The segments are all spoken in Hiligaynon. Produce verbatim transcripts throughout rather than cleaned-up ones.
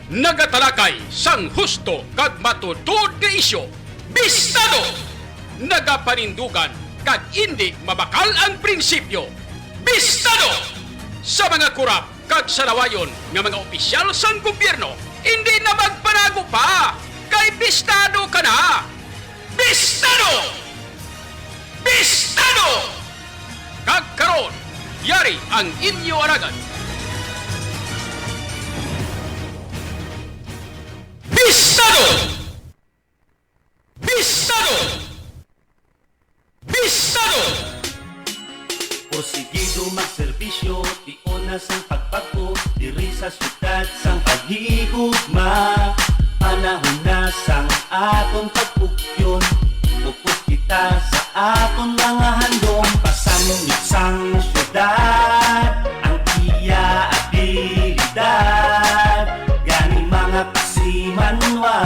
Nagatalakay sang husto kag matuod nga isyu, bistado! Nagapanindugan kag indi mabakal ang prinsipyo, bistado! Sa mga kurap kag salawayon nga mga opisyal sang gobyerno, indi na magpanago pa, kay bistado ka na! Bistado! Bistado! Kag karon, yari ang inyo alagad. Bistado! Bistado! Bistado! Porsigido magserbisyo, tion na sang pagbag-o, diri sa siyudad sang paghigugma. Panahon na sang aton pagpugyon, upod kita sa aton mga handom. Pasamyot sang siyudad ang iya abilidad, gani mga kasimanwa.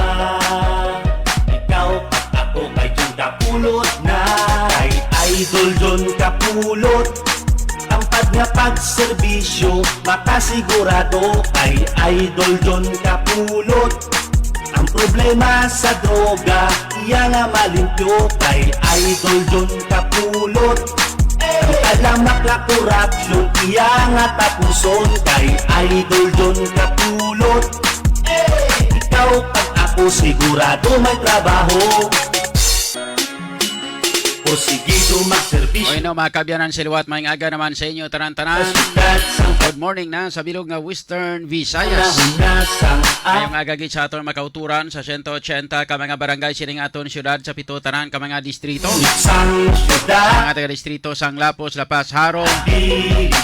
Ikaw kag ako kay John Kapulot na. Kay Idol John Kapulot ang pad nga pagserbisyo, makasigurado kay Idol John Kapulot. Ang problema sa droga, iya nga malimpyo kay Idol John Kapulot. Ang talamak nga korupsyon, iya nga tapuson kay Idol John Kapulot. Ikaw kag ako sigurado may trabaho. Porsigido magserbisyo. Bueno, mga kaabyanan sa liwat, maayong aga naman sa inyo tanan-tanan. Sa siyudad sang Good morning na sa bilog nga Western Visayas. Panahon na sang Maayong aga gid sa aton makauturan sa sento ochenta ka mga barangay sining aton siyudad, sa pito tanan ka mga distrito. Sang siyudad. Sa mga taga-distrito sang Lapos, La Paz, Jaro,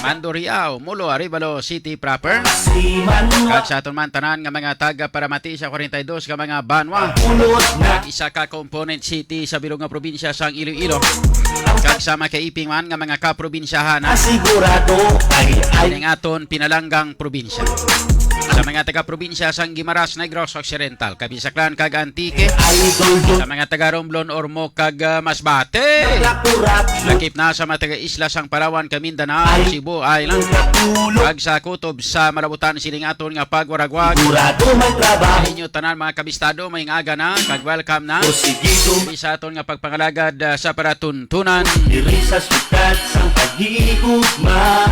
Mandurriao, Molo, Arevalo City proper. Siman. Kag sa aton man tanan nga mga taga-paramati sa kwarenta y dos ka mga banwa. Pulot na. Kag isa ka component city sa bilog nga probinsya sang Iloilo. Kag sa makaiping man nga mga kaprobinsyahan, ha? Asigurado ay, ay. Kining aton pinalanggang probinsya. Sa mga taga-probinsya sang Guimaras, Negros Occidental, Cabisaclan, kag Antique. Idol John. Sa mga taga-Romblon, Ormoc, kag, ah, Masbate. Nakurap. Lakip na sa mga taga-isla sang Palawan, kag Mindanao, Ay. Cebu Island. Ang kapulot. Kag sa kutob sa malabutan sining aton nga pagwaragwag. Sigurado may trabaho. Sa inyo tanan, mga kabistado, maayong aga na, kag welcome na. Porsigido. Diri sa aton nga pagpangalagad, ah, sa palatuntunan. Diri sa siyudad sang paghigugma.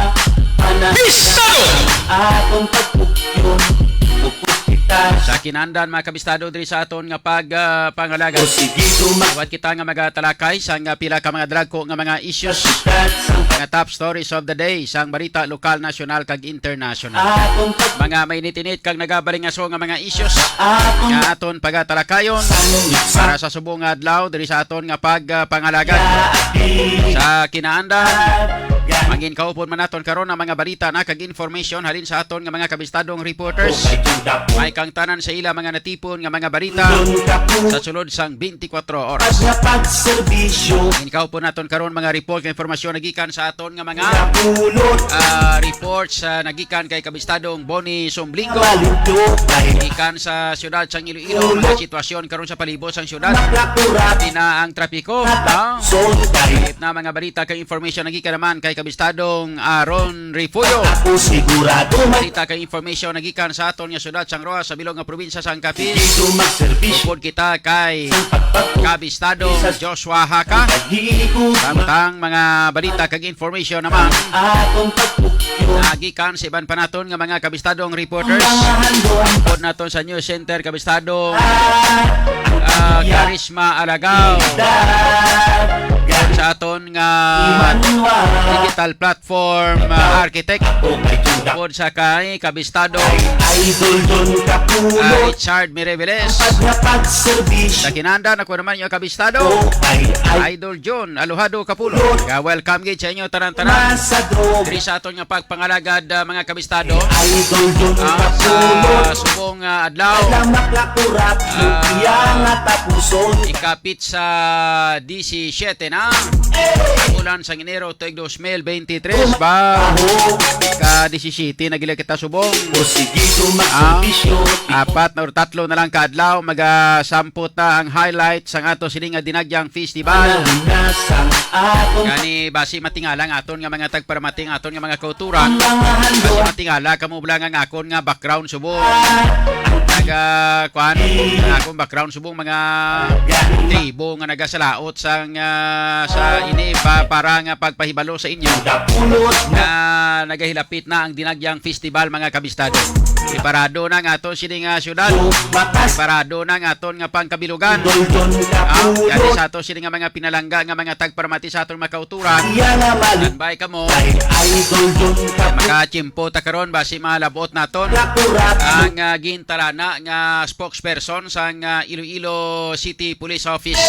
Panahon. Bistado! Atong pagpugyon. Upod kita. Sa kinandan, mga kabistado, diri sa aton nga pag, ah, pangalagad. Porsigido. Liwat kita nga magatalakay sang, ah, pila ka mga dalagko nga mga issues. Sa siyudad sang Mga top stories of the day sang balita lokal, nasyonal, kag international. Atong pag- Mga mainit-init kag nagabalingaso nga mga issues Atong nga aton pagatalakayon Sanong para sa subong nga adlaw diri sa aton nga pagpangalagad. Sa kinaandan, manginkaupod man naton karon ang mga balita na kag information halin sa aton nga mga kabistadong reporters. May kangtanan sa ila mga natipon nga mga balita sa sulod sang twenty-four oras. Pag nga pagserbisyo. Inkaw po naton karon mga report nga impormasyon nagikan sa aton nga mga, Napulot. ah, reports, ah, nagikan kay Kabistadong Bonnie Sumblingo. Malimpyo kay Gikan sa siyudad sang Iloilo, Ulo. mga sitwasyon karon sa palibot sang siyudad. Naplakurat. Pina ang trapiko, Nata-, no? Sol kay Higit na mga balita kay information nagikan naman kay Kabistadong Aaron Refugio. Ako sigurado may Balita kay information nagikan sa aton nga siyudad sang Roxas sa bilog nga probinsya sang Capiz. Dito magserbisyo. Upod kita kay Sa pagpapos. Kabistado Sa Joshua Haka. Paghigot. Samtang mga balita kag information naman Atong pagpukyo. Nagikan sa iban pa naton nga mga kabistadong reporters. Ang mga handom. Upod naton sa News Center, kabistadong, Ah, ah, Karisma Alagaw. Sa aton nga Emmanuel. Digital platform, ah, architect. Ako kay Judah. Upod sa kay kabistado, Idol John Capullo. ah, Richard Mireveles. Pag nga pagserbisyo. Sa kinandan, ako naman yung kabistado, Oh, ay, ay. Idol John Alojado Capullo. Lord. Kaya welcome gid sa inyo, tanan-tanan. Masa droga. Diri sa aton nga pagpangalagad, ah, mga kabistado. Idol John Ah, Capullo. Sa subong, ah, adlaw. Alam na kakurap, Ah, iya nga tapuson. Ikapit sa disisiete na. Bulan sang Enero tuig dos mil bente tres ba? Ka disisiyete na gila kita subong. Ah, apat na or tatlo na lang ka adlaw, magasampot na ang highlight sang ato sini nga Dinagyang Festival. Gani, basi matingala ang aton nga mga tagparamati, ang aton nga mga kauturan. Basi matingala kamo lang ang akon nga background subong. Naga, kuan, ang akong background subong mga tribo nga nagasalaot sang, ah, sa ini pa, para nga pagpahibalo sa inyo nga nagahilapit na ang Dinagyang Festival, mga kabistado. Preparado na nga ato sini nga syudad. Preparado na nga aton nga pangkabilugan. Ah, gani sa ato sini nga mga pinalangga nga mga tagparamati sa aton makauturan. Standby kamo. Makachimpo ta karon basi malabot naton ang, ah, gintalana nga spokesperson sang, ah, Iloilo City Police Office.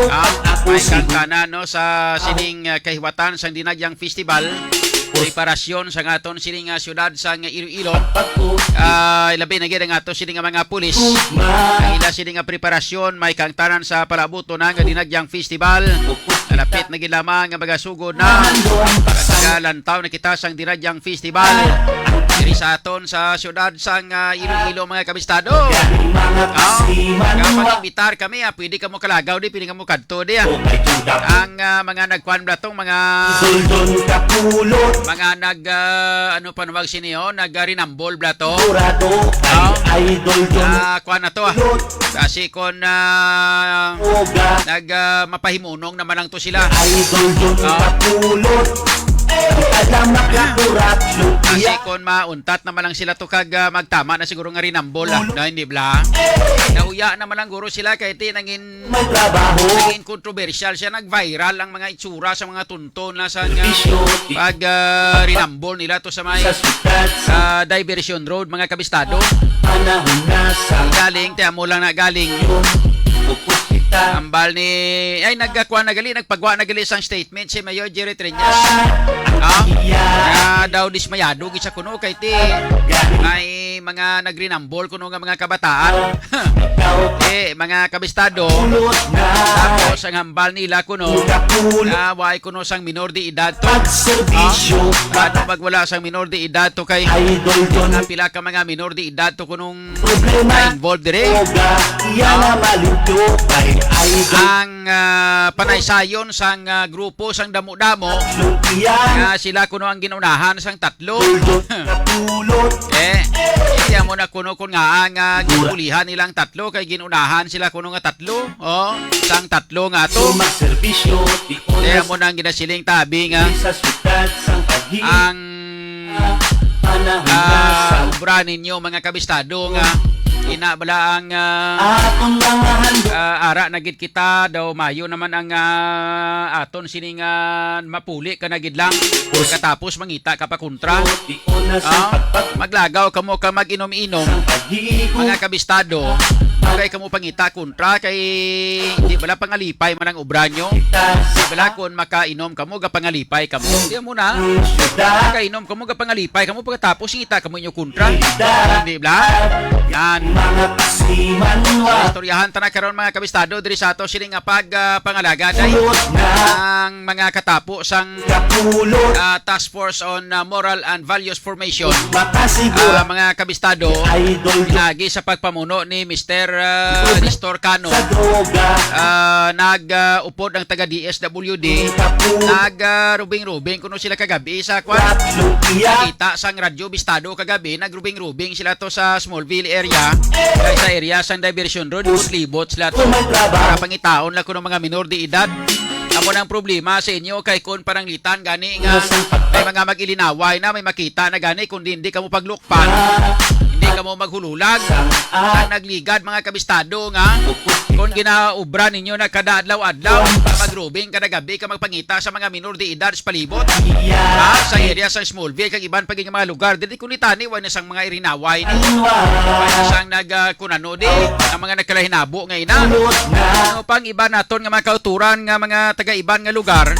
Ah, may kangkana, no, sa sining, ah, kahiwatan sang Dinagyang Festival, preparasyon sang aton sining, ah, syudad sang Iloilo. Ah, ilabi na gid ang ato sining nga mga pulis. Ang ila sining nga preparasyon may kangtanan sa palabuto na nga Dinagyang Festival. Nalapit na gid lamang nga magasugod na. Nagalantaw na kita sang Dinagyang Festival diri sa aton sa syudad sang, ah, Iloilo, mga kabistado. Ah, kapag-imbitar kami, ah, pwede kamo kalagaw di, pwede kamo kadto di, ah. Ang, ah, mga nagkuan bala tong mga mga nag, ah, ano pa nawag sini, oh, nag, ah, rinambol bala to. Oh. Ah, kuan na to, ah. Kasi kon, ah, nag, ah, mapahimunong naman lang to sila. Kasi kon mauntat naman lang sila to kag, ah, magtama na siguro nga rinambol, ah, na hindi bala. Nahuya naman lang guro sila kay ti nangin, nangin kontrobersyal siya, nag-viral ang mga itsura sa mga tunton na sa nga pag, ah, rinambol nila to sa may, ah, Diversion Road, mga kabistado. Galing, ti amo lang na galing. Ambal ni, ay, nagkakuha na gali, nagpagwa na gali sang statement si Mayor Jerry Treñas. Ah, nga daw dismayado gid siya kuno kay ti may mga nagrinambol kuno nga mga kabataan. Eh, mga kabistado. Tapos ang hambal nila kuno nga way kuno sang minor de edad to. Ah, ano magwala sang minor de edad to kay pila ka mga minor de edad to kunong involved dire. Ah, ang, ah, panaysayon sang, ah, grupo sang damo-damo nga sila kuno ang ginunahan sang tatlo. Eh, hindi mo na kuno kun nga ang, ah, gipulihan nilang tatlo kay ginunahan sila kuno nga tatlo. Oh, sang tatlo nga ato. Kaya mo nang ginasiling tabi nga ang, ah, obra ninyo, mga kabistado, nga ina bala ang, ah, ah, ara na gid kita daw, mayo naman ang, ah, aton sining, ah, mapuli ka na gid lang. Katapos mangita ka pa kontra. Ah, maglagaw kamo ka mag-inom-inom, mga kabistado. Kay kamo pangita kontra kay di bala pangalipay man ang obra nyo. Di bala kon makainom kamo, gapangalipay kamo. Di mo na. Makainom kamo, gapangalipay kamo, pagkatapos ngita kamo inyo kontra. Di bala? Yan. Istoryahan ta na karon, mga kabistado, diri sa ato sini nga pag, ah, pangalaga day ang mga katapo sang, ah, Task Force on, ah, Moral and Values Formation. Ah, mga kabistado, pinagi sa pagpamuno ni Mister, ah, Nestor Cano, ah, nag, ah, upod ang taga D S W D, nag, ah, rubing-rubing kuno sila kagabi sa kwan. Kita sang Radyo Bistado kagabi, nagrubing-rubing sila to sa Smallville area, kay sa area sang Diversion Road, libot-libot sila to. Para pangitaon lang kuno mga minor de edad. Amo nang problema sa inyo kay kon pananglitan gani nga may mga mag-ilinaway na, may makita na gani, kundi hindi kamo paglukpan, hindi kamo maghululag. Ang nagligad, mga kabistado, nga kon ginaobra ninyo na kada adlaw-adlaw, magrubing kada gabi ka magpangita sa mga minor de edad sa palibot. Ah, sa area sa Smallville kag iban pa gid nga mga lugar, dili ko nitani, wala na sang mga irinaway ni. Wala na sang nag, ah, kunano di, ang mga nagkalahinabo nga ina. Ano pang iba naton nga mga kauturan nga mga taga-iban nga lugar,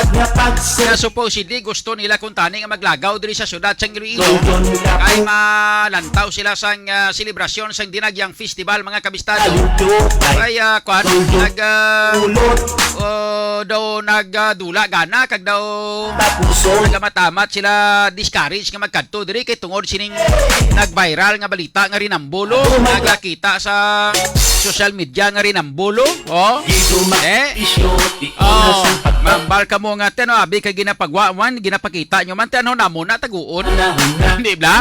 nga supposedly gusto nila kuntani nga maglagaw diri sa syudad sang Iloilo. Kay malantaw sila sang, ah, selebrasyon sang Dinagyang Festival, mga kabistado. Kay, ah, kwan, nag, ah, oh, daw nagdula gana kag daw nagamatamat sila, discourage nga magkadto diri kay tungod sining nag-viral nga balita nga rinambulo, nagakita sa social media nga rinambulo. Oh, eh, oh, mambal kamo nga, "Te, no, abi kay ginapagwa man, ginapakita nyo man, te, ano, namo na taguon." Di ba?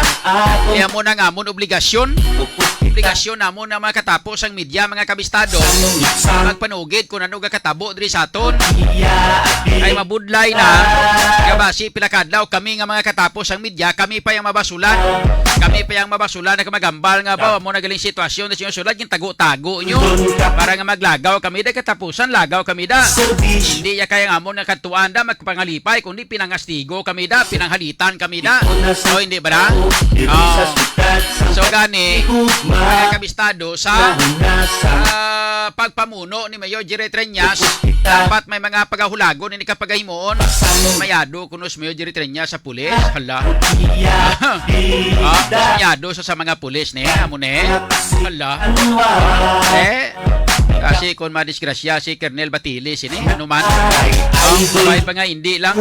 Kaya mo na nga amon obligasyon. Obligasyon namon na makatapo sang media, mga kabistado. Magpanugid kung ano gakatabo diri sa aton. Ay mabudlay na. Nga basi pila ka adlaw kami nga mga katapos sang media, kami pa yung mabasulan. Kami pa yung mabasulan na magambal nga ba, mo na galing sitwasyon na sinyo sulad, yung tago-tago nyo. Para nga maglagaw kami da, katapusan lagaw kami da. Hindi ya kaya nga mo na katuan da, magpangalipay, kundi pinangastigo kami da, pinanghalitan kami da. O, hindi ba da? Oh. So, gani, mga kabistado, sa, ah, pagpamuno ni Mayor Jerry Treñas, dapat may mga pagahulagon ni kapagahimuon. Mayado kuno si Mayor Jerry Treñas sa pulis. Hala. Ah, mayado sa, sa mga pulis ni, amo ni. Hala. Eh, kasi kung madisgrasya si Colonel Batili, sini, ano man. Ang sabay pa nga, hindi lang.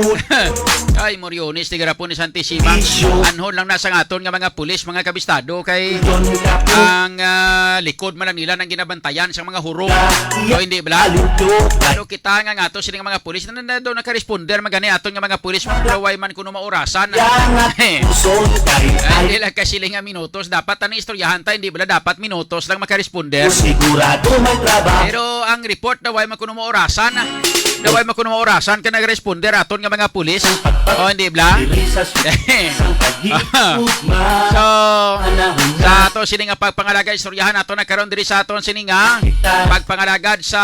Ay, Moriones, tigarapon ni Santissima. Anhon lang na sa aton nga mga pulis, mga kabistado, kay ang, ah, likod man lang nila nang ginabantayan sa mga hurong. O, hindi bala? Ano kita nga nga to, sini nga mga pulis, na, na, na, nakaresponder, magani aton nga mga pulis, mga way man kuno maurasan. Ay, hindi lang kasi nga minutos, dapat ano istoryahan ta, hindi bala dapat minutos lang makaresponder? Sigurado may trabaho. Pero ang report na way man kuno maurasan, na way man kuno maurasan ka nagresponder aton nga mga pulis. O, hindi bala? Diri sa su-, sang paghigugma. So, sa ato sini nga pagpangalaga, istoryahan nato na karon diri sa aton sini nga pagpangalagad sa,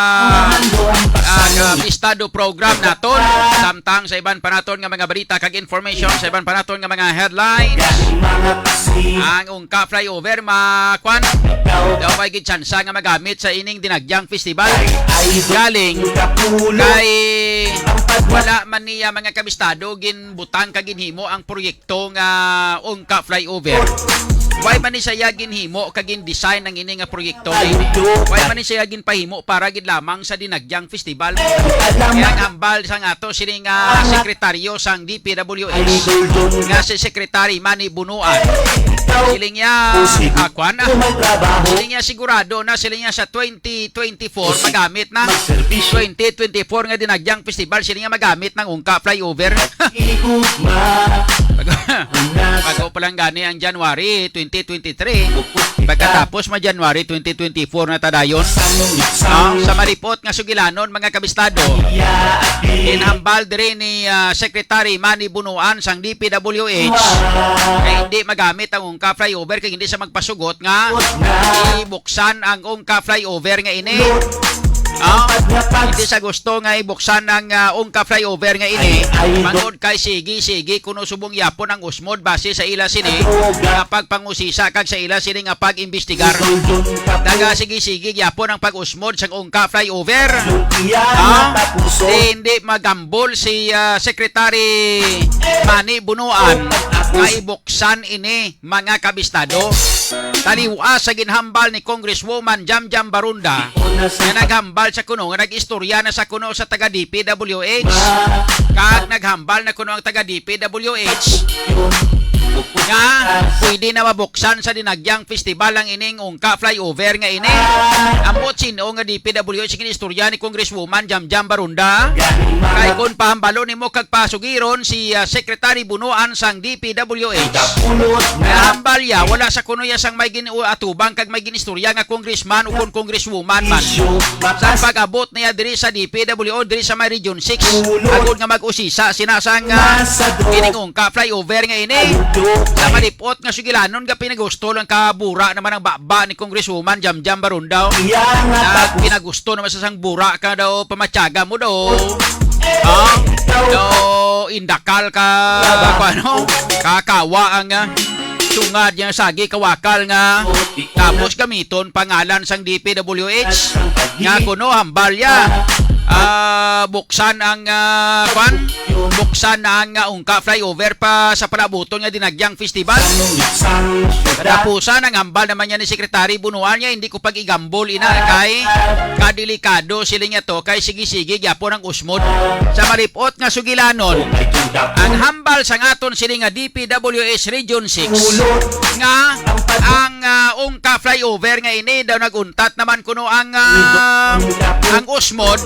ah, nga Estado program naton. Samtang sa iban pa naton nga mga balita kag information, sa iban pa naton nga mga headlines, ang Ungka Flyover, ma-, kwan, daw may gid tsansa nga magamit sa ining Dinagyang Festival. Galing kay wala man niya, mga kabistado, ginbutang kag ginhimo ang proyekto nga Ungka Flyover. Why man ni siya ginhimo kag gin-design ang ini nga proyekto? Why man ni siya ginpahimo para gid lamang sa Dinagyang Festival? Kaya ang hambal sang ato sini nga sekretaryo sang D P W H, nga si Secretary Manny Bunuan. Siling niya, ah, kwan, ah. Siling niya sigurado na, siling niya sa twenty twenty-four magamit na. Twenty twenty-four nga Dinagyang Festival, siling niya magamit ng Ungka Flyover. Bago, bago pa lang gani ang January twenty twenty-three. Pagkatapos ma January twenty twenty-four na ta dayon. Ah, sa malipot nga sugilanon, mga kabistado, ginhambal diri ni, ah, Secretary Manny Bunuan sang D P W H kay hindi magamit ang Ungka Flyover kay hindi sa magpasugot nga ibuksan ang Ungka Flyover nga ini. Ah, hindi sa gusto nga ibuksan ang, ah, Ungka Flyover nga ini. Bangod kay sige, sige, kuno subong yapon ang usmod base sa ila sini nga pagpangusisa kag sa ila sini nga pag-imbestigar. Naga sige, sige, yapon ang pag-usmod sang Ungka Flyover. Ah, di, hindi magambol si, ah, Secretary Manny Bunuan nga ibuksan ini, mga kabistado. Taliwa sa ginhambal ni Congresswoman Jamjam Barunda, nga naghambal sa kuno nga nag-istorya na sa kuno sa taga D P W H, kag naghambal na kuno ang taga D P W H nga pwede na mabuksan sa Dinagyang Festival ang ining Ungka Flyover nga ini. Ambot sin-o nga D P W H, gin-istorya ni Congresswoman Jamjam Barunda. Kay kung pahambalo nimo kag pasugiron si, ah, Secretary Bunuan sang D P W H, nahambal ya, wala sa kuno ya sang may gin-atubang kag may gin-istorya nga congressman o kon congresswoman man. Sa pag-abot niya diri sa D P W H, diri sa may Region six, agod nga mag-usisa sina sang, ah, ining Ungka Flyover nga ini. Sa malipot nga sugilanon nga pinagusto lang ka bura naman ang baba ni Congresswoman Jamjam Barunda. Na pinagusto naman sa sang bura ka daw pamatyaga mo daw. Ha? Daw indakal ka, ano? Kakawa ang, ah, sungad niya sagi kawakal nga. Tapos gamiton pangalan sang D P W H nga kuno hambal ya. ah, buksan ang, ah, kwan? Buksan na ang, ah, Ungka Flyover pa sa palabuton nga Dinagyang Festival. Katapusan, ang hambal naman niya ni Secretary Bunuan niya, hindi ko pag-igambol ina kay kadelikado sila niya to kay sige-sige gyapon ang usmod sa malipot nga sugilanon. Ang hambal sang aton sini nga D P W S Region six nga ang, ah, Ungka Flyover nga ini daw nag-untat naman kuno ang, ah, ang usmod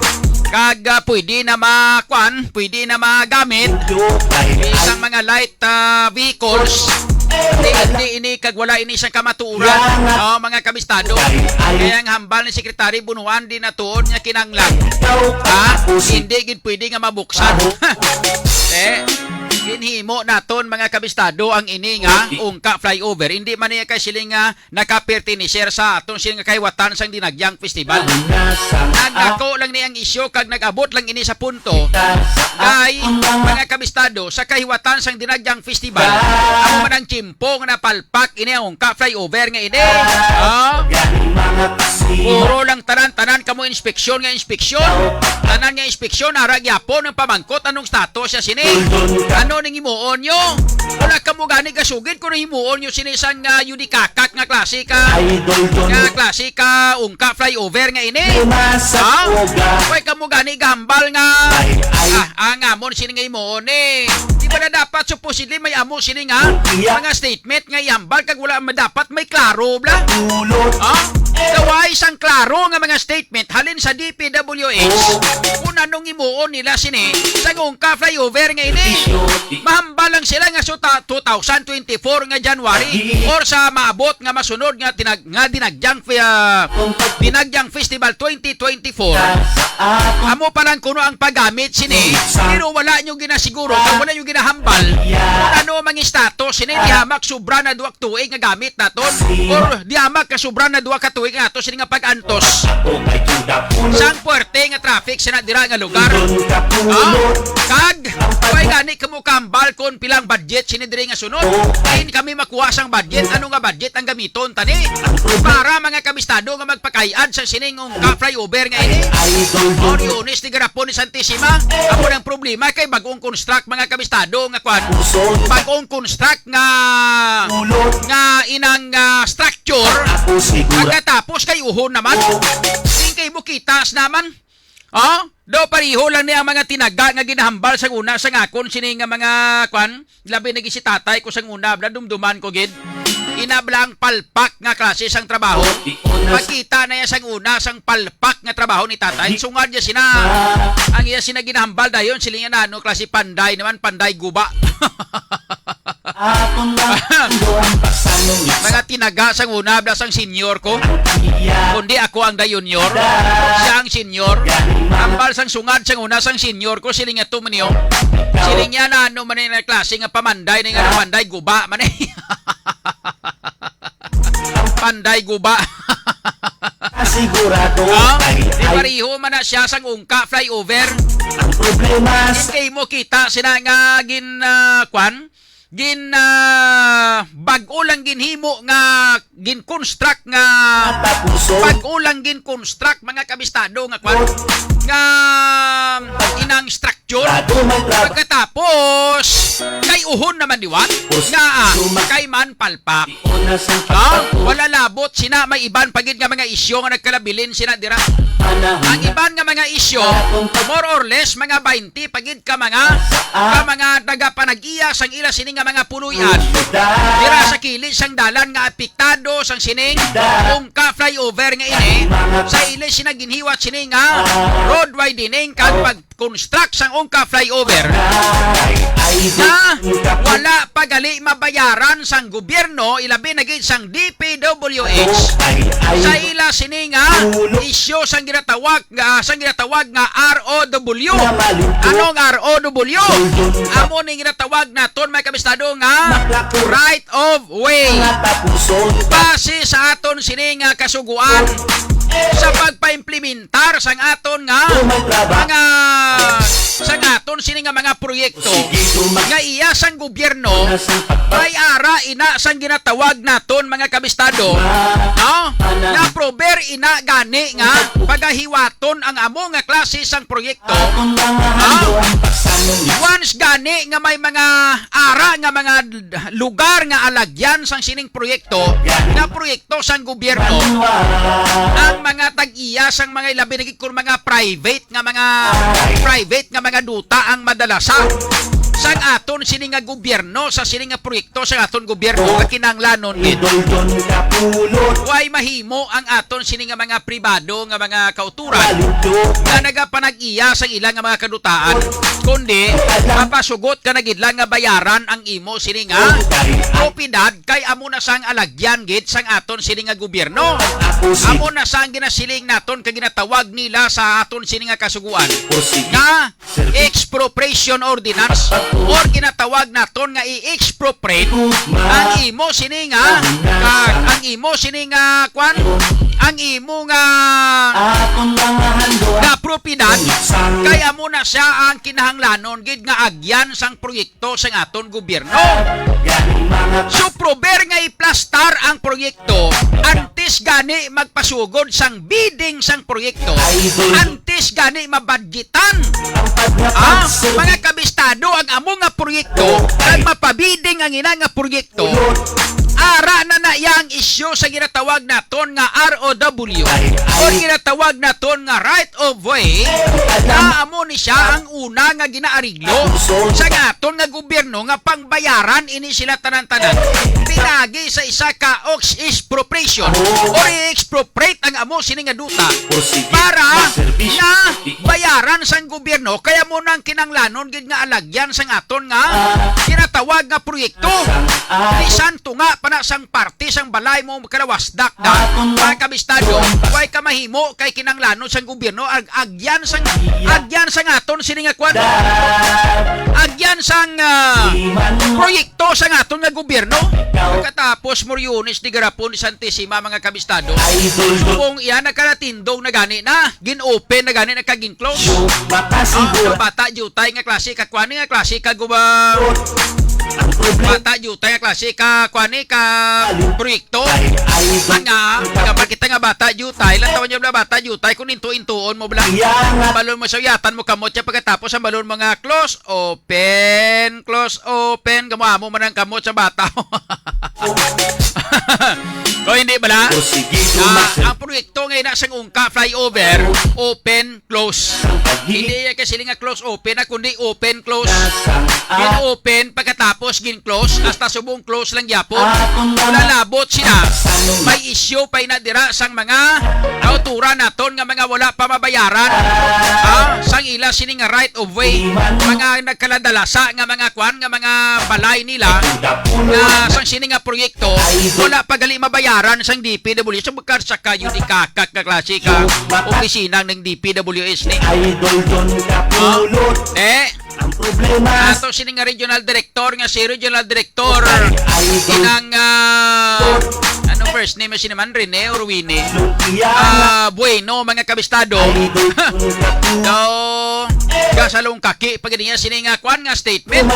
kag, ah, pwede na makwan, pwede na magamit isang mga light, ah, vehicles. Hindi, hindi ini kag wala ini sang kamatuoran, oh, mga kabistado. Kaya ang hambal ni Secretary Bunuan di na tuod nga kinanglan. Ha? Hindi gid pwede nga mabuksan. Eh, ginhimo naton, mga kabistado, ang ini nga Ungka Flyover. Hindi man niya kay siling nga nakapertenecer sa aton siling nga kahiwatan sang Dinagyang Festival. Nagdako lang ni ang isyu kag nag-abot lang ini sa punto. Kay, mga kabistado, sa kahiwatan sang Dinagyang Festival, amo man ang tiyempo nga napalpak ini ang Ungka Flyover nga ini. Ah? Puro lang tanan-tanan kamo inspeksyon nga inspeksyon. Tanan nga inspeksyon, ara gyapon ang pamangkot anong status siya sini. Ano ning himuon nyo? Wala kamo gani gasugid kung himuon nyo sini sang, ah, yudikakak nga klase ka, nga klase ka Ungka Flyover nga ini. Ha? Wala kamo gani gahambal nga, ah, ang amon sini nga himuon eh. Di ba na dapat supposedly may amo sini nga mga statement nga ihambal kag wala man dapat may klaro bla? Ha? Kaway sang klaro nga mga statement halin sa D P W H kung anong himuon nila sini sa Ungka Flyover nga ini. Mahambal lang sila nga sa ta-, two thousand twenty-four nga January or sa maabot nga masunod nga tinag-, nga Dinagyang Fe-, ah, Dinagyang Festival twenty twenty-four. Amo pa lang kuno ang paggamit sini, pero wala nyo ginasiguro kag wala nyo ginahambal kung ano ang status sini. Di hamak sobra na duha ka tuig nga gamit naton or di hamak ka sobra na duha ka tuig nga ato sini nga pag-antos sang puwerte nga traffic sa dira nga lugar. Ha? Kag, way gani kamo kahambal kung pilang budget sini diri nga sunod. Ay, kami makuha sang budget. Ano nga budget ang gamiton tani? Para mga kabistado nga magpakayad sa sining Ungka Flyover nga ini. Or Yunis, di garapon ni Santisima. Amo ang problema kay bagong construct, mga kabistado, nga kwan. Bagong construct nga, nga inang, ah, structure. Pagkatapos kay uhon naman. Sing kay mo kitas naman. Oh, do pareho lang ni ang mga tinaga nga ginahambal sa una sa akon sini nga mga kwan, labi na gid si tatay ko sang una, bla, dumduman ko gid. Ina bla ang palpak nga klase sang trabaho. Makita na ya sang una sang palpak nga trabaho ni tatay. Sungad niya sina ang iya sina ginahambal dayon sila nga nano klase panday naman, panday guba. Mga tinaga sang una, bla sang senior ko. Kundi ako ang da junior, siya ang senior. Ambal sang sungad sang una sang senior ko, siling nga to man niyo. Siling niya na ano man yung klase nga pamanday na nga pamanday guba man eh. Panday guba. Sigurado. Oh, ay, di ay. Pareho man na siya sang ungka flyover. Ang problema sa Kay mo kita sila nga gin, ah, kwan? Gin, ah, bag-o lang ginhimo nga gin-construct nga Tapuson. Bag-o lang gin-construct, mga kabistado, nga kwan? Nga inang structure. Bago may trabaho. Pagkatapos, kay uhon naman liwat. Nga, ah, kay man palpak. Ah, wala labot sina, may iban pagid nga mga isyu nga nagkalabilin sina dira. Ang iban nga mga isyu, more or less, mga baynte pagid ka mga, ka mga nagapanag-iya sang ila sini nga mga puloy-an. Dira sa kilid sang dalan nga apektado sang sining ungka flyover nga ini, sa ila sina ginhiwat sini nga road widening kag pag construct sang ungka flyover nga wala pa gali mabayaran sang gobyerno, ilabi na gid sang D P W H sa ila sini nga isyu sang ginatawag nga, sang ginatawag nga R O W. Anong R O W? Amo ni ginatawag naton, mga kabistado, nga right of way. Base sa aton sini nga kasuguan sa pagpaimplementar sang aton nga mga, sang aton sini nga mga proyekto nga iya sang gobyerno, may ara ina sang ginatawag naton, mga kabistado, no? Nga prover ina gani nga pagahiwaton ang amo nga klase sang proyekto. Ha? Once gani nga may mga ara nga mga lugar nga alagyan sang sining proyekto, nga proyekto sang gobyerno, ang mga tag-iya sang mga, labi na gid kung mga private nga mga, private nga mga duta ang madalasa sang aton sini nga gobyerno, sa sini nga proyekto sa aton gobyerno, nga kinahanglanon gid way mahimo ang aton sini nga mga pribado nga mga kauturan nga nagapanag-iya sa ila nga mga kadutaan, kundi mapasugot ka na gid lang nga bayaran ang imo sini nga propiedad, kay amo na sang alagyan gid sang aton sini nga gobyerno. Amo na sang ginasiling naton kag ginatawag nila sa aton sini nga kasugoan nga expropriation ordinance, or ginatawag naton nga i-expropriate ang imo sini nga, ka-, ang imo sini nga kwan, ang imo nga, nga propiedad, kay amo na siya ang kinahanglanon gid nga agyan sang proyekto sang aton gobyerno. So, proper nga iplastar ang proyekto antes gani magpasugod sang bidding sang proyekto. Antes gani mabadgitan, ah, mga kabistado, ang amo nga proyekto, kag mapabiding ang ina nga proyekto, ara na na iya ang isyu sa ginatawag naton nga R O W, o ginatawag naton nga right of way, nga amo ni siya ang una nga ginaariglo sa aton nga gobyerno nga pangbayaran ini sila tanan-tanan pinagi sa isa ka ox expropriation, or i-expropriate ang amo sini nga duta para nga bayaran sang gobyerno, kaya mo nang kinanglanon gid nga alagyan sang aton nga ginatawag nga proyekto. Bisan tunga pa na sang parte sang balay mo kalawasdak na, mga kabistado, way ka mahimo kay kinanglanon sang gobyerno ag agyan sang, agyan sang aton sini nga kwan, agyan sang, ah, proyekto sang aton nga gobyerno. Pagkatapos, Moriones de Garapon de Santissima, mga kabistado, kung iya nagkalatindog na gani na, gin-open na gani na kag gin-close. Ah, bata jutay nga klase ka kwan, nga klase ka guba-, bata jutay nga klase ka kwan, ka proyekto. Nga, nga kita nga bata jutay, lang tawon niya bala bata jutay, kung into-intuon mo bala. Balon mo sa uyatan mo kamot siya, pagkatapos ang balon mo nga close, open, close, open, gamo-amo man ang kamot sa bata. Kung hindi bala, ah, ang proyekto ngayon na sang Ungka flyover, open, close. Hindi iya kasi nga close open na, kundi open close. Gin open, pagkatapos gin close, hasta subong close lang gyapon. Wala labot sila. May issue pa na dira sang mga kauturan naton nga mga wala pa mabayaran. Ah, sang ila sini nga right of way, mga nagkaladalasa nga mga kwan, nga mga balay nila, nga sang sini nga proyekto, wala pa gali mabayaran sang D P W. Sa bukar sa kayo di kakak nga klase ka opisina ng D P W S ni. Idol Don Kapulot. Eh, ang problema, ato sini nga regional director, nga si regional director inang, ah, ano first name si naman, Rene or Winnie? Ah, Bueno, mga kabistado. Daw gasalong kaki pag niya sini nga kwan nga statement.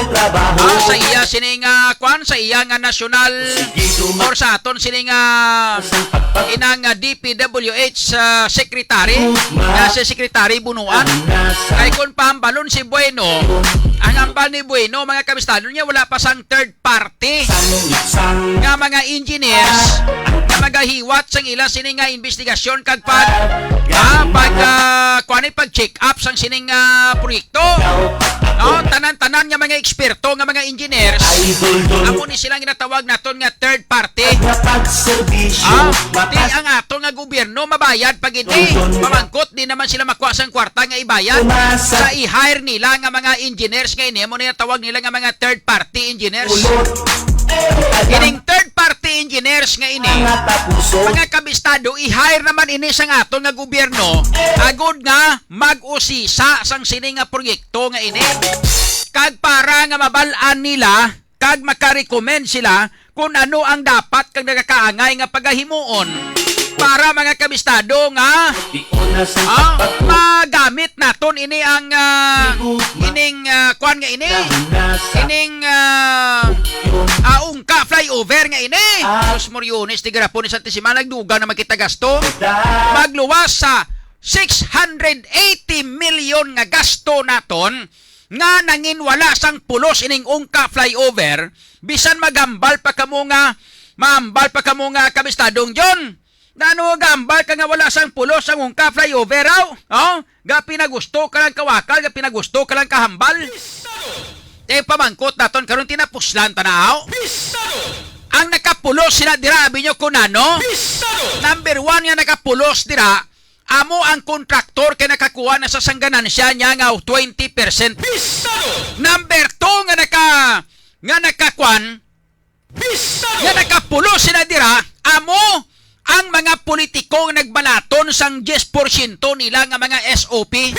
Ah, sa iya sini nga kwan, sa iya nga national or sa aton sini nga inang, ah, D P W H, ah, secretary, nga si Secretary Bunuan. Kay kung pahambalon si Bueno, ang hambal ni Bueno, mga kabistado niya, wala pa sang third party nga mga engineers nga magahiwat sang ila sini nga investigasyon kag pag, ah, pag, ah, kuwan ni pag-check up sang sining, ah, proyekto. No, tanan-tanan nga mga eksperto nga mga engineers, amo ni silang ginatawag naton nga third party. Ah, di ang aton nga gobyerno mabayad pa gid ni. Pamangkot, di naman sila makuha sang kwarta nga ibayad sa i-hire nila nga mga engineers nga ini, amo ni tawag nila nga mga third party engineers. Ining third party engineers nga ini, mga kabistado, i-hire naman ini sang aton nga gobyerno agod nga mag-usisa sang sini nga proyekto nga ini, kag para nga mabal-an nila kag makarecommend sila kung ano ang dapat kag nagakaangay nga pagahimuon para, mga kabistado, nga, ah, magamit naton ini ang, ah, ining, ah, kwan nga ini, ining, ah, ah, Ungka fly over nga ini. Ah. Los Moriones, di garapon ni Santisimal, nagdugang na makita gasto. Magluwas sa six hundred eighty million nga gasto naton nga nangin wala sang pulos ining ungka flyover, bisan magambal pa kamo nga, maambal pa kamo nga, Kabistadong John. Nano gambal ka nga wala sang pulos ang ungka flyover, aw? Oh? Ga pinagusto ka lang kawakal, ga pinagusto ka lang kahambal. Te pamangkot naton karon, tinapuslan ta na, aw? Ang nakapulos sila dira, abi nyo kung ano? Number one nga nakapulos dira, amo ang kontraktor kay nakakuha na sa sang ganansya niya nga twenty percent. Number two nga naka-, nga nakakuan, nga nakapulos sila dira, amo ang mga politiko nga nagbalaton sang diyes porsyento nila nga mga S O P.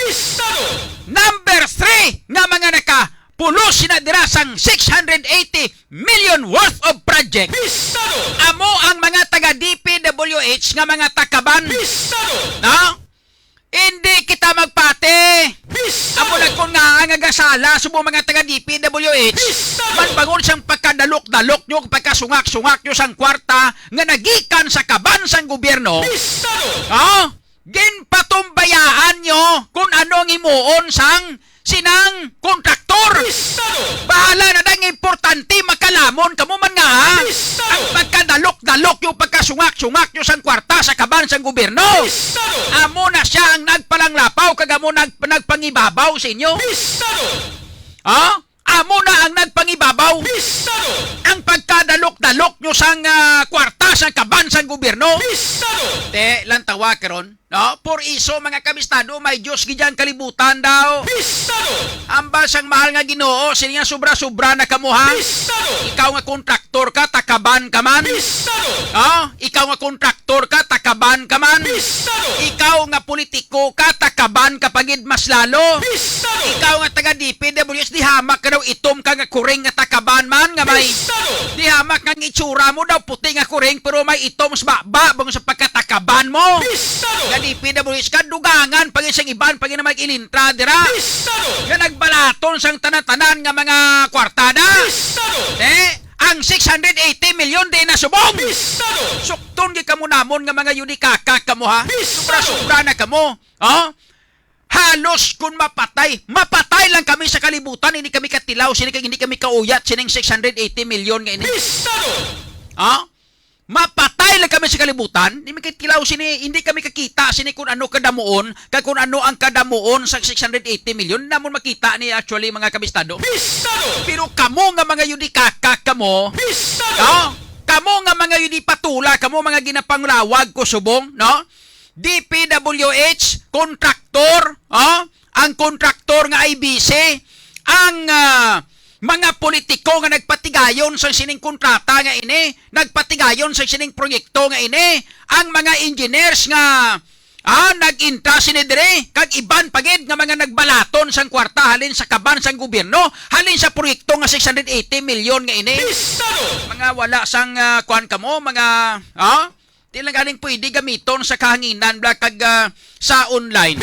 Number three nga mga nakapulos sila dira sang six hundred eighty million worth of project. Amo ang mga taga D P W H nga mga takaban. No? Hindi kita magpati. Amo na kon nga ang agasala subong mga taga D P W H, manbangon sang pagkadalok-dalok nyo, pagkasungak-sungak nyo sang kwarta nga nagikan sa kaban sang gobyerno. Oh? Ginpatumbayaan nyo kung ano ang himuon sang sinang kontraktor. Bahala na dang importante, makalamon kamo man nga, ha? Ang pagkadalok-dalok nyo, pagkasungak-sungak nyo sang kwarta sa kaban sang gobyerno. Amo na siya ang nagpalanglapaw, kag amo nag-, nagpangibabaw sa inyo. Ha? Amo na ang nagpangibabaw. Ang pagkadalok-dalok nyo sang, ah, kwarta sang kaban sang gobyerno. Te, lantawa karon. No? Por iso, mga kabistado, may Dios gid ang kalibutan daw. Hambal sang mahal nga Ginoo, sini nga sobra-sobra na kamo, ha? Ikaw nga kontraktor ka, takaban ka man. Oh, ikaw nga kontraktor ka, takaban ka man. Ikaw nga politiko ka, takaban ka pa gid mas lalo. Ikaw nga taga D P W H, di hamak ka daw itom ka nga kuring nga takaban man nga may, di hamak nga ang itsura mo daw puti nga kuring pero may itom sa baba bang sa pagkatakaban mo. Nga D P W H ka, dugangan pa gid sang iban pa gid na mag-ilintra dira. Nga nagbalaton sang tanan-tanan nga mga kwartada. Eh, ang six hundred eighty million di na subong. Sukton gid kamo namon nga mga yudikaka kamo, ha. Sobra-sobra na kamo. Oh? Halos kun mapatay, mapatay lang kami sa kalibutan, hindi kami katilaw sini kag hindi kami kauyat sining six hundred eighty million nga ini. Ha? Mapatay lang kami sa kalibutan, hindi kami katilaw sini, hindi kami kakita sini kung ano kadamuon, kag kung ano ang kadamuon sa six hundred eighty million, namon makita ni actually, mga kabistado. Pero kamo nga mga yudikaka kamo, no? Kamo nga mga yudipatula, kamo mga ginapangrawag ko subong, no? D P W H, kontraktor, oh, ang kontraktor nga I B C, ang, ah, mga politiko nga nagpatigayon sa sining kontrata nga ini, nagpatigayon sa sining proyekto nga ini, ang mga engineers nga, ah, nag-intra sini diri, kag iban pa gid nga mga nagbalaton sang kwarta halin sa kaban sang gobyerno, halin sa proyekto nga six hundred eighty million nga ini. Mga wala sang, ah, kuan kamo, mga, ah, Di lang galing pwede gamiton sa kahanginan, bala, kag, ah, sa online.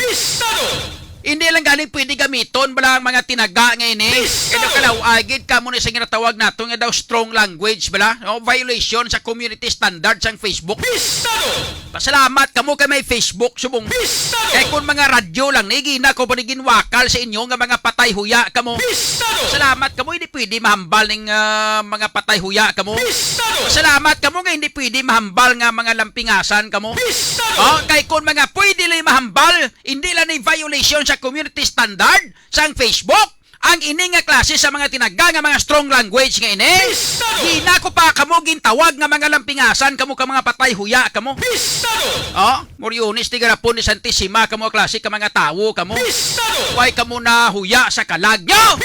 Hindi lang galing pwede gamiton, bala, ang mga tinaga nga ini. Kaya daw kalaw-ay gid kamo ni sa ginatawag nato nga daw strong language, bala, no? Violation sa community standard sang Facebook. Pasalamat kamo kay may Facebook subong. Kay kung mga radyo lang ni, gina ko pa ni ginwakal sa inyo nga mga patay huya kamo. Salamat kamo, hindi pwede mahambal ning, ah, mga patay huya kamo. Salamat kamo nga hindi pwede mahambal nga mga lampingasan kamo. Oh, kay kung mga pwede lang mahambal, hindi lang ni violation sa community standard sang Facebook. Ang ini nga klase sa mga tinaga nga mga strong language nga ini, gina ko pa kamo gintawag nga mga lampingasan kamo ka mga patay huya kamo. Oh, Moriones, di garapon ni Santissima kamo klase ka mga tawo kamo. Way kamo nahuya sa kalag nyo.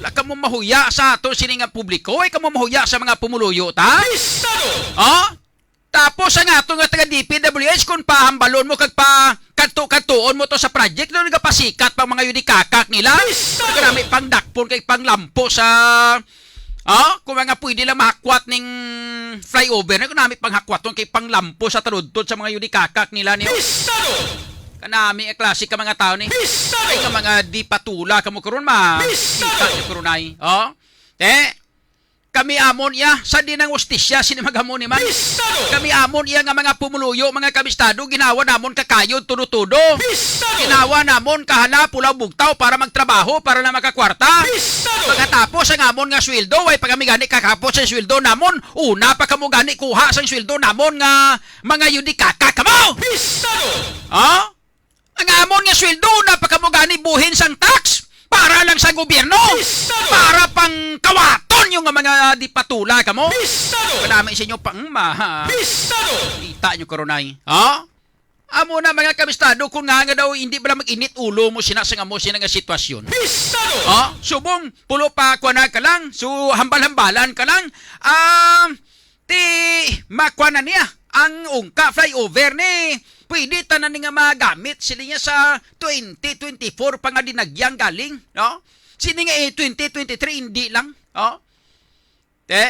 Wala kamo mahuya sa ato sini nga publiko, way kamo mahuya sa mga pumuluyo ta. Oh? Tapos ang ato nga taga D P W H, kung pahambalon mo kag pa kadto-kadtuon mo to sa project, doon nagapasikat pa ang mga yudikakak nila. Pero kanami pang dakpon kay panglampo sa, ah, kung mga pwede lang mahakwat ning flyover na, kanami pang hakwaton kay panglampo sa taludtod sa mga yudikakak nila niyo. Kanami ang klase ka mga tao ni. Ay nga mga di patula kamo karon, ma. Kita niyo karon ay. Oh? Eh, Kami amon iya, sa di nang hustisya, sini magamo ni man. Pistado! Kami amon iya nga mga pumuluyo, mga kabistado, ginawa namon kakayod, tudo-tudo. Pistado! Ginawa namon kahala, pulaw bugtaw para magtrabaho, para na makakwarta. Pistado! Pagkatapos ang amon nga sweldo, way pa kami gani kakapot sa sweldo namon, una pa kamo gani kuha sang sweldo namon nga mga yudikaka kamo. Pistado! Ha? Ang amon nga sweldo na pa kamo gani buhin sang tax para lang sa gobyerno, Pistado! Para pang kawaton yung nga mga di patula kamo. Pistado! Kanami sa inyo pang maha. Pistado! Kita nyo karon ay, ha? Amo na, mga kabistado, kung nga nga daw hindi bala mag-init ulo mo sina sa nga mo sina nga sitwasyon. Pistado! Ha? Subong, pulo pa kuha na ka lang, so hambal-hambalan ka lang. Ah, ti makuha na niya ang Ungka flyover ni pwede tanan ni nga magamit sila niya sa twenty twenty-four pa nga dinagyang galing, no? Sini nga, eh, twenty twenty-three, hindi lang, no? Te,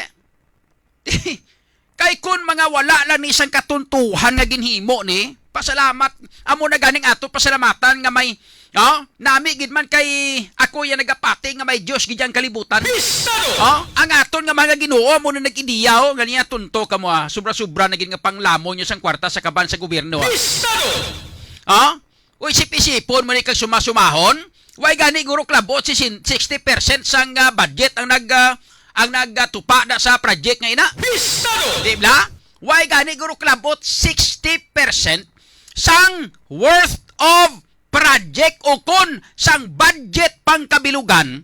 kay kun mga wala lang ni isang katuntuhan nga ginhimo ni, pasalamat, amo na ganing ato pasalamatan nga may, no? Nami gid man kay ako ya nagapati nga may Dios gid ang kalibutan. Pistado! Oh, ang aton nga mga Ginoo amo na nag-ideya, oh, ganiya tunto kamo, ah. Sobra-sobra na gid nga panglamon niyo sang kwarta sa kaban sa gobyerno, ah. Pistado! Oh? Uy, isip-isipon mo ni kag sumasumahon. Way gani guro klabot si sin-, sixty percent sang, ah, budget ang nag, ah, ang nagtupa na sa project nga ina. Pistado! Di ba? Way gani guro klabot sixty percent sang worth of project o kon sang budget pangkabilugan,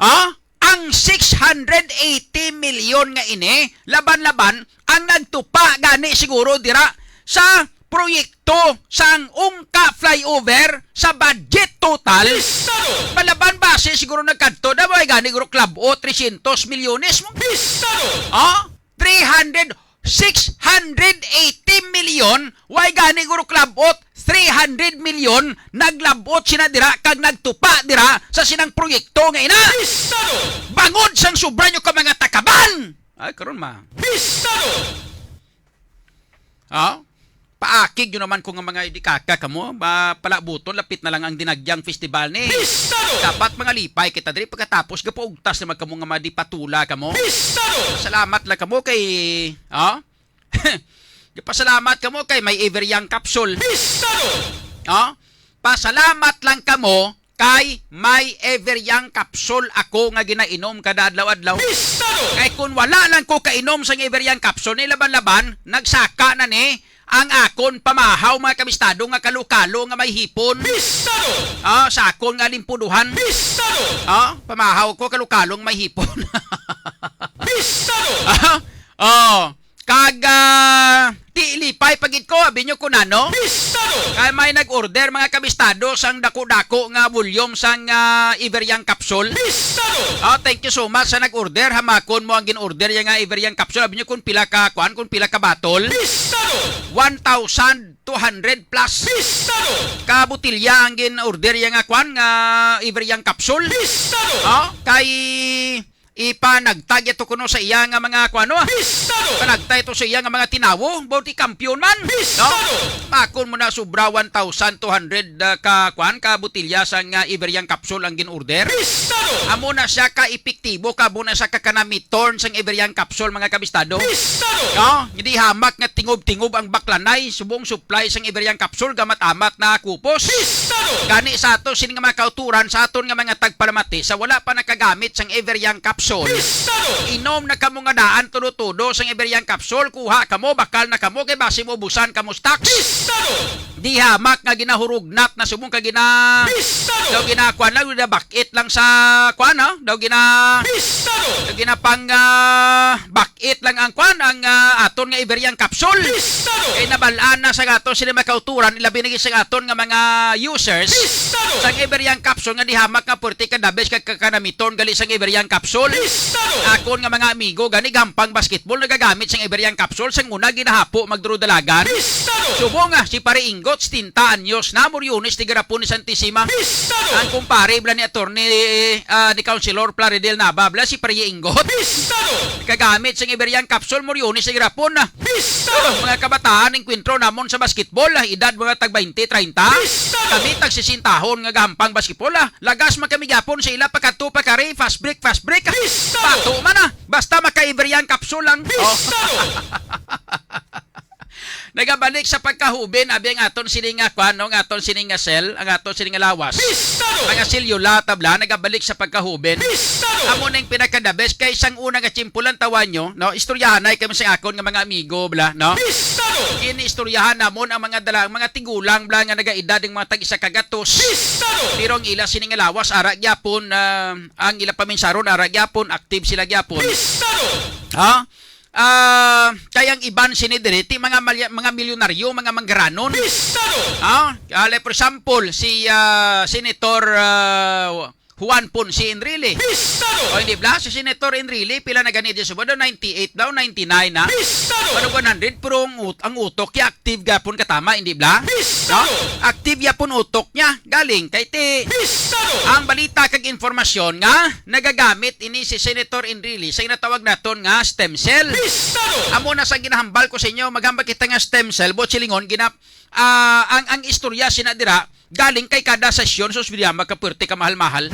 ah, ang six hundred eighty milyon nga ini, laban-laban, ang nagtupa gani siguro dira sa proyekto sang Ungka flyover sa budget total. Palaban base siguro nagkadto na mo gani guro klab-o trescientos milyones mo. Pistado! Ah? Three hundred, six hundred eighty milyon, way gani guro klabot, three hundred milyon, naglabot sina dira kag nagtupa dira sa sinang proyekto nga ina. Pistado! Bangod sang sobra nyo ka mga takaban! Ay, karon ma. Pistado! Ha? Paakig yun naman ko nga mga idikaka kamo, ba, palabuton, lapit na lang ang dinagyang festival ni. Pistado! Dapat mga lipay kita diri pagkatapos gapaugtas naman kamo nga mga dipatula kamo. Pistado! Salamat lang kamo kay, ha? Pasalamat kamo kay may Everyang capsule. Pistado! Ha? Pasalamat lang kamo kay may Everyang capsule ako nga ginainom kada adlaw-adlaw. Pistado! Kay kun wala lang ko kainom sang Everyang capsule, ni laban-laban, nagsaka na ni ang akon pamahaw, mga kabistado, nga kalukalo nga may hipon. Pistado! Ah, sa akon nga limpuduhan. Pistado! Ah, pamahaw ko kalukalo nga may hipon. Pistado! Ah, oh. Kag, ah, ti lipay pa gid ko, abi nyo kun ano? Pistado! Kay may nag-order, mga kabistado, sang dako-dako nga volume sang, ah, Iverian capsule. Pistado! Ah, thank you so much sa nag-order. Hamakon mo ang gin-order ya nga Iverian capsule. Abi nyo kung pila ka, kuan, kung pila ka bottle? Pistado! One thousand two hundred plus Pistado! Ka botilya ang gin-order ya nga, kuan, nga Iverian capsule. Pistado! Ah, kay ipanagtag ito kuno sa iya nga mga kuano. Pistado! Panagtag ito sa iya nga mga tinawo, bawti kampiyon man. Pistado! No? Pakon mo na sobra one thousand two hundred, ah, ka kuan, ka botilya sa nga Iverian capsule ang gin-order. Pistado! Amo na siya ka epektibo, ka amo na siya ka kanamiton sang Iverian capsule, mga kabistado. Pistado! No? Hindi hamak nga tingob-tingob ang baklanay, subong supply sang Iverian capsule, gamat-amat na kupos. Pistado! Gani sa ato sini nga mga kauturan, sa aton nga mga tagpalamati, sa wala pa nakagamit sang Iverian capsule, Pistado! Inom na kamo nga daan tudo-tudo sang Iverian capsule, kuha kamo, bakal na kamo, kay basi mo ubusan kamo stocks. Pistado! Di hamak nga ginahurugnat na subong ka gina-, Pistado! Daw ginakuan lang, daw bak-it lang sa kuan, ha? Daw gina-, Pistado! Daw ginapang, ah, bak-it lang ang kuan, ang, ah, aton nga Iverian capsule. Pistado! Kay nabal-an na sa aton sila makauturan, ilabi na gid sa aton nga mga users. Pistado! Sang Iverian capsule nga di hamak nga puwerte ka dabis kag kakanamiton gali sang Iverian capsule. Pistado! Akon nga mga amigo gani gampang basketball nagagamit sang Iverian capsule sang una ginahapo magdurudalagan. Pistado! Subong nga si Pare Ingot, setenta anyos na, Moriones, tigarapon ni Santissima. Pistado! Ang kumpare bala ni attorney, ah, ni Councilor Plaridel Nava, bala si Pare Ingot. Pistado! Kagamit sang Iverian capsule, Moriones, tigarapon na. Pistado! Mga kabataan, engkwentro namon sa basketball, ah, edad mga tag twenty, treinta. Pistado! Kami tag sesentahon nga gahampang basketball, ah. Lagas man kami gyapon sa ila, pakadto pa kari, fast break, fast break, ah. Pistado! Bato man, ah. Basta maka-Everyang capsule lang. Oh. Nagabalik sa pagkahuben, abi, ang aton sini nga kwan, no? Ang aton sini nga cell, ang aton sini nga lawas. Mga selula, tabla, nagabalik sa pagkahuben. Amo na yung pinaka-the best. Kay sang una nga tiyempo lang, tawa nyo, no? Istoryahanay kami sa akon nga mga amigo, bla, no? Giniistoryahan namon ang mga dala, ang mga tigulang, bla, nga nagaedad ng mga tag-isa ka gatos. Pero ang ila sini nga lawas, ara gyapon, ah, ang ila paminsaron, ara gyapon, active sila gyapon. Ha? Ah, kay ang iban sini diri, ti mga malya-, mga milyonaryo, mga manggaranon. Ah, ah, like, for example, si, ah, Senator, ah, Juan Ponce Enrile. O, hindi bla? Si Senator Enrile, pila na gani di subad? Ninety-eight daw, ninety-nine na. Ano, one hundred, pero ang, ut- ang utok, ya active gapon katama, hindi bla? No? Active yapon utok niya. Galing kay ti ang balita kag informasyon nga nagagamit ini si Senator Enrile sa ginatawag naton nga stem cell. Amo na sa ginahambal ko sa inyo, maghambal kita nga stem cell, buot silingon, gina-, ah, ang, ang istorya sina dira, galing kay kada sesyon, sus, biyama ka pwerte ka mahal-mahal.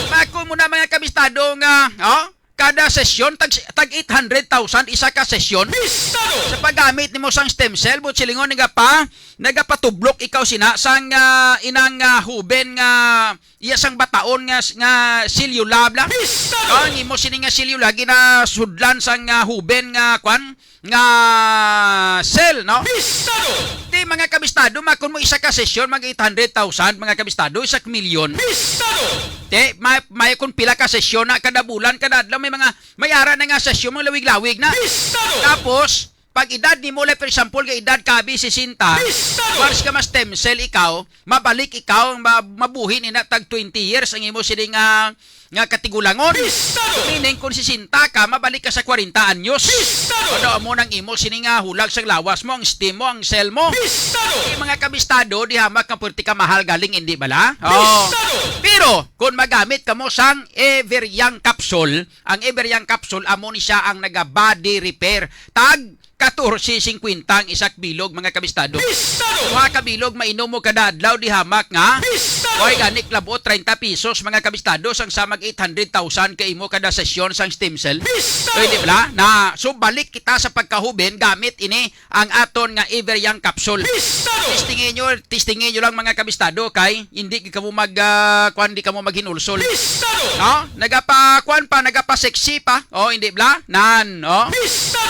Mako mo na, mga kabistado, nga, oh, kada sesyon, tag, tag eight hundred thousand isa ka sesyon. Sa paggamit nimo sang stem cell, buot silingon, nagapa-, nagapatublok ikaw sina sang, ah, inang, ah, huben nga iya sang bataon nga, nga selula, bla. Ang imo sini nga selula, ginasudlan sang, ah, huben nga, kwan, nga cell, no? Ti, mga kabistado, makon mo isa ka sesyon, mag eight hundred thousand, mga kabistado, isa ka milyon. Ti, may, may kung pila ka sesyon na kada bulan, kada adlaw, may mga, may ara na nga sesyon, mga lawig-lawig na. Tapos, pag edad nimo, like, for example, nga edad ka, abi, sesenta, once ka ma-stem cell ikaw, mabalik ikaw, ma-, mabuhi ni na tag twenty years ang imo sini nga, nga katigulangon. Meaning, kung sesenta ka, mabalik ka sa kwarenta anyos. Ano, amo nang imo sini nga hulag sang lawas mo, ang stem mo, ang cell mo. Di, mga kabistado, di hamak nga pwerte ka mahal galing, hindi bala? Oh. Pero, kung magamit ka mo sang Ever Young Capsule, ang Ever Young Capsule, amo ni siya ang naga-body repair. Tag katorse singkwenta ang isa ka bilog, mga kabistado. Duha ka bilog, mainom mo kada adlaw, di hamak nga. Oy, gani, klabo, treinta pesos, mga kabistado, sang sa mag eight hundred thousand ka imo kada sesyon sang stem cell. Pwede bala? Na, so, balik kita sa pagkahuben gamit ini ang aton nga Ever Young Capsule. Testingi nyo, testingi nyo lang, mga kabistado, kay hindi gid kamo mag, ah, kwan, di kamo maghinulsol. No? Nagapa, kwan pa, nagapa-sexy pa. Oh, hindi bala? Nan, oh.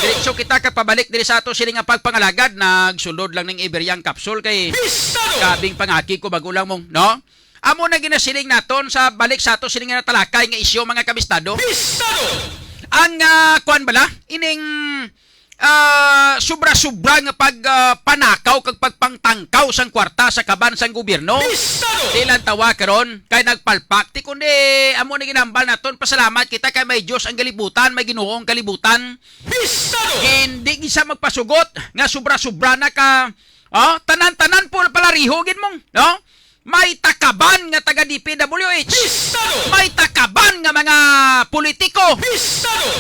Diretso kita kag pabalik diri sa ato sini nga pagpangalagad, nagsulod lang ning Ever Young Capsule kay kabing pangaki ko bago lang mong, no? Amo na ginasiling naton sa balik sa ato sini nga natalakay nga isyu, mga kabistado. Ang, ah, kwan bala? Ining, ah, sobra-sobra nga pag, ah, panakaw kag pagpangtangkaw sang kwarta sa kaban sang gobyerno. Di lang tawa karon kay nagpalpak ti, kundi amo ni ginambal naton. Pasalamat kita kay may Dios ang kalibutan, may Ginoo ang kalibutan. Hindi gid sa magpasugot nga sobra-sobra na ka, oh, tanan-tanan po palariho gid mong, no? May takaban nga taga D P W H. May takaban nga mga politiko.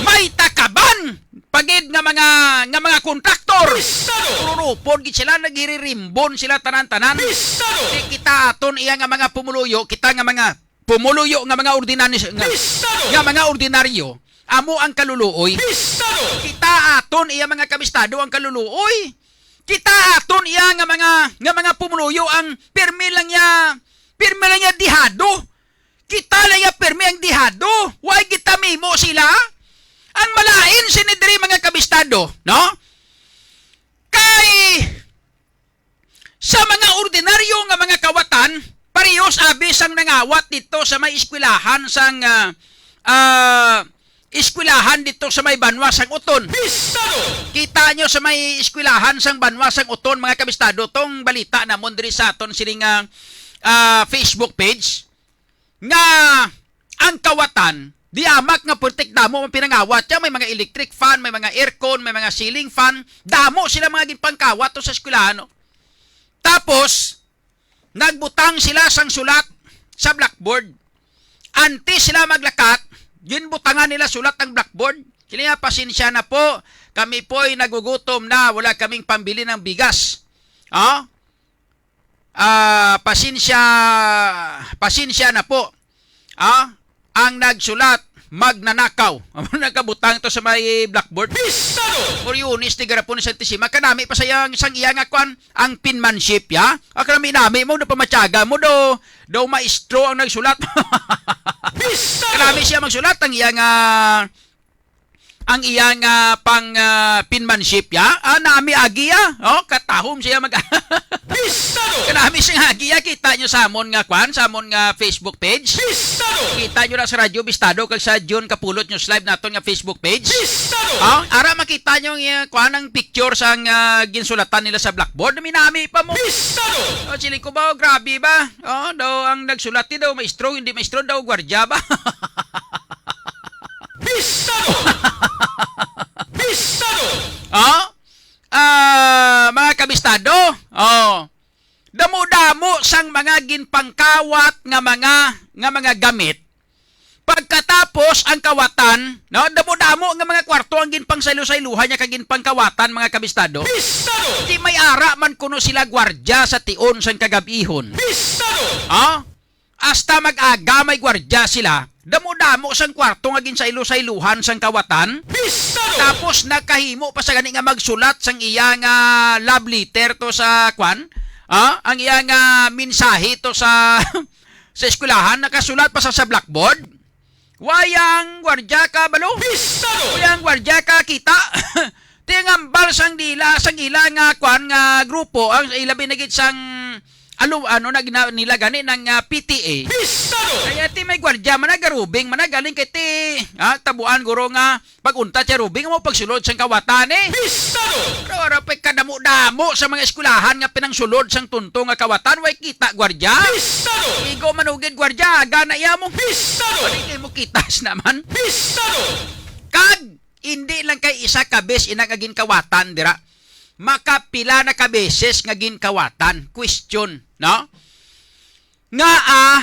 May takaban pagid nga mga, nga mga kontraktor. Pururupod gid sila, nagiririmbon sila tanan-tanan. Di kita aton iya nga mga pumuluyo, kita nga mga pumuluyo nga mga ordinaryo, nga, nga mga ordinaryo, amo ang kaluluoy. Kita aton iya, mga kabistado, ang kaluluoy. Kita aton iya nga mga, nga mga pumuluyo ang pirmi lang niya, pirmi lang niya dihado. Kita lang niya pirmi ang dihado. Why kita mimo sila? Ang malain sini diri, mga kabistado, no? Kay sa mga ordinaryo nga mga kawatan, parehos abi sang nangawat dito sa may eskwelahan sang, ah, ah, eskwelahan dito sa may banwa sang Uton. Kita nyo sa may eskwelahan sang banwa sang Uton, mga kabistado, tong balita namon diri sa aton sini nga, ah, Facebook page, nga ang kawatan, di amak nga putik damo ang pinangawat siya, may mga electric fan, may mga aircon, may mga ceiling fan, damo sila mga ginpangkawat to sa eskwelahan, no? Tapos, nagbutang sila sang sulat sa blackboard. Antes sila maglakat, ginbutangan nila sulat ang blackboard. Kini nga, "Pasensya na po, kami po'y nagugutom na, wala kaming pambili ng bigas." Ah? Ah, pasensya, pasensya na po. Ah? Ang nagsulat, magnanakaw. Amo na kabutang to sa may blackboard. Pistado! Coriones ni garapon ni Santissima. Kanami pa sa iyang, sang iya nga kwan, ang penmanship, ya? Ah, kanami-nami mo, napamatyaga mo, do, do maestro ang nagsulat. Pistado! Kanami siya magsulat, ang iya nga, ang iya nga pang, ah, penmanship, ya? Ah, nami agi, ya? Oh, katahom siya mag- Pistado! Kanami siya agi, ya? Kita nyo sa amon nga, kwan, sa amon nga Facebook page. Pistado! Kita nyo na sa Radyo Bistado kag sa June Kapulot News Live naton nga Facebook page. Pistado! Ah, ara makita nyo nga, kwan, ang picture sa nga ginsulatan nila sa blackboard. Minami pa mo. Pistado! Oh, sili ko ba, oh, grabe ba? Oh, daw ang nagsulat ni daw maestro, hindi maestro daw gwardiya ba? Pistado! Pistado! Oh? Ah, mga kabistado, oh. Damo-damo sang mga ginpangkawat nga mga, nga mga gamit. Pagkatapos ang kawatan, no, damo-damo nga mga kwarto ang ginpangsaylo-sayluhan niya kag ginpangkawatan, mga kabistado. Pistado! Di may ara man kuno sila gwardiya sa tion sang kagab-ihon. Pistado! Ha? Hasta mag-aga may gwardiya sila, damo-damo sang kwarto nga ginsaylo-sayluhan sang kawatan. Pistado! Tapos nakahimo pa sa gani nga magsulat sang iya nga love letter to sa kwan, ah, ang iya nga mensahe to sa sa eskwelahan, nakasulat pa sa, sa blackboard. Wayang gwardiya ka balo. Pistado! Wayang gwardiya ka kita. Tingambal sang dila, sang ila nga kwan nga grupo, ang ilabi na gid sang alo, ano na gina-, nila gani ng, ah, P T A. Pistado! Kaya ti may gwardiya man na garubing man na galing kay ti, ah, tabuan guro nga pag-untat siya rubing mo pagsulod sang kawatan eh. Pistado! Pero ara pa'y kadamo-damo sa mga eskwelahan nga pinangsulod sang tunto nga kawatan, way kita gwardiya. Pistado! Igo manugid gwardiya, aga na iya mo. Pistado! Pwede kayo mo kitas naman. Pistado! Kag hindi lang kay isa ka bes ina nga ginkawatan dira. Makapila na ka beses nga ginkawatan. Question, no? Nga, ah,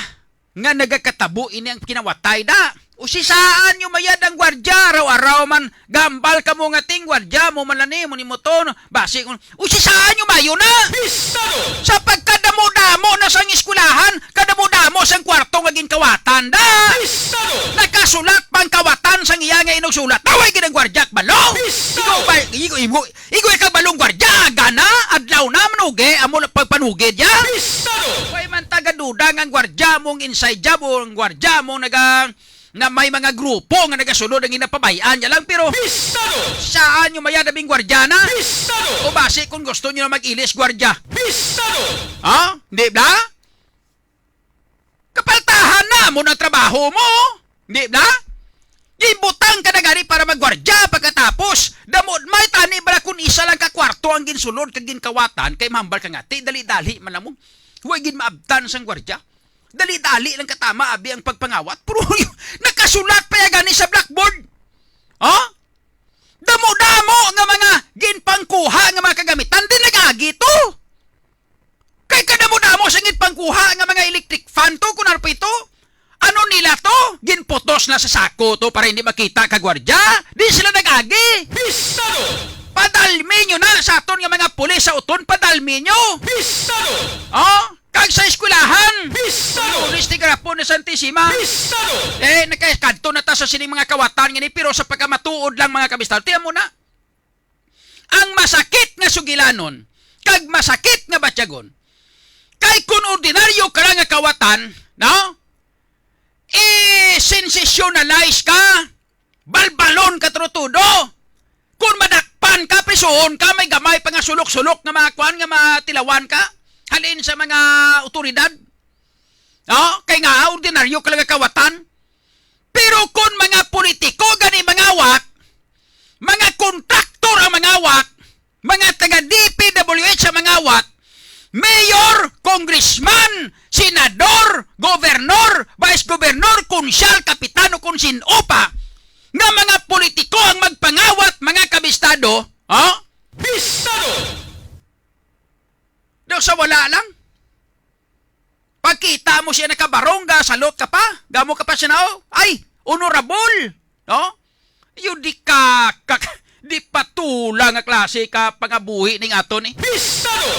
nga nagakatabo ini ang kinawatay da. Usisaan nyo mayad ang gwardiya, araw-araw man gambal kamo nga ting gwardiya mo man lani mo ni mo to, no? Basi kung usisaan nyo mayo na. Pistado! Sa pagkadamo-damo na sang eskwelahan, kadamo-damo sang kwarto nga ginkawatan da. Pistado! Nakasulat pang kawatan sang iya nga inugsulat. Taway gid ang gwardiya, balo. Pistado! Ikaw ba, ikaw, imo, Igo ikaw balong gwardiya, gana, adlaw na, manugi, amo na pagpanugid ya. Pistado! Way man tagaduda nga ang gwardiya mong inside job o ang gwardiya mong naga, nga may mga grupo nga nagasulod ang ginapabay-an niya lang, pero Pistado! Saan nyo maya nabing gwardiya na? Pistado! O basi kung gusto nyo na mag-ilis gwardiya. Pistado! Ha? Di ba? Kapaltahan na mo na trabaho mo. Di ba? Gibutang ka na gani para magwardya pagkatapos. Damo may tani bala kun isa lang ka kwarto ang ginsulod kag ginkawatan kay mahambal ka nga, ti, dali-dali man lang mo. Wa gid maabtan sang gwardya. Dali-dali lang katama abi ang pagpangawat. Pero nakasulat pa ya gani sa blackboard. Ha? Damo-damo nga mga ginpangkuha nga mga kagamitan, di nag-agi to. Kay kadamo-damo sa ginpangkuha nga mga electric fan to, kun ano pa ito? Ano nila to? Ginputos na sa sako to para hindi makita ka gwardya? Di sila nag-agi? Pistado! Padalmi nyo na sa aton nga mga pulis sa uton, padalmi nyo! Pistado! Oh, kag sa eskwelahan! Pistado! Lunes ni garapon ni Santisima! Pistado! Eh, nakakadto na ta sa sining mga kawatan nga ni, pero sa pagkamatuod lang, mga kabistado, tiyan mo na. Ang masakit nga sugilanon kag masakit nga batyagon kay kun ordinaryo ka lang nga kawatan, no? I-sensationalize ka, balbalon ka tudo-tudo. Kun madakpan ka, prisuhon ka, may gamay pa nga sulok-sulok nga mga kuan nga matilawan ka halin sa mga otoridad. No? Kay nga ordinaryo ka lang nga kawatan. Pero kung mga politiko gani mangawat, mga kontraktor ang mangawat, mga taga D P W H ang mangawat, mayor, congressman, senador, gobernor, vice governor, konsyal, kapitan o kung sin-o pa nga mga politiko ang magpangawat, mga kabistado, ha? Bistado! Daw sa wala lang. Pagkita mo siya nakabarong, gasalot ka pa. Gamo ka pa siya na, oh. Ay, honorable. No? Yun di ka, ka, di patula nga klase ka pangabuhi ning ato ni. Pistado!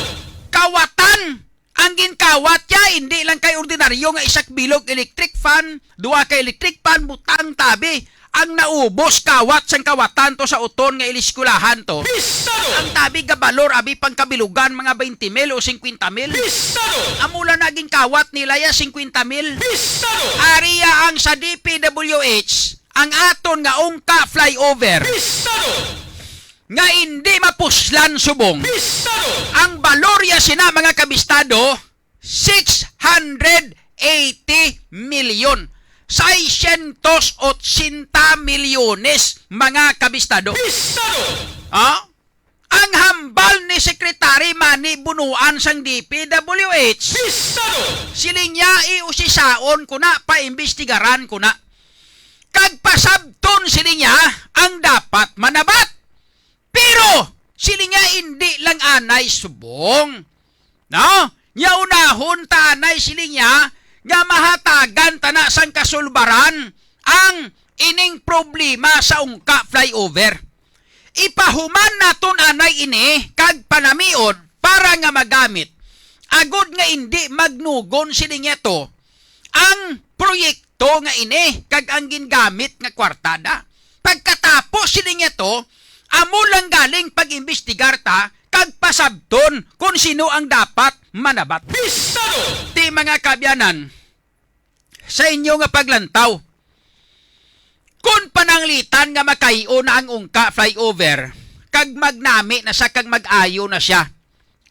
Kawatan Ang ginkawat niya, hindi lang kay ordinaryo nga isa ka bilog electric fan, duha ka electric fan, butang tabi. Ang naubos kawat sang kawatan to sa uton nga iliskwelahan to. Pistado! Ang tabi gabalor abi pang kabilugan mga twenty mil o fifty mil. Pistado! Amo lang na ginkawat nila ya fifty mil. Pistado! Ari ya ang sa D P W H, ang aton nga ungka flyover. Pistado! Nga hindi mapuslan subong. Pistado! Ang balor ya sina mga kabistado, six hundred eighty million. Seiscientos ochenta milyones, mga kabistado. Pistado! Ah? Ang hambal ni Secretary Manny Bunuan sang D P W H. Pistado! Siling niya, iusisaon ko na, paimbestigaran ko na. Kag pasabton, siling niya, ang dapat manabat. Pero, siling niya, hindi lang anay subong. No? Nya unahon ta anay, siling niya, nga mahatagan ta na sang kasulbaran ang ining problema sa ungka flyover. Ipahuman naton anay ini kag panamion para nga magamit, agod nga indi magnugon, siling niya to, ang proyekto nga ini kag ang gingamit nga kwartada. Pagkatapos sini nga to, amo lang galing pag-imbestigar ta kag pasabton kon sino ang dapat manabat. Pistado! Ti mga kaabyanan, sa inyo nga paglantaw, kon pananglitan nga makayo na ang ungka flyover, kag magnami na siya kag mag-ayo na siya,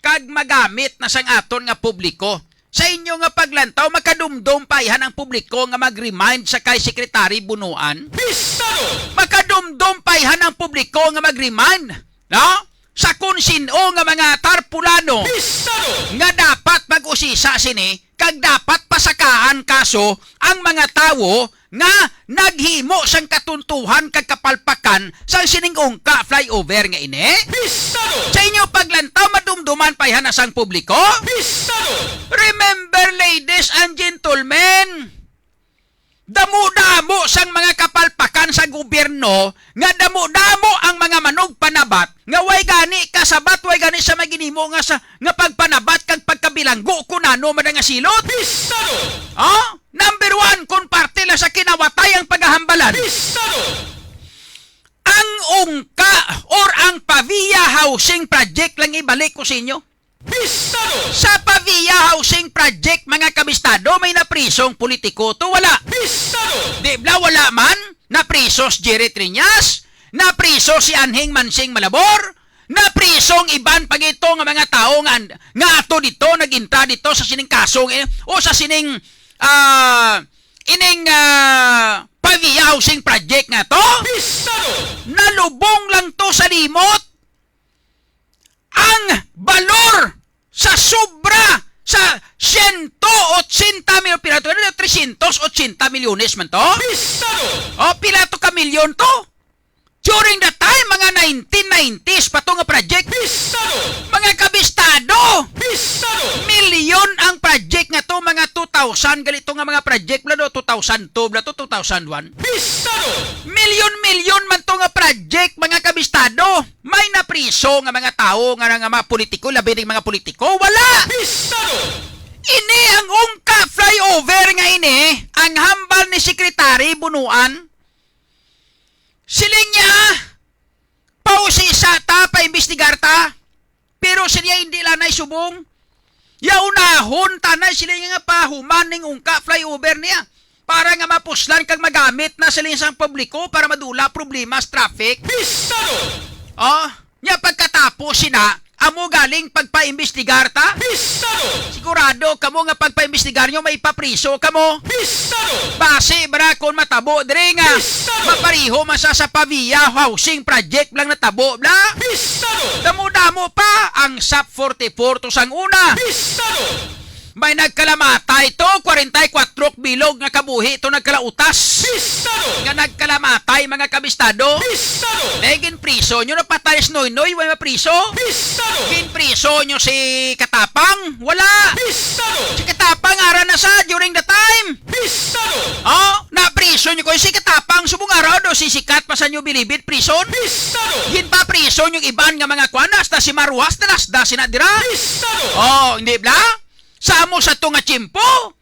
kag magamit na sang aton nga publiko. Sa inyo nga paglantaw, makadumdom pa ihan ang publiko nga mag-remind sa kay Secretary Bunuan? Pistado! Makadumdom pa ihan ang publiko nga mag-remind, no? Sa kung sin-o nga mga tarpulano Pistado! Nga dapat mag-usisa sini, kag dapat pasakaan kaso ang mga tawo nga naghimo sang katuntuhan kag kapalpakan sang sining ungka flyover nga ini? Pistado! Sa inyo paglantaw, madumduman pa ihana sang publiko? Pistado! Remember, ladies and gentlemen, damo-damo sang mga kapalpakan sa gobyerno nga damo-damo ang mga manugpanabat nga way gani kasabat, way gani sa maginimo nga sa, nga pagpanabat kag pagkabilanggo kun ano man nga silot. Pistado! Oh? Number one, kung parte lang sa kinawatay ang pagahambalan. Pistado! Ang ungka or ang Pavia Housing Project lang ibalik ko sa inyo. Pistado! Sa Pavia Housing Project, mga kabistado, may naprisong politiko to, wala. Pistado! Di bla, wala man. Napriso si Jerry Triñas, napriso si Anhing Mansing Malabor, napriso ang iban pa gito nga mga tawo nga, nga ato dito, nag-intra dito sa sining kaso nga ini, o sa sining, ah, ining, ah, Pavia Housing Project nga to. Pistado! Nalubong lang to sa limot. Ang balor sa sobra sa siyento ochenta mil, pila to? Ano, trescientos ochenta milyones man to? Pistado! O, pila to ka milyon to? During the time, mga nineteen nineties pa to nga project. Pistado! Mga kabistado! Pistado! Milyon ang project nga to, mga two thousand, gali to nga mga project bla do, two thousand two bla to, two thousand one. Pistado! Milyon-milyon man to nga project, mga kabistado. May napriso nga mga tawo nga, nga mga politiko, labi ning mga politiko? Wala! Pistado! Ini ang ungka flyover nga ini, ang hambal ni Secretary Bunuan. Siling niya, pausisa ta, paimbestigar ta. Pero siya hindi lang naisubong. Ya unahon ta na sila nga pahuman ning ungka flyover niya para nga mapuslan kag magamit na sila sang publiko para madula problema sa traffic. Pistado! Oh, nya pagkatapos sina, amo galing pagpaimbestigar ta? Pistado! Sigurado kamo nga pagpaimbestigar nyo, may papriso kamo? Pistado! Basi bra kung matabo diri nga Pistado! Mapariho man sa, sa Pavia housing project lang natabo bla? Pistado! Damo-damo pa ang sap forty-four to sang una. Pistado! May nagkalamatay to, kwarenta y kwatro bilog nga kabuhi to nagkalautas. Pistado! Nga nagkalamatay, mga kabistado. Pistado! May ginpriso nyo, napatay si Noynoy, way mapriso. Pistado! Ginpriso nyo si Katapang? Wala! Pistado! Si Katapang, ara na sa during the time. Pistado! Oh, napriso nyo ko si Katapang, subong araw do si Sikat pa sa nyo bilibid prison. Pistado! Ginpapriso nyo iban nga mga kwan, hasta si Maruas, dalasda sina dira. Pistado! Oh, hindi bla? Sa amo sa to nga tiyempo,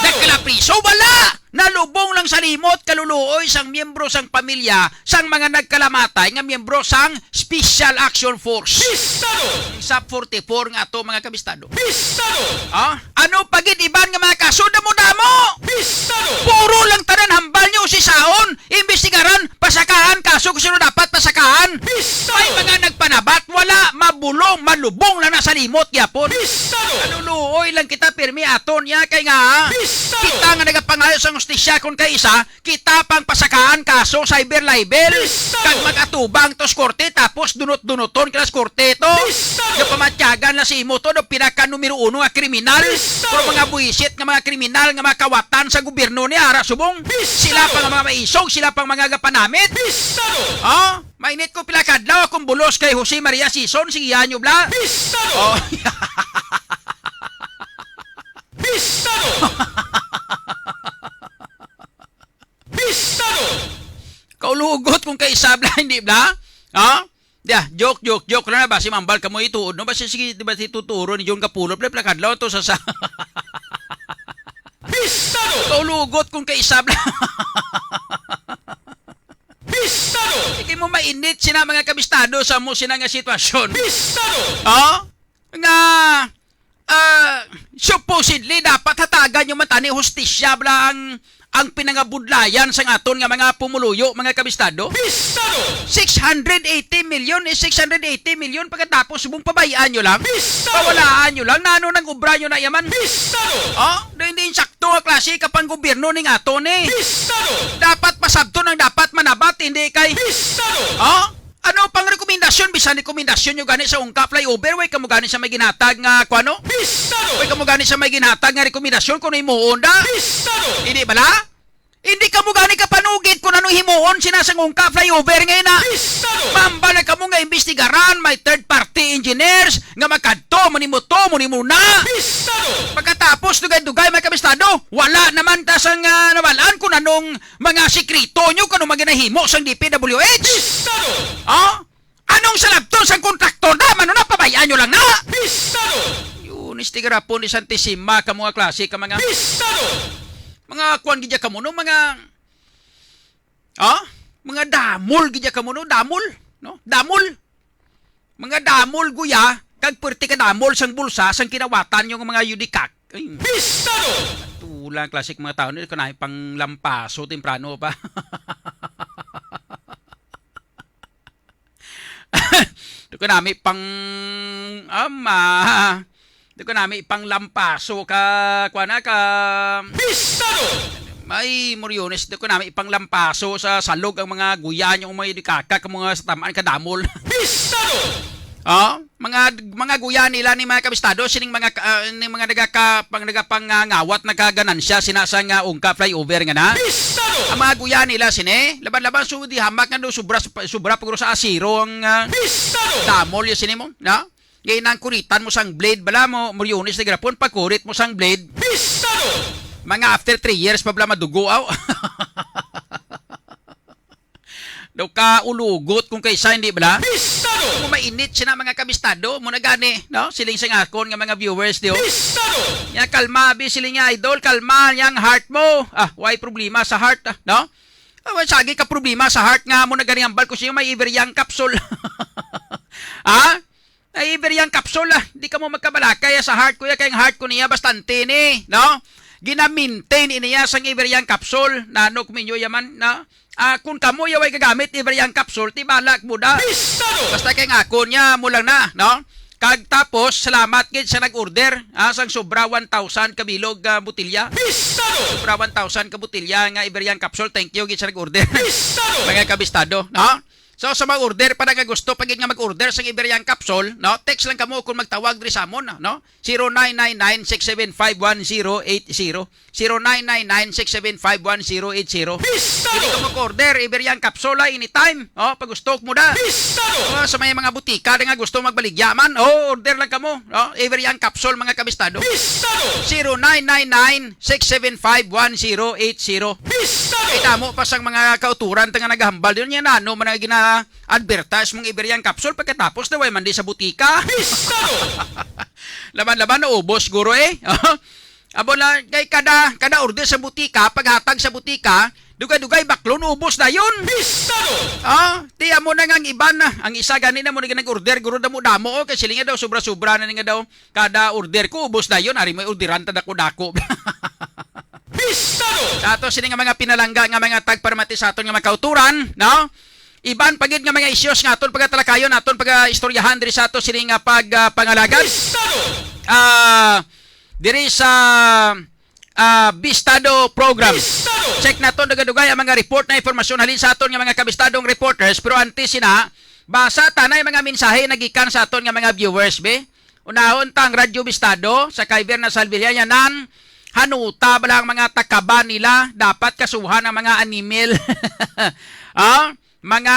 nagkalapriso, wala. Nalubong lang sa limot, kaluluoy sang miyembro sang pamilya sang mga nagkalamatay nga miyembro sang Special Action Force. Pistado! Sub forty-four nga ato, mga kabistado. Pistado! Ah? Ano pa gid iban nga mga kaso? Damo-damo! Pistado! Puro lang tanan hambal niyo usisaon, imbestigaran, pasakahan kaso kung sino dapat pasakahan. Pistado! May mga nagpanabat, wala, mabulong, malubong lang na sa limot gyapon. Pistado! Kaluluoy lang kita, pirmi aton niya, kay nga, Pistado! Kita nga nagapangayo sa hustisya kon kay isa, kita pang pasakaan kaso, cyber libel, Pistado! Kag mag-atubang to sa korte, tapos dunot-dunoton ka sa korte to. Pistado! Nga pamatyagan na si imo to, do pinaka numero uno nga kriminal. Pistado! Pero mga buwisit nga mga kriminal nga mga kawatan sa gobyerno ni ara subong. Pistado! Sila pa nga mga maisog, sila pang mga gapanamit. Pistado! Oh, mainit ko pila kadlaw akong bulos kay Jose Maria Sison, sige yan nyo, bla. Pistado! Oh. Pistado! Pistado! Kaulugot kung kaisa, bla, hindi, bla? Ha? Dia, joke, joke, joke lang na. Basi mambal ka mo ituod, no? Basi sige, di ba, si tuturo ni John Kapulot, bla, plakadlaw to sa, sa. Pistado! Kaulugot kung kaisa, bla. Pistado! Sige mo mainit sina mga kabistado sa mo sina nga sitwasyon. Pistado! Ha? Nga, ah, supposedly, dapat hatagan nyo man tani hustisya, bla, ang, ang pinangabudlayan sang aton nga mga pumuluyo, mga kabistado. Pistado! Six hundred eighty million is six hundred eighty million, pagkatapos mong pabayaan nyo lang? Pistado! Pawalaan nyo lang, nano nang obra nyo na yaman? Pistado! Oh, do hindi insakto nga klase ka pang gobyerno ning aton eh. Pistado! Dapat pasabton ang dapat manabat, hindi kay Pistado! Oh? Ano pang rekomendasyon? Bisan rekomendasyon nyo gani sa Ungka flyover, way kamo gani sa may ginhatag nga, kuwano? Pistado! Way kamo gani sa may ginhatag nga rekomendasyon kung himuon da? Pistado! Hindi bala? Hindi kamo gani kapanugid kung anong himuon sina sa Ungka flyover ngayon na? Pistado! Mamba na kamo nga imbestigaran, may third party engineers nga makadto, manimo to, manimo na. Pistado! Pagkatapos, dugay-dugay, may kabistado, wala naman ta sang, ah, nawalaan kung anong mga sikreto nyo kano maginahimo sang D P W H? Pistado! Ha? Anong salabton sang kontraktor na? Mano na, pabayaan nyo lang na? Pistado! Yun, istigarapon ni Santisima ka mga klase ka mga Pistado! Mga kuwan gidya kamo, no? Mga, ha? Mga damol gidya kamo, no? Damol, no? Damol. Mga damol, guya, kag pwerte ka damol sang bulsa, sang kinawatan nyo nga mga yudikak. Ay, Pistado! Tulang klasik mga tao ni, kanay pang lampaso temprano pa. Ito ka nami pang, ama. Ito ka nami pang lampaso ka, kuha na ka. Pistado! May Moriones, ito ka nami pang lampaso sa salog ang mga guyan, yung mga idikaka, ka mga sa tamaan ka damol. Pistado! Oh, mga, mga guyan nila ni mga kabistado, sining mga, ah, ni mga nagaka-, pang, nagapangangawat, nagkaganansya, sina sa nga Ungka flyover nga na. Pistado! Ang mga guyan nila, sini, laban-laban, so, di hamak nga do, sobra, sobra pa guro sa asiro ang, ah, Pistado! Damol yung sini mo, na? Ngay nang kuritan mo sang blade, bala mo, Moriones na gihapon, pagkurit mo sang blade. Pistado! Mga after three years pa bala madugo, aw. Daw ka ulugot kung kaysa, hindi bala? Pistado! Kung mainit siya na, mga kabistado, mo na gani, no? Siling sa akon nga mga viewers, di, oh. Pistado! Nga kalma, bi, siling nga, idol, kalma, yang heart mo. Ah, why problema sa heart, ah, no? Ah, why sagi ka problema sa heart nga mo na gani hambal ko siya may Iverian capsule? Ha? Ay, Iberian capsule, ah. Di ka mo magkabalakay, ah, sa heart ko, ya, kay ang heart ko niya bastante ni, no? Ginamintain niya sang Iberian capsule. Nano kuminyo yaman, no? Ah, kung kamo ya way gagamit Iberian capsule, tibalak mo da. Pistado! Basta kay nga ako niya mo lang na, no? Kag tapos, salamat gid sa nag-order, ah, sang sobra one thousand ka bilog, ah, botilya. Pistado! Sobra one thousand ka botilya nga Iberian capsule. Thank you gid sa nag-order. Pistado! Mga kabistado, no? So, sa mag-order pa na nga gusto pa gid nga mag-order sang Iberian capsule, no? Text lang kamo kung magtawag diri sa amon, no? Zero nine nine nine six seven five one zero eight zero. Zero nine nine nine six seven five one zero eight zero. Pistado! Pwede ka mag-order, Iberian capsule, ah, anytime. Oh, pag gusto mo da. Pistado! Oh, sa may mga butika na nga gusto magbaligya man, oh, order lang kamo, no? Iberian capsule, mga kabistado. Pistado! Zero nine nine nine six seven five one zero eight zero. Pistado! Kita mo pa sang mga kauturan ta nga nagahambal din yan, ano man ang gina-advertise mong Iberian capsule pagkatapos na way man di sa butika. Pistado! Laban-laban, naubos, guro, eh. Amo lang, kay kada, kada order sa butika, paghatag sa butika, dugay-dugay, baklon, ubos dayon. Bistado! Ah, ti, amo na nga ang iban, ah. Ang isa gani na mo na nag-order, guro, damo-damo, oh, kay siling nga daw, sobra-sobra na ni nga daw, kada order ko, ubos dayon, ari mo orderan, ta dako-dako. Bistado! Sa ato sini nga mga pinalangga nga mga tagparamati sa aton nga mga kauturan, no? Iban pa gid nga mga issues nga aton pagatalakayon, aton pagaistoryahan diri sa ato sini nga pag, ah, pangalagad. Bistado! Ah, diri sa, ah, Bistado program. Bistado! Check naton dugay-dugay ang mga report na impormasyon halin sa aton nga mga kabistadong reporters, pero antes sina, basa tanay mga mensahe nagikan sa aton nga mga viewers, be. Unahon ta ang Radyo Bistado sa kay Verna Salvilla, yan ang hanuta bala ang mga takaban nila, dapat kasuhan ang mga animal. Ah, mga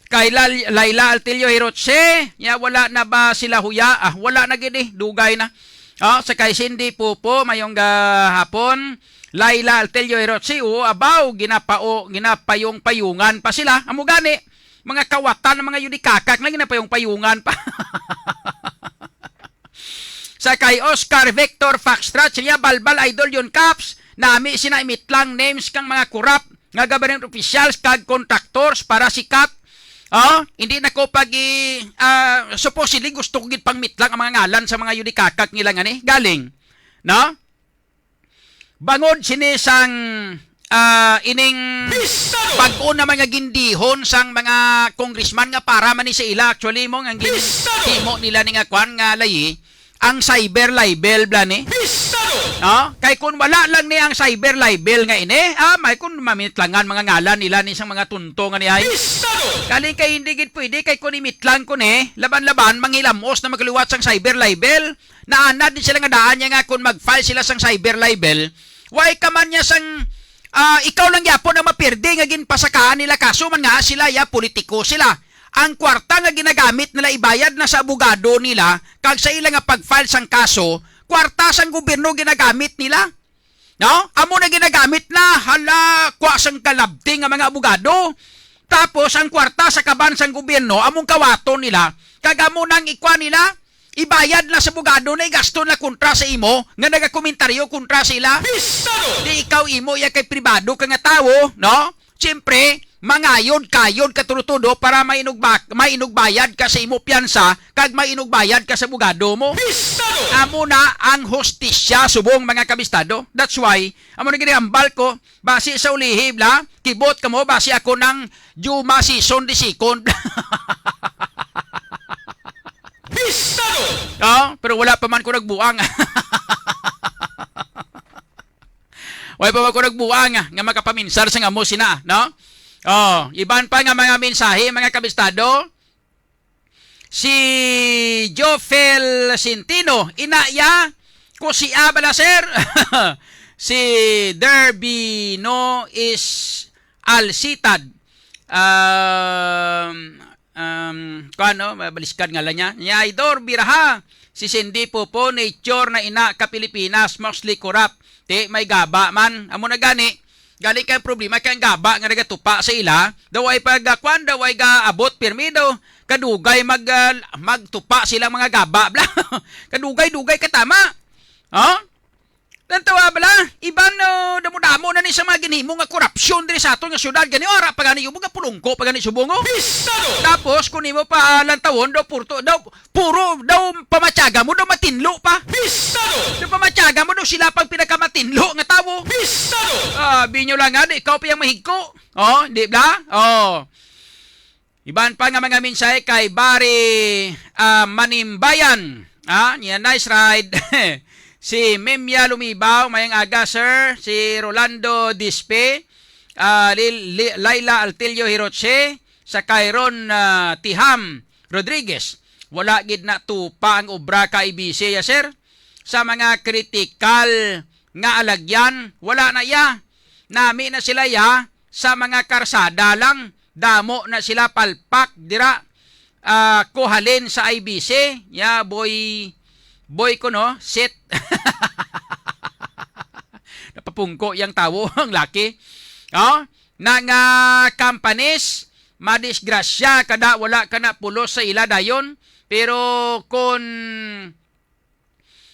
kay Lal-, Laila Altillo Hiroche, ya wala na ba sila huya? Ah, wala na gid eh, dugay na. Ah, sa kay Cindy Pupo, mayong gahapon. Laila Altillo Hiroche, oo, abaw, ginapao, ginapayong-payungan pa sila. Amo gani, mga kawatan ng mga yudikakak na ginapayong-payungan pa. Sa kay Oscar Victor Foxtrot, siya balbal idol yun, Kaps. Nami sina imitlang names kang mga corrupt nga government officials kag contractors para sikat. Oh, hindi na ko pag i-, ah, supposedly gusto ko gid pang mitlang ang mga ngalan sa mga yudikakak nila nga ni. Galing. No? Bangod sini sang, ah, ining Bistado! Bag-o na mga gindihon sang mga congressman nga para man ni sa ila. Actually, mo, ang gin-, Bistado! Himo nila ni nga kwan nga layi, ang cyber libel, bla ni. Bistado! No? Kay kung wala lang ni ang cyber libel nga ini, ah, may kung mamitlangan mga ngalan nila ni sang mga tunto nga ni ay. Bistado! Galing kay hindi gid pwede, kay kung imitlang ko ni, laban-laban, manghilamos na magaliwat sang cyber libel. Naanad din sila nga daan niya nga kung mag-file sila sang cyber libel, way ka man niya sang, ah, ikaw lang gyapon ang mapirdi nga ginpasakaan nila kaso man nga sila ya politiko sila. Ang kwarta nga ginagamit nila ibayad na sa abogado nila kag sa ila nga pag-file sang kaso, kwarta sang gobyerno ginagamit nila. No? Amo na ginagamit na, hala, kwa sang kalabti nga mga abogado. Tapos ang kwarta sa kaban sang gobyerno, among kawaton nila, kag amo nang ikwa nila, ibayad na sa abogado na igasto na kontra sa imo nga nagakomentaryo kontra sa ila. Bistado! Di ikaw imo iya kay pribado ka nga tawo, no? Siyempre, mangayod-kayod ka tudo-tudo para mainugba-, mainugbayad ka sa imo piyansa kag mainugbayad ka sa abogado mo. Bistado! Amo na ang hustisya subong mga kabistado. That's why, amo na gini hambal ko, basi sa ulihi, bla, kibot ka mo, basi ako nang Juma season the second. Bistado! Oh, pero wala pa man ko nagbuang. Wala pa man ko nagbuang nga makapaminsar sa nga mo sina, no? Oh, iban pa nga mga mensahe, mga kabistado. Si Jofel Centino, ina ya, ko si Abala, sir. Si Derbino is Alcitad. Um, um, kuan, no? Baliskad nga lang niya. Ni Idor Biraha, si Cindy Popo, nature na ina ka Pilipinas, mostly corrupt. Ti, may gaba man. Amo na gani. Gali kay problema kay ang gaba nga nagatupa sa ila, daw ay pagkuan, daw ay gaabot pirmi daw. Kadugay mag, ah, magtupa sila mga gaba, bla. Kadugay-dugay ka tama. Oh? Lantawa bala, iban, no, damo-damo na ni sa mga ginhimo nga korupsyon diri sa aton nga syudad. Gani, ora pa gani, yung mga pulungko pa gani subong, oh. Bistado! Tapos, kung imo pa, ah, lantawon, daw purto, daw, puro daw pamatyaga mo, daw matinlo pa. Bistado! Daw pamatyaga mo, daw sila pang pinakamatinlo nga tawo. Bistado! Ah, binyo lang nga, di ikaw pa yung mahigko. Oh, di ba? Oh. Iban pa nga mga mensahe kay Barry, ah, Manimbayan. Ah, niya, nice ride. Si Memia Lumibaw, mayang aga, sir. Si Rolando Dispe, ah, Lil-, Li-, Laila Altillo Hiroche, sa Kyron, ah, Tiham Rodriguez. Wala gid na tupa ang obra ka I B C ya, sir. Sa mga kritikal nga alagyan, wala na iya. Nami na sila iya sa mga karsada lang. Damo na sila palpak dira, ah, ko halin sa I B C. Ya, boy, boy ko, no? Sit. Napapungko yang tawo, ang laki. Oh, na nga companies, madisgrasya kada wala ka na pulos sa ila dayon. Pero kung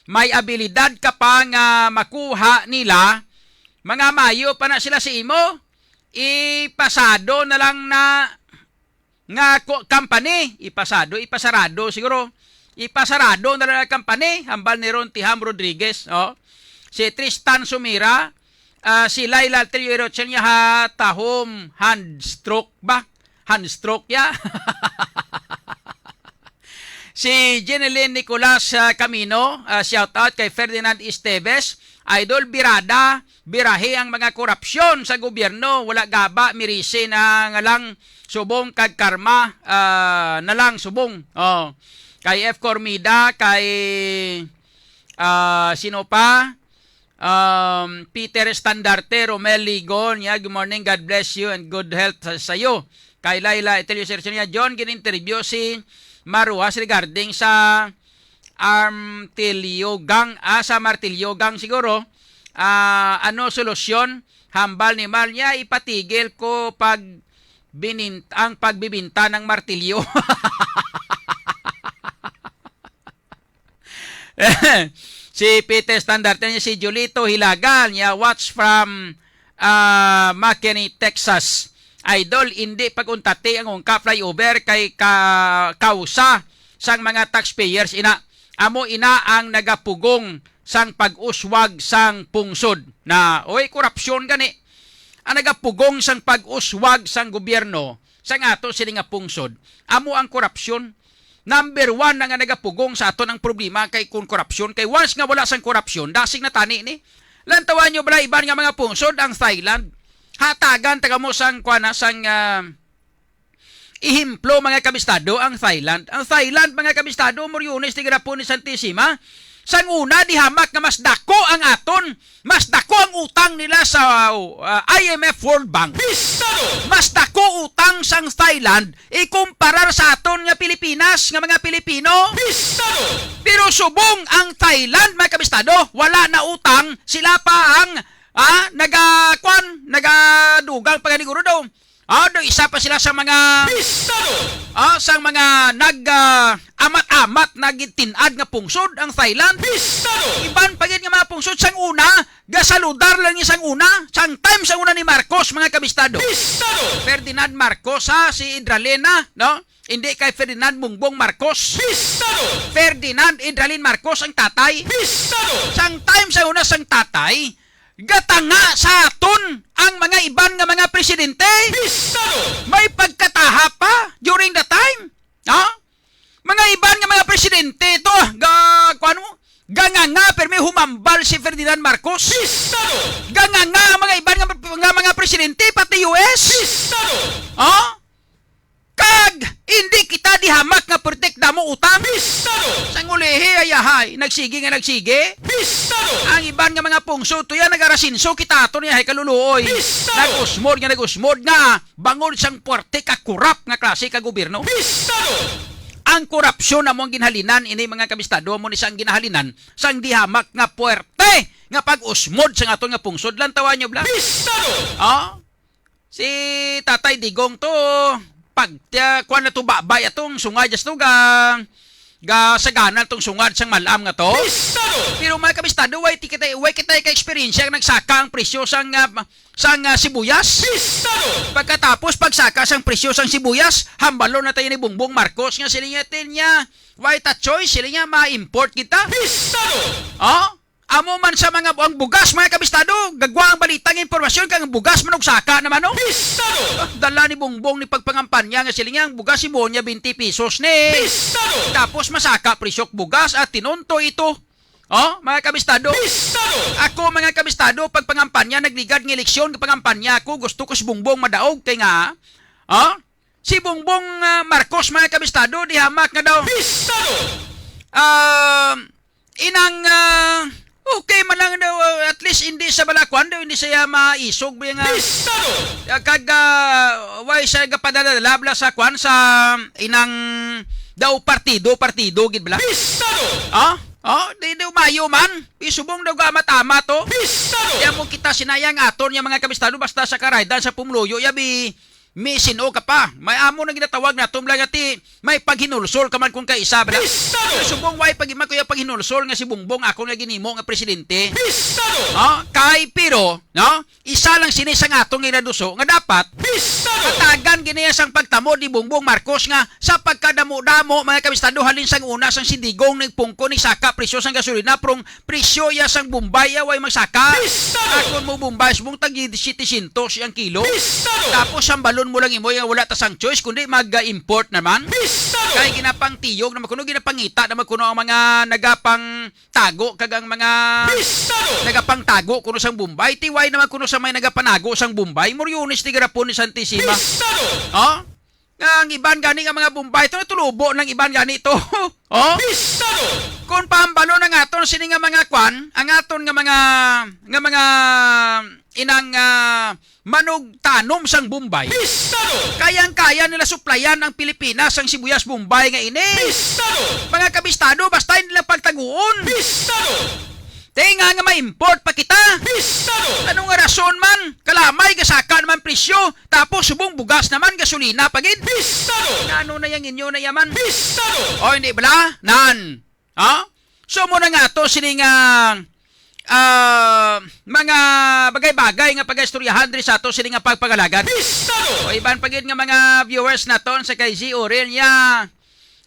may abilidad ka pa nga makuha nila, mga mayo pa na sila sa imo, ipasado na lang na nga ko-, company, ipasado, ipasarado siguro. Ipasarado na lang ang company, hambal ni Ron Tiham Rodriguez, oh. Si Tristan Sumira, ah, si Laila Trio Rochel niya ha tahom, hand stroke ba? Hand stroke ya. Si Jeneline Nicolas, ah, Camino, ah, shout out kay Ferdinand Esteves, Idol, birada, birahi ang mga korupsyon sa gobyerno, wala gaba, mirisi na nga lang subong kag karma, ah, na lang subong. Oh. Kay F Cormida, kay, ah, sino pa? Um, Peter Standarte, Romel Ligon, yeah, good morning, God bless you and good health sa, sa iyo. Kay Laila Etelio Sergio niya, John, gin-interview si Maruas regarding sa Armtilio Gang, ah, sa Martilyo Gang siguro. Ah, ano solusyon? Hambal ni Mal niya, ipatigil ko pag binin-, ang pagbibinta ng martilyo. Si Peter Standarte niya, si Julito Hilagal niya, watch from, ah, McKinney, Texas. Idol, hindi pag-untati ang Ungka flyover kay ka-, kausa sang mga taxpayers. Ina, amo ina ang nagapugong sang pag-uswag sang pungsod. Na, oy, korupsyon gani. Ang nagapugong sang pag-uswag sang gobyerno sang ato sini nga pungsod, amo ang korupsyon. Number one na nga nagapugong sa aton ang problema kay kun korupsyon. Kay once nga wala sang korupsyon, dasig na tani ni. Lantawan nyo bala iban nga mga pungsod ang Thailand. Hatagan ta kamo sang, kuan na, sang, ah, ehemplo, mga kabistado, ang Thailand. Ang Thailand, mga kabistado, Moriones, Tigarapon ni Santissima, sang una, di hamak nga mas dako ang aton, mas dako ang utang nila sa, ah, I M F, World Bank. Pistado! Mas dako utang sang Thailand ikumparar sa aton nga Pilipinas, nga mga Pilipino. Pistado! Pero subong ang Thailand, mga kabistado, wala na utang, sila pa ang, ah, naga-, kwan, nagadugang pa gani guro daw. Ah, do isa pa sila sa mga, Pistado! Ah, sa mga nag, ah, amat-amat na gitin-ad nga pungsod ang Thailand. Pistado! Iban pa gid nga mga pungsod sang una, gasaludar lang ni sang una, sang time sang una ni Marcos, mga kabistado. Pistado! Ferdinand Marcos, ha, si Idralena, no? Hindi kay Ferdinand Bongbong Marcos. Pistado! Ferdinand Idralin Marcos ang tatay. Pistado! Sang time sang una sang tatay, gatanga sa aton ang mga iban nga mga presidente. Pistado! May pagkataha pa during the time. Ha? Mga iban nga mga presidente ito, ah, ga, kuwan mo? Ganganga, pero may humambal si Ferdinand Marcos. Pistado! Ganganga ang mga iban nga, nga mga presidente, pati U S. Pistado! Ha? Kag hindi kita dihamak nga protect damo utang. Pistado! Sang ulihi, ayahay, nagsige nga nagsige. Pistado! Ang iban nga mga pungso, tuya nagarasinso kita ato niya hay kaluluoy. Pistado! Nag-usmod nga nag-usmod nga bangod sang puwerte ka korap nga klase ka gobyerno. Pistado! Ang korupsyon amo ang ginhalinan ini, mga kabistado, amo ni sang ginahalinan sang dihamak nga puwerte nga pag-usmod sang aton nga pungsod. Lantawan nyo, bla? Pistado! Oh? Si Tatay Digong to, pag, ah, kuwan na to, babay atong sungay, just to ga, ga sagana tong sungad sang malam nga to. Pistado! Pero, mga kabistado, way ti kita, way kita ka-eksperyensya nga nagsaka ang presyo sang, ah, sang, ah, sibuyas. Pistado! Pagkatapos pagsaka sang presyo sang sibuyas, hambalon na tayo ni Bongbong Marcos nga sila niya, tin niya, why ta choice, sila niya ma-import kita. Pistado! Oh? Amo man sa mga bu-, ang bugas, mga kabistado, gagwa ang balita nga impormasyon kang bugas man og saka naman, no? Pistado! Ah, dala ni Bongbong ni pagpangampanya nga sila niya ang bugas imo niya twenty pesos ni. Pistado! Tapos masaka presyok bugas at tinunto ito. Oh, mga kabistado. Pistado! Ako, mga kabistado, pag pangampanya, nagligad nga eleksyon, pangampanya ako, gusto ko si Bongbong madaog, kay nga, oh, si Bongbong, ah, Marcos, mga kabistado, di hamak nga daw. Pistado! Ah, inang, ah, okay man lang daw, ah, at least hindi sa balakuan daw, hindi siya maisog ba nga. Pistado! Ah, kag, ah, way siya gapadala-dala bala sa kwan, sa inang daw partido, partido, gid bala. Pistado! Ah? Oh, di, di umayo man. Isubong daw gamat-amat, oh. Pistado! Kaya mo kita sinayang aton niya, mga kabistado, basta sa karaydan sa pumuluyo, yabi, May sin-o ka pa. May amo na ginatawag nato lang ati, may paghinulsol ka man kung kaisa, bala. Bistado! Pero subong way pag man kuya paghinulsol nga si Bongbong ako nga ginimo nga presidente. Bistado! Oh, kay pero, no? Isa lang sini sa nga atong inaduso nga dapat Bistado! Hatagan gini sang pagtamo ni Bongbong Marcos nga sa pagkadamo-damo, mga kabistado, halin sang una sang sindigong nagpungko ni saka presyo sang gasolina, prong presyo ya sang Bombay ya way magsaka. Bistado! Akon mo Bombay subong tag setecientos ang kilo. Bistado! Tapos sambalon mo lang imo nga wala ta sang choice kundi mag-import naman. Bistado! Kay ginapangtiyog naman kuno, ginapangita naman kuno ang mga nagapang tago kag ang mga Bistado! Nagapangtago kuno sang Bombay, tiway naman kuno sa may nagapanago sang Bombay, Moriones ni garapon ni Santissima. Bistado! Oh? Nga ang iban gani nga mga Bombay, ito natulubo ng iban gani to. Oh? Bistado! Kung pahambalo na nga aton sini nga mga kwan, ang aton nga mga, nga mga inang ah, manugtanom sang Bombay. Bistado! Kayang-kaya nila suplayan ang Pilipinas sang sibuyas Bombay nga ini. Bistado! Mga kabistado, basta nila pagtaguon. Bistado! Tinga nga ma-import pa kita. Bistado! Ano nga rason man? Kalamay, gasaka naman presyo. Tapos subong bugas naman, gasolina pa gid. Bistado! Ano na yang inyo na yaman? Bistado! O hindi bala? Nan. Ha? So mo na nga to sini nga ah, mga bagay-bagay nga pagaistoryahan diri sa ato sini nga pagpangalagan. Bistado! O iban pa gid nga mga viewers naton sa kay G O Real niya,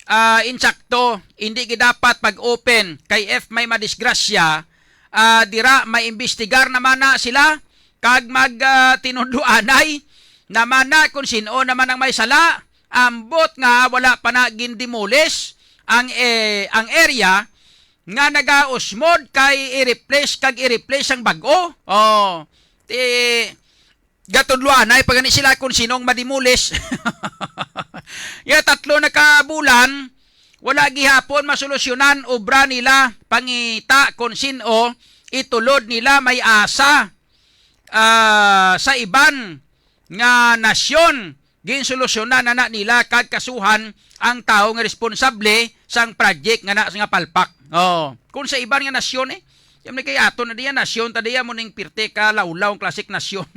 ah, insakto, hindi gid dapat pag-open kay if may madisgrasya, ah, dira may imbestigar naman na sila kag mag ah, tinudloanay naman na kung sin-o naman ang may sala. Ambot nga wala pa na gindemolis ang eh, ang area nga nagausmod kay i-replace kag i-replace ang bag-o. Oh, ti gatudloanay pa gani sila kung sinong madimulis. Ya tatlo na ka bulan, wala gihapon masolusyonan obra nila, pangita kung sin-o itulod nila may asa ah, sa iban nga nasyon. Ginsolusyonan na, na nila kag kasuhan ang tawo nga responsable sang project nga na nga palpak. Oh, kung sa iban nga nasyon eh, yan may kay ato na diyan nasyon ta diyan mo ning pirte ka lawlaw ang klasik nasyon.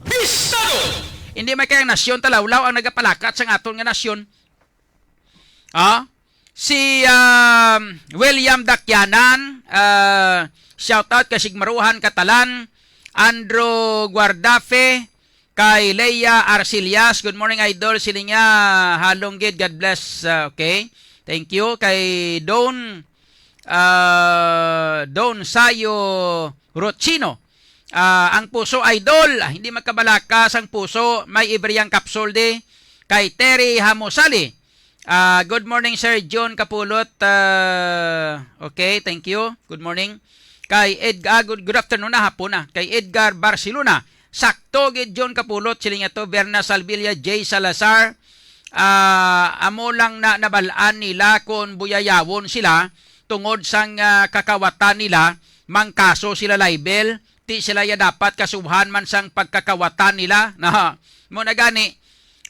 Bistado! Hindi may kay ang nasyon ta lawlaw ang nagapalakat sang aton nga nasyon. Ah, si um, William Dakyanan, ah, shout out kay Sigmaruhan Katalan, Andrew Guardafe, kay Leia Arcillas. Good morning, idol. Sila nga halong gid. God bless. Ah, okay. Thank you kay Don ah, Don Sayo Rochino. Ah, ang puso idol, ah, hindi magkabalaka sang puso, may ibriyang kapsul di kay Terry Hamosali. Ah, good morning, Sir John Kapulot. Ah, okay, thank you. Good morning. Kay Edgar, good, good afternoon na, hapon na. Kay Edgar Barcelona, sakto gid John Kapulot, siling ato, Berna Salvilla, Jay Salazar, ah, amo lang na nabalaan nila kung buyayawon sila tungod sang ah, kakawatan nila, mangkaso sila libel, ti sila ya dapat kasuhan man sang pagkakawatan nila. Na, mo na gani,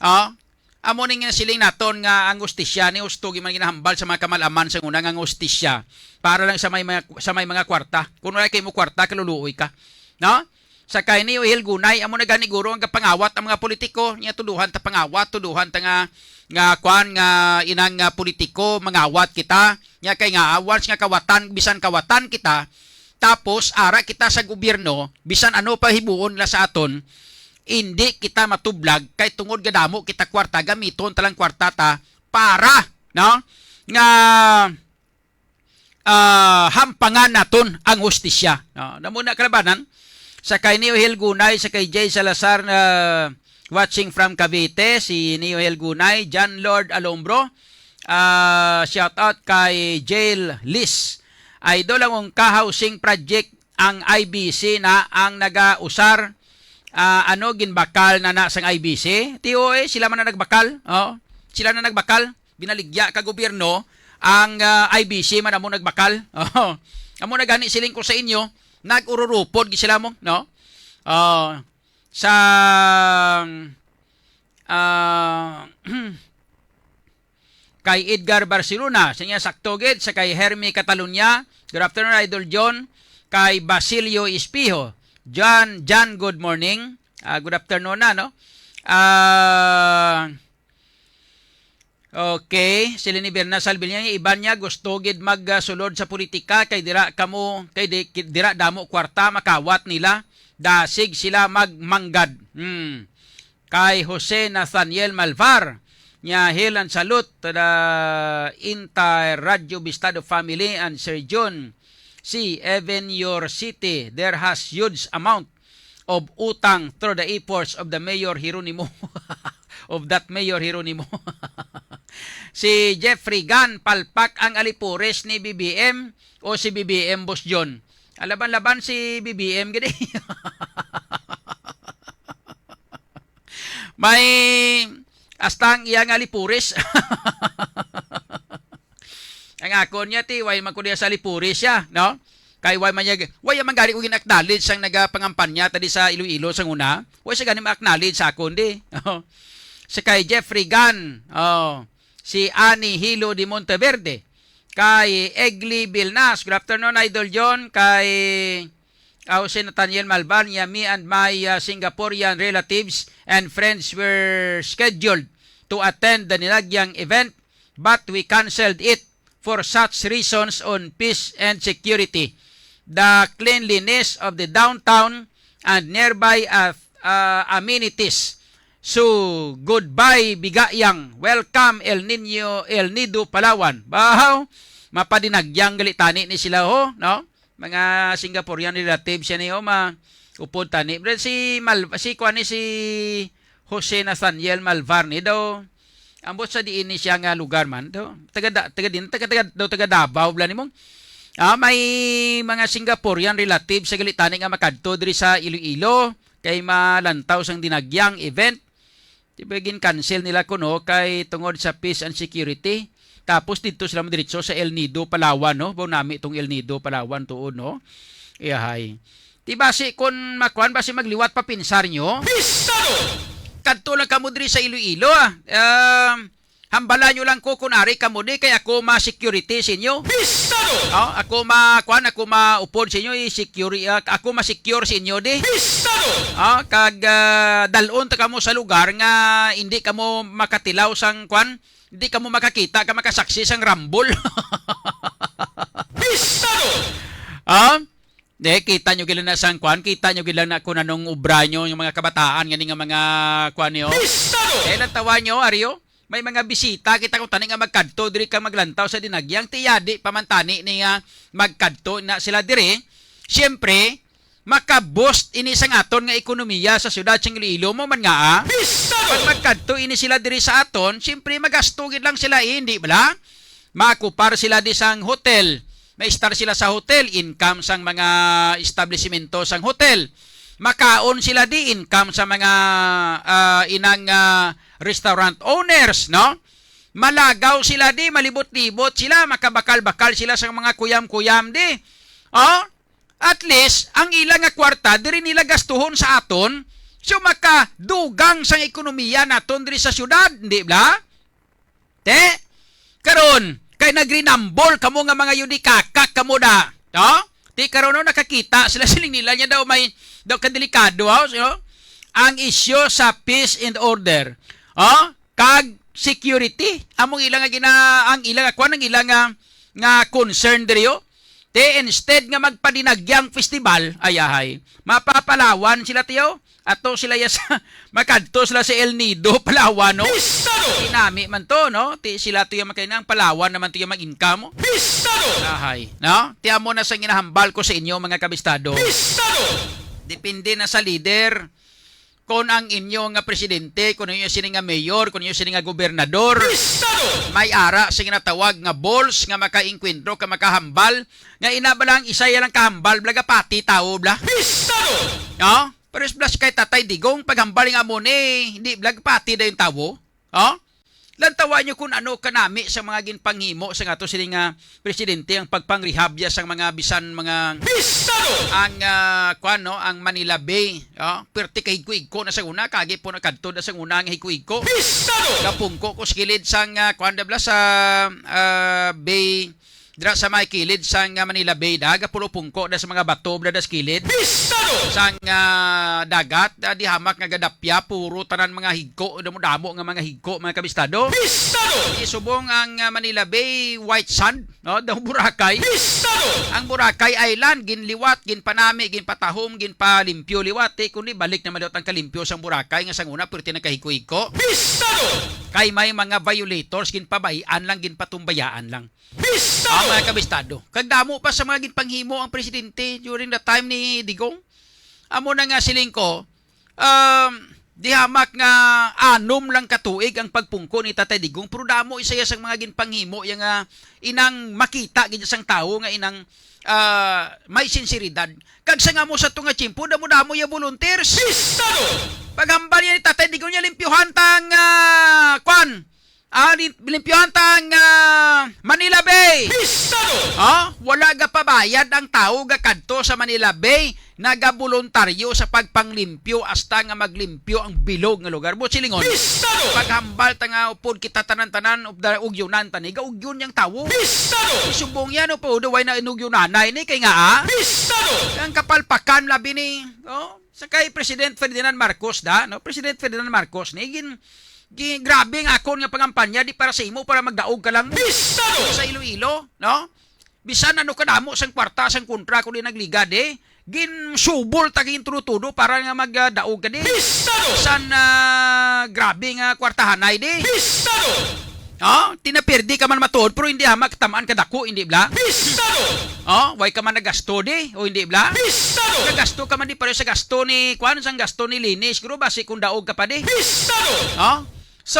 oh, amo ning siling naton nga ang hustisya ni husto man ginahambal sa mga kamalaman sa una nga ang hustisya para lang sa may mga, sa may mga kwarta. Kung wala kay mo kwarta, kaluluoy ka. No? Sa kay ni Hilgunay, amo na gani guro ang kapangawat ang mga politiko. Niya tuduhan ta pangawat, tuduhan ta nga, nga kwan nga inang nga politiko, mangawat kita. Niya kay nga, ah, once nga kawatan, bisan kawatan kita, tapos ara kita sa gobyerno, bisan ano pa hibuon nila sa aton, hindi kita matublag kay tungod nga damo kita kwarta, gamiton ta lang kwarta ta para, no? Nga ah, hampangan naton ang hustisya. No? Namuna kalabanan sa kay Neo Hilgunay, sa kay Jay Salazar na watching from Cavite, si Neo Hilgunay, John Lord Alombro, ah, shout out kay Jail Liz. Idol, ang Ungka Housing Project, ang I B C na ang nagausar, ah, ano, ginbakal na na sang I B C? T O A, sila man na nagbakal. Oh, sila na nagbakal. Binaligya ka gobyerno ang ah, I B C man amo nagbakal. Oh. Amo na gani siling ko sa inyo, nag-ururupod gid sila mo, no? Ah, sa ah, kay Edgar Barcelona, sa niya sakto gid, sa kay Hermie Catalunya, good afternoon, Idol John, kay Basilio Espijo, John, John, good morning. Ah, good afternoon na, no? Ah, okay, si Leni Berna Salvilla, iban niya gusto gid magsulod sa politika kay dira kamo, kay di, dira damo kwarta makawat nila, dasig sila magmanggad. Hmm. Kay Jose Nathaniel Malvar, niya, "Hail and salute to the entire Radyo Bistado family and Sir John. See, even your city, there has huge amount of utang through the efforts of the Mayor Jeronimo." Of that Mayor Jeronimo. Si Jeffrey Gan, palpak ang alipores ni B B M o si B B M, Boss John? Alaban-laban si B B M gid. May hasta ang iya nga alipores. Ang akon niya, ti, way man ko niya sa alipores siya, no? Kay way man niya, way man gani ko gin-acknowledge sang nagapangampanya ta di sa Iloilo sang una. Way siya gani ma-acknowledge sa akon, di. Oh. Si kay Jeffrey Gan, oh. Si Annie Hilo de Monteverde, kay Egli Vilnas, good afternoon, Idol John, kay ah, si Nathaniel Malvar niya, "Me and my, ah, Singaporean relatives and friends were scheduled to attend the Dinagyang event, but we canceled it for such reasons on peace and security, the cleanliness of the downtown and nearby, ah, ah, amenities. So, goodbye, Bigayang. Welcome, El Niño, El Nido, Palawan." Bahaw, mapadinagyang gali tani ni sila, ho, no? Mga Singaporean relatives siya ni, o, ma-, upod tani. Pero si Mal-, si, kuan ni, si Jose Nathaniel Malvar ni daw, ambot sa diin ni siya nga lugar man, daw. Taga da-, taga din, taga, taga, daw taga Davao, bala nimo. Ah, may mga Singaporean relatives sa gali tani nga makadto diri sa Iloilo, kay malantaw sang Dinagyang event. Di ba gin-cancel nila kuno kay tungod sa peace and security? Tapos didto sila madiretso sa El Nido, Palawan, no? Baw nami tong El Nido, Palawan tuod, no? Iyahay. Di basi kun makuan, basi magliwat pa pinsar nyo? Pistado! Kadto lang kamo diri sa Iloilo, ah. Um, hambala nyo lang ko kun ari kamo di, kay ako ma-security sa inyo. Pistado! Oh, ako ma-, kuan, ako maupod sa inyo, i-secure, ah, ako ma-secure sa inyo di. Pistado! Oh, kag, ah, dalon ta kamo sa lugar nga hindi kamo makatilaw sang kuan, hindi kamo makakita ka makasaksi sang rambol. Pistado! Ah? Di, kita nyo gila na sang kuan, kita nyo gila na kung anong obra nyo, yung mga kabataan, gani nga mga kuan nyo. Pistado! Eh, lantawan nyo, Ario, may mga bisita kita kung tani nga magkadto, diri ka maglantaw sa Dinagyang, tiyadi pa man tani ni nga magkadto na sila diri. Siyempre, maka-boost ini sang aton nga ekonomiya sa siyudad sang Iloilo mo man nga, ah. Pistado! Pag magkadto ini sila diri sa aton, siyempre magasto gid lang sila, eh, hindi bala? Makupar sila di sang hotel. Maistar sila sa hotel, income sang mga establisimento sang hotel. Makaon sila di, income sa mga, ah, inang, ah, restaurant owners, no? Malagaw sila di, malibot-libot sila, makabakal-bakal sila sa mga kuyam-kuyam di. Oh? At least, ang ila nga kwarta, diri nila gastuhon sa aton, so makadugang sang ekonomiya naton diri sa syudad, di ba? Te, karon, kay nagrinambol kamo nga mga yudikakak kamo da. To? Ti karon, no, nakakita sila, siling nila niya daw may, daw kadelikado, ha? So, ang isyu sa peace and order, oh, kag security, among ila nga gina-, ang ila nga kwan, ang ila nga, nga concern diri, oh. Te, instead nga magpadinagyang festival, ayahay, mapapalawan sila, tiyo. Ato sila ya sa, makadto sila sa El Nido, Palawan, no? Pistado! Ti nami man to, no? Ti sila to yung makainang Palawan naman to yung mag-income, oh. Pistado! Ahay, no? Ti amo na sa ginahambal ko sa inyo, mga kabistado. Pistado! Depende na sa leader. Kung ang inyo nga presidente, kung inyo sini nga mayor, kung inyo sini nga gobernador, Pistado! May ara sa ginatawag nga balls nga makainkwentro ka makahambal, nga ina ba lang isa ya lang kahambal, bla, gapati tawo, bla? Pistado! No? Pero blas kay Tatay Digong, paghambal nga amo ni, hindi blag pati dayon tawo. Oh? Lantawan nyo kung ano kanami sa mga ginpanghimo sa ato sini nga presidente ang pagpangrehabya sang mga bisan mga Pistado! Ang, ah, kuwan, no, ang Manila Bay, oh, perti ka higko-higko na sa una, kagi po nakadto na sa una nga higko-higko. Pistado! Kapungko ko sa kilid sang, ah, kuwan, dabla sa, ah, Bay, dira sa may kilid sang, ah, Manila Bay, da, gapulupungko da sa mga bato, da, da sa kilid. Bistado! Sang, ah, dagat, da, di hamak nga gadapya, puro tanan mga higko, damo-damo nga mga higko, mga kabistado. Bistado! Isubong ang, ah, Manila Bay, white sand, no? Daw Boracay. Bistado! Ang Boracay Island, ginliwat, ginpanami, ginpatahom, ginpalimpyo liwat, eh, kundi balik naman daw ang kalimpyo sang Boracay nga sang una, perti nagkahigko-higko. Bistado! Kay may mga violators, ginpabay-an lang, ginpatumbayaan lang. Bistado! Ah, mga kabistado. Kag damo pa sa mga ginpanghimo ang presidente during the time ni Digong. Amo na nga siling ko, um, di hamak nga anom lang ka tuig ang pagpungko ni Tatay Digong, pero damo isa ya sang mga ginpanghimo ya nga inang makita gid sang tawo nga inang, ah, may sinseridad. Kag sa nga mo sa tunga tiyempo, damo-damo ya volunteers. Bistado! Paghambal yan ni Tatay Digong niya, limpyuhan tang, ah, kwan, Ah, lim-, limpyuhan ta ang, ah, Manila Bay. Bistado! Oh, wala gapabayad ang tawo gakadto sa Manila Bay, nagaboluntaryo sa pagpanglimpyo hasta nga maglimpyo ang bilog nga lugar. Buot silingon, Bistado! Paghambal ta nga upod kita tanan-tanan, ug da-, ugyunan ta ni, gaugyon yang tawo. Bistado! Isumbong yan, upod, way na inugyunanay ni, kay nga, ah? Bistado! Ang kapalpakan, labi ni, oh, sa kay President Ferdinand Marcos, da, no? President Ferdinand Marcos, ni, gin-, Gi-, grabe ang akon nga pangampanya, di para sa imo, para magdaog ka lang mo. Bistado! Sa Iloilo, no? Bisan ano kadamo sang kwarta sang kontra ko di nagligad, eh. Ginsubol ta gin tudo-tudo para nga magdaog ka di. Bistado! Bisan, ah, grabe nga kwartahanay di. Bistado! Oh, tinapirdi ka man matuod, pero hindi hamak tamaan ka dako, hindi bla? Bistado! Oh, way ka man nagasto di, o hindi bla? Bistado! Nagasto ka man di pareho sa gasto ni, kuan, sang gasto ni Leni, siguro basi kung daog ka pa di. Bistado! Oh? So,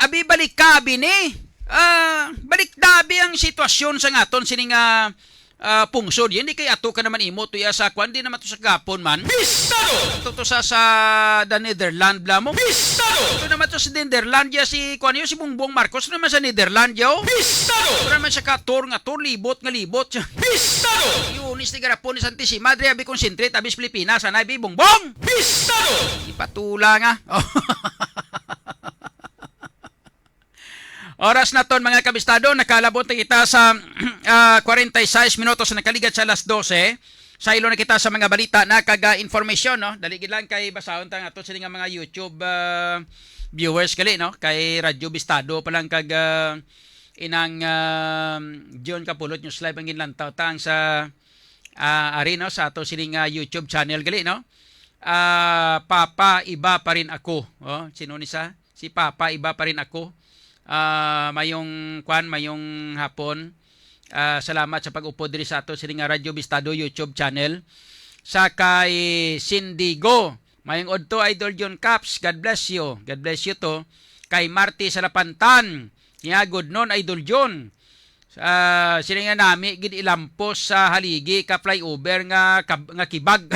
abi balik ka, abi ni. Ah, balik na abi ang sitwasyon sa ngaton sini nga, ah, pungsod. Hindi kay ato ka naman imo to iya sa kuan, di naman to sa gapon man. Bistado! Ato to sa, sa the Netherland bla mo. Bistado! Ato naman to sa Netherland ya si kuan yo, si Bongbong Marcos naman sa Netherland yo. Bistado! Ato naman sa kator nga tor, libot nga libot. Bistado! Yunis ni garapon ni Santissima, dre abi concentrate, abis Pilipinas, anay bi Bongbong. Bistado! Ipatula nga. Oras naton, mga kabistado, nakalabot na kita sa, ah, forty-six minutos na nakaligad sa alas dose. Saylo na kita sa mga balita na kag, ah, information, no? Dali gid lang kay basahon ta nga ato sini nga mga YouTube, ah, viewers gali, no? Kay Radyo Bistado pa lang kag, ah, inang, ah, John Kapulot News Live ang ginlantaw ta ang sa, ah, ari, no, sa ato sini nga YouTube channel gali, no? Ah, Papa, iba pa rin ako. Oh, sino ni sa? Si Papa, iba pa rin ako. Ah, mayong kwan, mayong hapon. Ah, salamat sa pag-upod diri sa ato sini nga Radyo Bistado YouTube channel. Sa kay Sindigo, mayong udto, Idol John Caps. God bless you. God bless you to. Kay Marty Salapantan, niya, good noon, Idol John. Ah, sila nga nami gid ilampos sa haligi ka flyover nga kab-, nga kibag.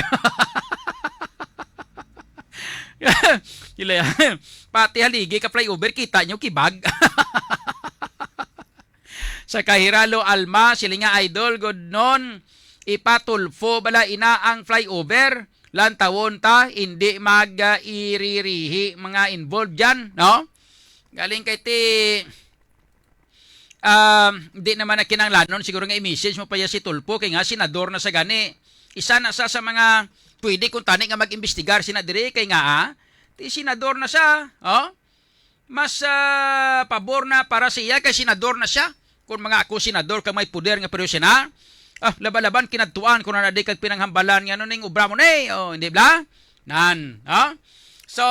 Sila yan. Pati haligi ka flyover, kita nyo kibag. Sa kahiralo Alma, sila nga idol, good noon, ipatulfo bala ina ang flyover, lantawon ta, hindi mag, ah, iririhi mga involved dyan, no? Galing kay ti, um, di naman na kinanglanon siguro nga i-message mo pa ya si Tulfo, kay nga senador na sa gani. Isa na sa, sa mga pwede kung tani nga mag-imbestigar sina diri, kay nga, ah, ti senador na siya, oh? Mas, ah, pabor na para siya kay senador na siya. Kung mga ako senador kag may puder nga pero sina, ah, laba-laban kinadtuan kung na di kag pinanghambalan nga ano ning obra mo ni, oh, hindi bla? Nan, oh? So,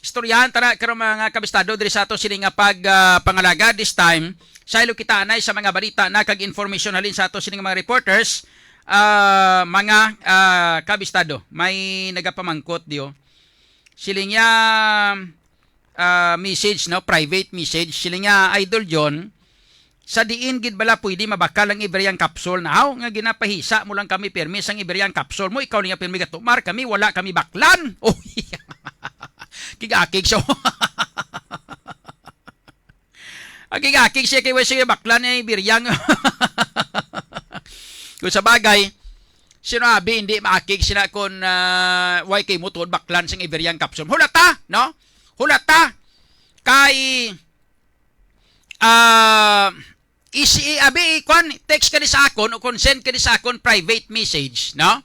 istoryahan tara karon mga kabistado diri sa ato sini nga pag, ah, pangalaga this time. Saylo kita anay sa mga balita na kag information halin sa ato sini nga mga reporters, ah, mga, ah, kabistado. May nagapamangkot diyo. Siling niya, ah, message, no? Private message. Siling niya, Idol John, sa diin gid bala pwede mabakal ang Iberian capsule na? Haw, nga ginapahisa mo lang kami pirmi sang Iberian capsule mo, ikaw niya pirmi gatumar, kami wala kami baklan. Oh, kig-akig siya. Akig-akig siya kay wa siya baklan ni Iberian. Kung sa bagay, sinabi hindi maakig sila kung, ah, why kay mo tuod baklan sang Iberian capsule. Hulata, no? Hulata kay, ah, isi-, abi, kwan, text ka ni sa akon o kung send ka ni sa akon private message, no?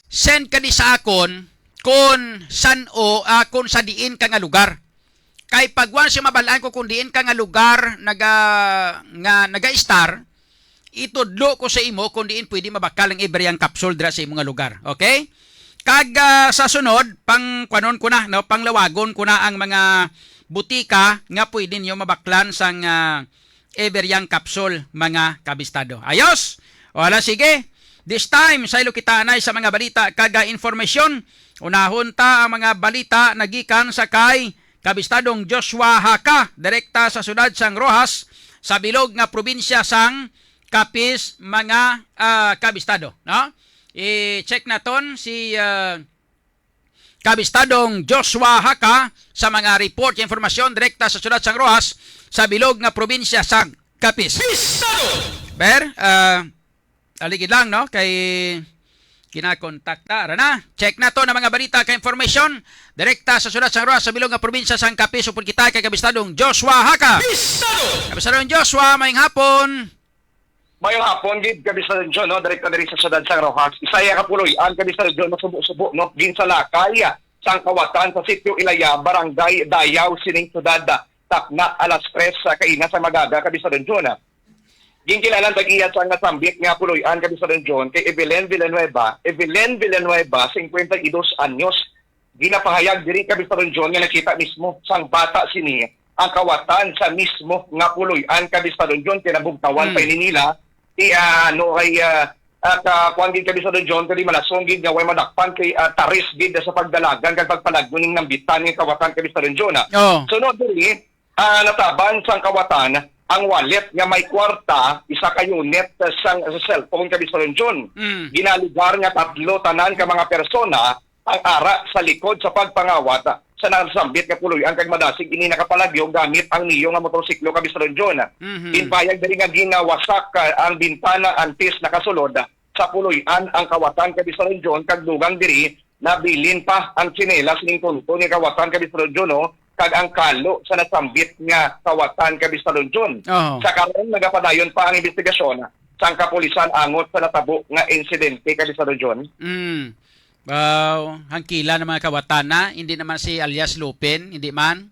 Send ka ni sa akon kung san o, ah, kung sa diin ka nga lugar. Kay pag once mabal-an ko kung diin ka nga lugar naga-, nga naga-star, itudlo ko sa imo kung diin pwede mabakal ang Everyang capsule dira sa imo nga lugar. Okay? Kag, ah, sa sunod, pang kwanon ko na, no, panglawagon ko na ang mga butika nga pwede niyo mabaklan sang, ah, Everyang capsule, mga kabistado. Ayos? O, ala, sige. This time, saylo kita anay sa mga balita kag, ah, informasyon. Unahon ta ang mga balita nagikan sa kay Kabistadong Joshua Haka, direkta sa siyudad sang Roxas, sa bilog nga probinsya sang Capiz, mga, ah, kabistado, no? I-check naton si, ah, Kabistadong Joshua Haka sa mga report, informasyon direkta sa siyudad sang Roxas, sa bilog nga probinsya sang Capiz. Bistado! Ber, ah, aligid lang, no? Kay kinakontakta. Ara na. Check naton ang mga balita kag information direkta sa siyudad sang Roxas, sa bilog nga probinsya sang Capiz. Upod kita kay Kabistadong Joshua Haka. Bistado! Kabistadong Joshua, maayong hapon. Maayong hapon gid, Kabistadong John, no? Direkta diri sa siyudad sang Roxas. Isa ya ka puloy-an, Kabistadong John, masubo-subo, no? Ginsalakay sang kawatan sa Sitio Ilaya, Barangay Dayaw, sining siyudad. Takna alas tres sa kaina sa magaga, Kabistadong John. Ginkilalan tag-iya sang nasambit nga puloy-an, Kabistadong John, kay Evelyn Villanueva. Evelyn Villanueva, cincuenta y dos anyos. Ginapahayag diri, Kabistadong John, nga nakita mismo sang bata sini ang kawatan sa mismo nga puloy-an, Kabistadong John, kay nabugtawan pa Hmm. ini nila. Ti, ah, ano, kay, ah, ah, ka-, kuwan gid, Kabistadong John, kay di malasong gid nga way madakpan kay, ah, taris gid sa pagdalagan kag pagpalagyo ning nambitan nga kawatan, Kabistadong John, ah. Oh. Sunod diri, ah, nataban sang kawatan ang wallet nga may kwarta, isa ka unit sang, sa cellphone, Kabistadong John. Mm. Ginalugar nga tatlo tanan ka mga persona ang ara sa likod sa pagpangawat sa nasambit nga puloy-an kag madasig ini nakapalagyo gamit ang Neo nga motorsiklo, Kabistadong John. Mhm. Ginpahayag diri nga ginawasak, ah, ang bintana antes nakasulod sa puloy-an ang kawatan, Kabistadong John, kag dugang diri nabilin pa ang tsinelas ning tunton nga kawatan, Kabistadong John, no? Kag ang kalo sa nasambit nga kawatan, Kabistadong John. Oh. Sa karon, nagapadayon pa ang investigasyon sang kapulisan angot sa natabo nga insidente, Kabistadong John. Mm. Wow, hangkila na mga kawatan na, hindi naman si alias Lupin, hindi man?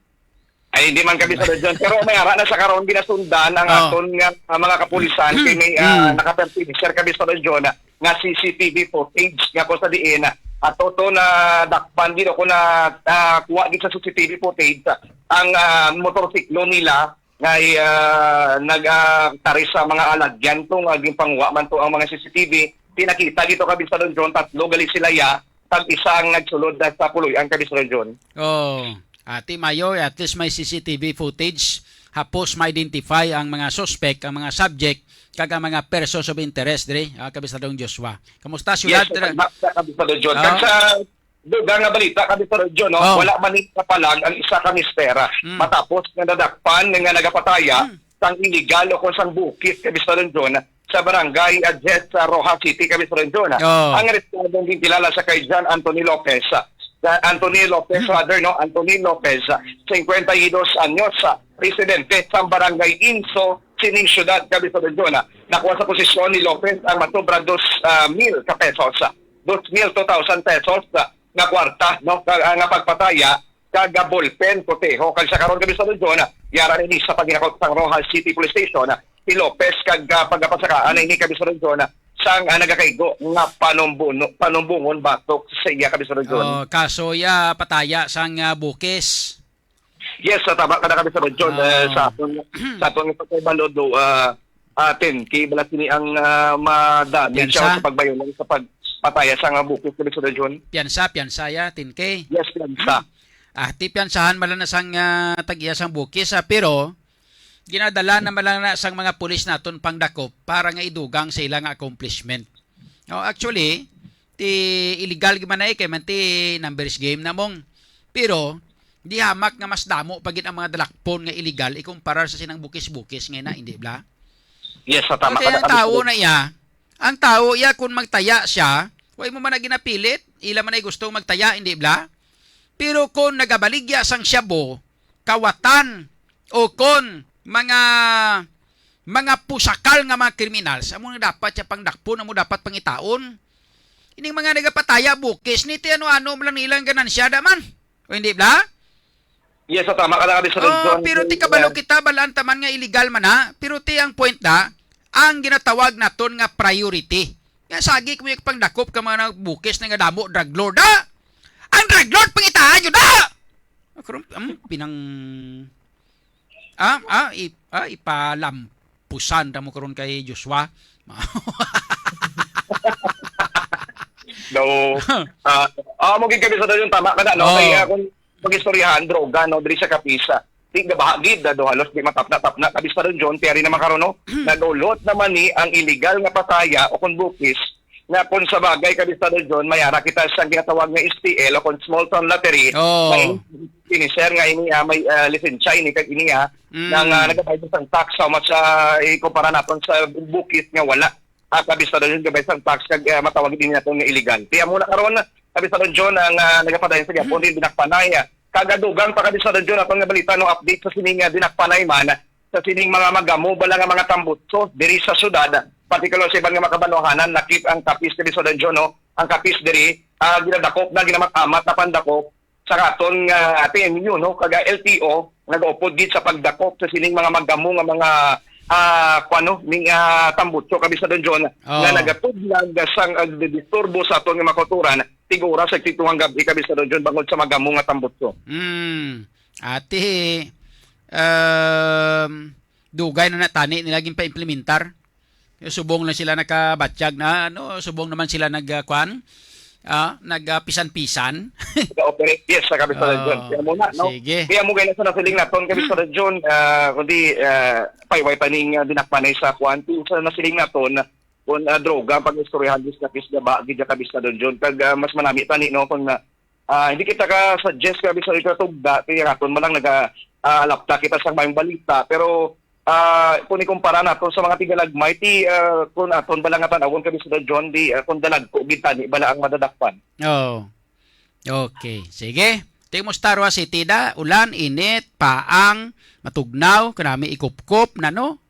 Ay, hindi man, Kabistadong John. Pero may ara na sa karon ginasundan ang Oh. aton nga, ah, mga kapulisan kay may, ah, Mm. nakapertinisir, Kabistadong John, nga C C T V footage nga kung sa diin, ah, ato to na dakpan gid o kung na, ah, kuha gid sa C C T V footage, ah, ang, ah, motorsiklo nila nga, ah, nag, ah, taris sa mga alagyan to nga ginpangwa man to ang mga C C T V. Pinakita gid to, Kabistadong John, tatlo gali sila ya, tag isa ang nagsulod na sa puloy-an, Kabistadong John. Oh, ati mayo, at least may C C T V footage. Hapos ma-identify ang mga suspect, ang mga subject, kag ang mga persons of interest diri, ah, Kabistadong Joshua. Kamusta siyudad? Yes, sa, sa, Kabistadong John. Ah. Kag sa dugang nga balita, Kabistadong John, no? Oh. Wala man ni kapalag ang isa ka mister, ah, Mm. matapos nga nadakpan nga nagapataya Mm. sang iligal o kung sang bukis, Kabistadong John, sa barangay, ah, Jess, sa Roxas City, Kabistadong John. Oh. Ang arestadong ginkilala sa kay John Anthony Lopez. John Anthony Lopez, Mm. rather, no? Anthony Lopez, cincuenta y dos anyos, residente sa barangay Inso, sining siyudad, Kabistadong John. Nakuha sa posisyon ni Lopez ang masobra dos, ah, mil ka pesos. Dos mil, two thousand pesos, ah, nga kwarta, no? Ka-, ah, nga pagpataya, kag, ah, ballpen, koteho. Kag sa karon, Kabistadong John, yara ini sa paghinagot sang Roxas City Police Station, ah, si Lopez kag, ah, pagapasakaan na ini, Kabistadong John, sang, ah, nagakaigo nga panumbuno-, panumbungon batok sa iya, Kabistadong John. Oh, kaso ya pataya sang, ah, bukis. Yes, sa tama ka na, Kabistadong John. Ah. Eh, sa aton, sa aton nga pagkabalo, do, ah, ah, ten K bala sini ang, ah, madami Piyansa? siya sa pagbayunan sa pagpataya sang bukis, Kabistadong John. Piyansa, piyansa ya, ten K. Yes, piyansa. Ah, ti piyansahan man lang na sang, ah, tag-iya sang bukis, ah, pero ginadala na man lang na sang mga pulis naton pangdakop para nga idugang sa ila nga accomplishment. Oh, actually, ti illegal gid man na, eh, kay man ti numbers game na mong. Pero di hamak nga mas damo pa gid ang mga dalakpon nga illegal ikumparar sa sinang bukis-bukis nga na, hindi bala? Yes, sa tama Okay, ka na, ang tawo Kabistadong. na iya, ang tawo iya, kung magtaya siya, wa mo man na ginapilit, ila man ay gusto magtaya, hindi bala? Pero kung nagabaligya sang shabu, kawatan, o kung mga mga pusakal nga mga criminals, amo na dapat siya pangdakpon, amo dapat pangitaon. Ining mga nagapataya, bukis, ni ti ano-ano man lang nilang ganansya, da man. O hindi bala? Yes, so tama ka na, Kabisado Oh, John. pero ti kabalo Yeah. kita, balaan ta man nga illegal man na, pero ti ang point na, ang ginatawag naton nga priority. Nga sagi ko yung pangdakop ka mga bukis na nga damo, drug lord, ah! Ang drug lord, pangitaan yun, ah! Karon, um, pinang, ah, ah, i, ah, ipalampusan ra mo karon kay Joshua. No. Ah, ah, mo gid, Kabisado John, tama ka na, no? Oh. Kaya kung pag-istoryahan, droga, no, diri sa Capiz, ah, di gabaha gid, ah, do halos di matapna-tapna, Kabisado John, pero naman karon, no, nag-ulot naman ni ang illegal nga pataya o kung bukis, nga kung sa bagay, Kabisado John, may ara kita sa ginatawag nga S T L o kung small town lottery, Oh. may finisher nga ini, ah, may, ah, lisensya ini kag ini, ah, Mm. nga, ah, nagabayad sang tax, how much, ah, ikumpara naton sa bukis nga wala, ah, Kabisado John, gabay sang tax kag, ah, matawag din naton nga illegal. Kaya muna karon, Kabisado John, ang, ah, nagapadayon sa Japon, Mm. din dinakpanay, ah, kagadugang pa, Kabisado John, aton nga balita, no, update sa sining, ah, dinakpanay man sa sining mga magamo bala nga mga tambutso diri sa syudad, partikular sa iban nga mga kabanwahanan, lakip ang Capiz, Kabisado John, no? Ang Capiz diri, ah, ginadakop na, ginamat-amat na pandakop sa aton nga T M U, no? Kag L T O, nagaupod gid sa pagdakop sa sining mga magamo nga mga, ah, kuwan, no? Ning, ah, tambutso, Kabisado John, Oh. nga nagatudlag sang, ah, disturbo sa aton nga mga kulturan, tig-oras sa tigtungang gabi, Kabisado John, bangod sa magamo nga tambutso. Mm. Ati, um, dugay na natani nila ginpa-implementar. Subong lang sila nakabatyag na, ano, subong naman sila nag, ah, kwan, ah, nag, ah, pisan-pisan. Nag-operate, yes, sa Kabisado Oh, John. Kaya mo na, no? sige. Kaya mo gani sa nasiling naton, Kabisado John, ah, kundi, ah, payway pa ning, ah, dinakpanay sa kwan. Kung sa nasiling naton, kung, ah, droga, ang pag-istoryahan, dis na pis gaba, gid ka, Kabisado John. Kag, ah, mas manami tani, no, kung, ah, ah, hindi kita ka suggest, Kabisado, ka tugda, kaya naton man lang naga, ah, alapta kita sa mayong balita. Pero, ah, kung ikumpara nato sa mga tigalagmay, ti, ah, kung aton ba lang nga tan-awon, Kabisado John, di, ah, kung dalagko gid tani bala ang madadakpan. Oh. Okay. Sige. Ti, musta, Roa City da? Ulan, init, paang, matugnaw, kanami ikupkop na, no?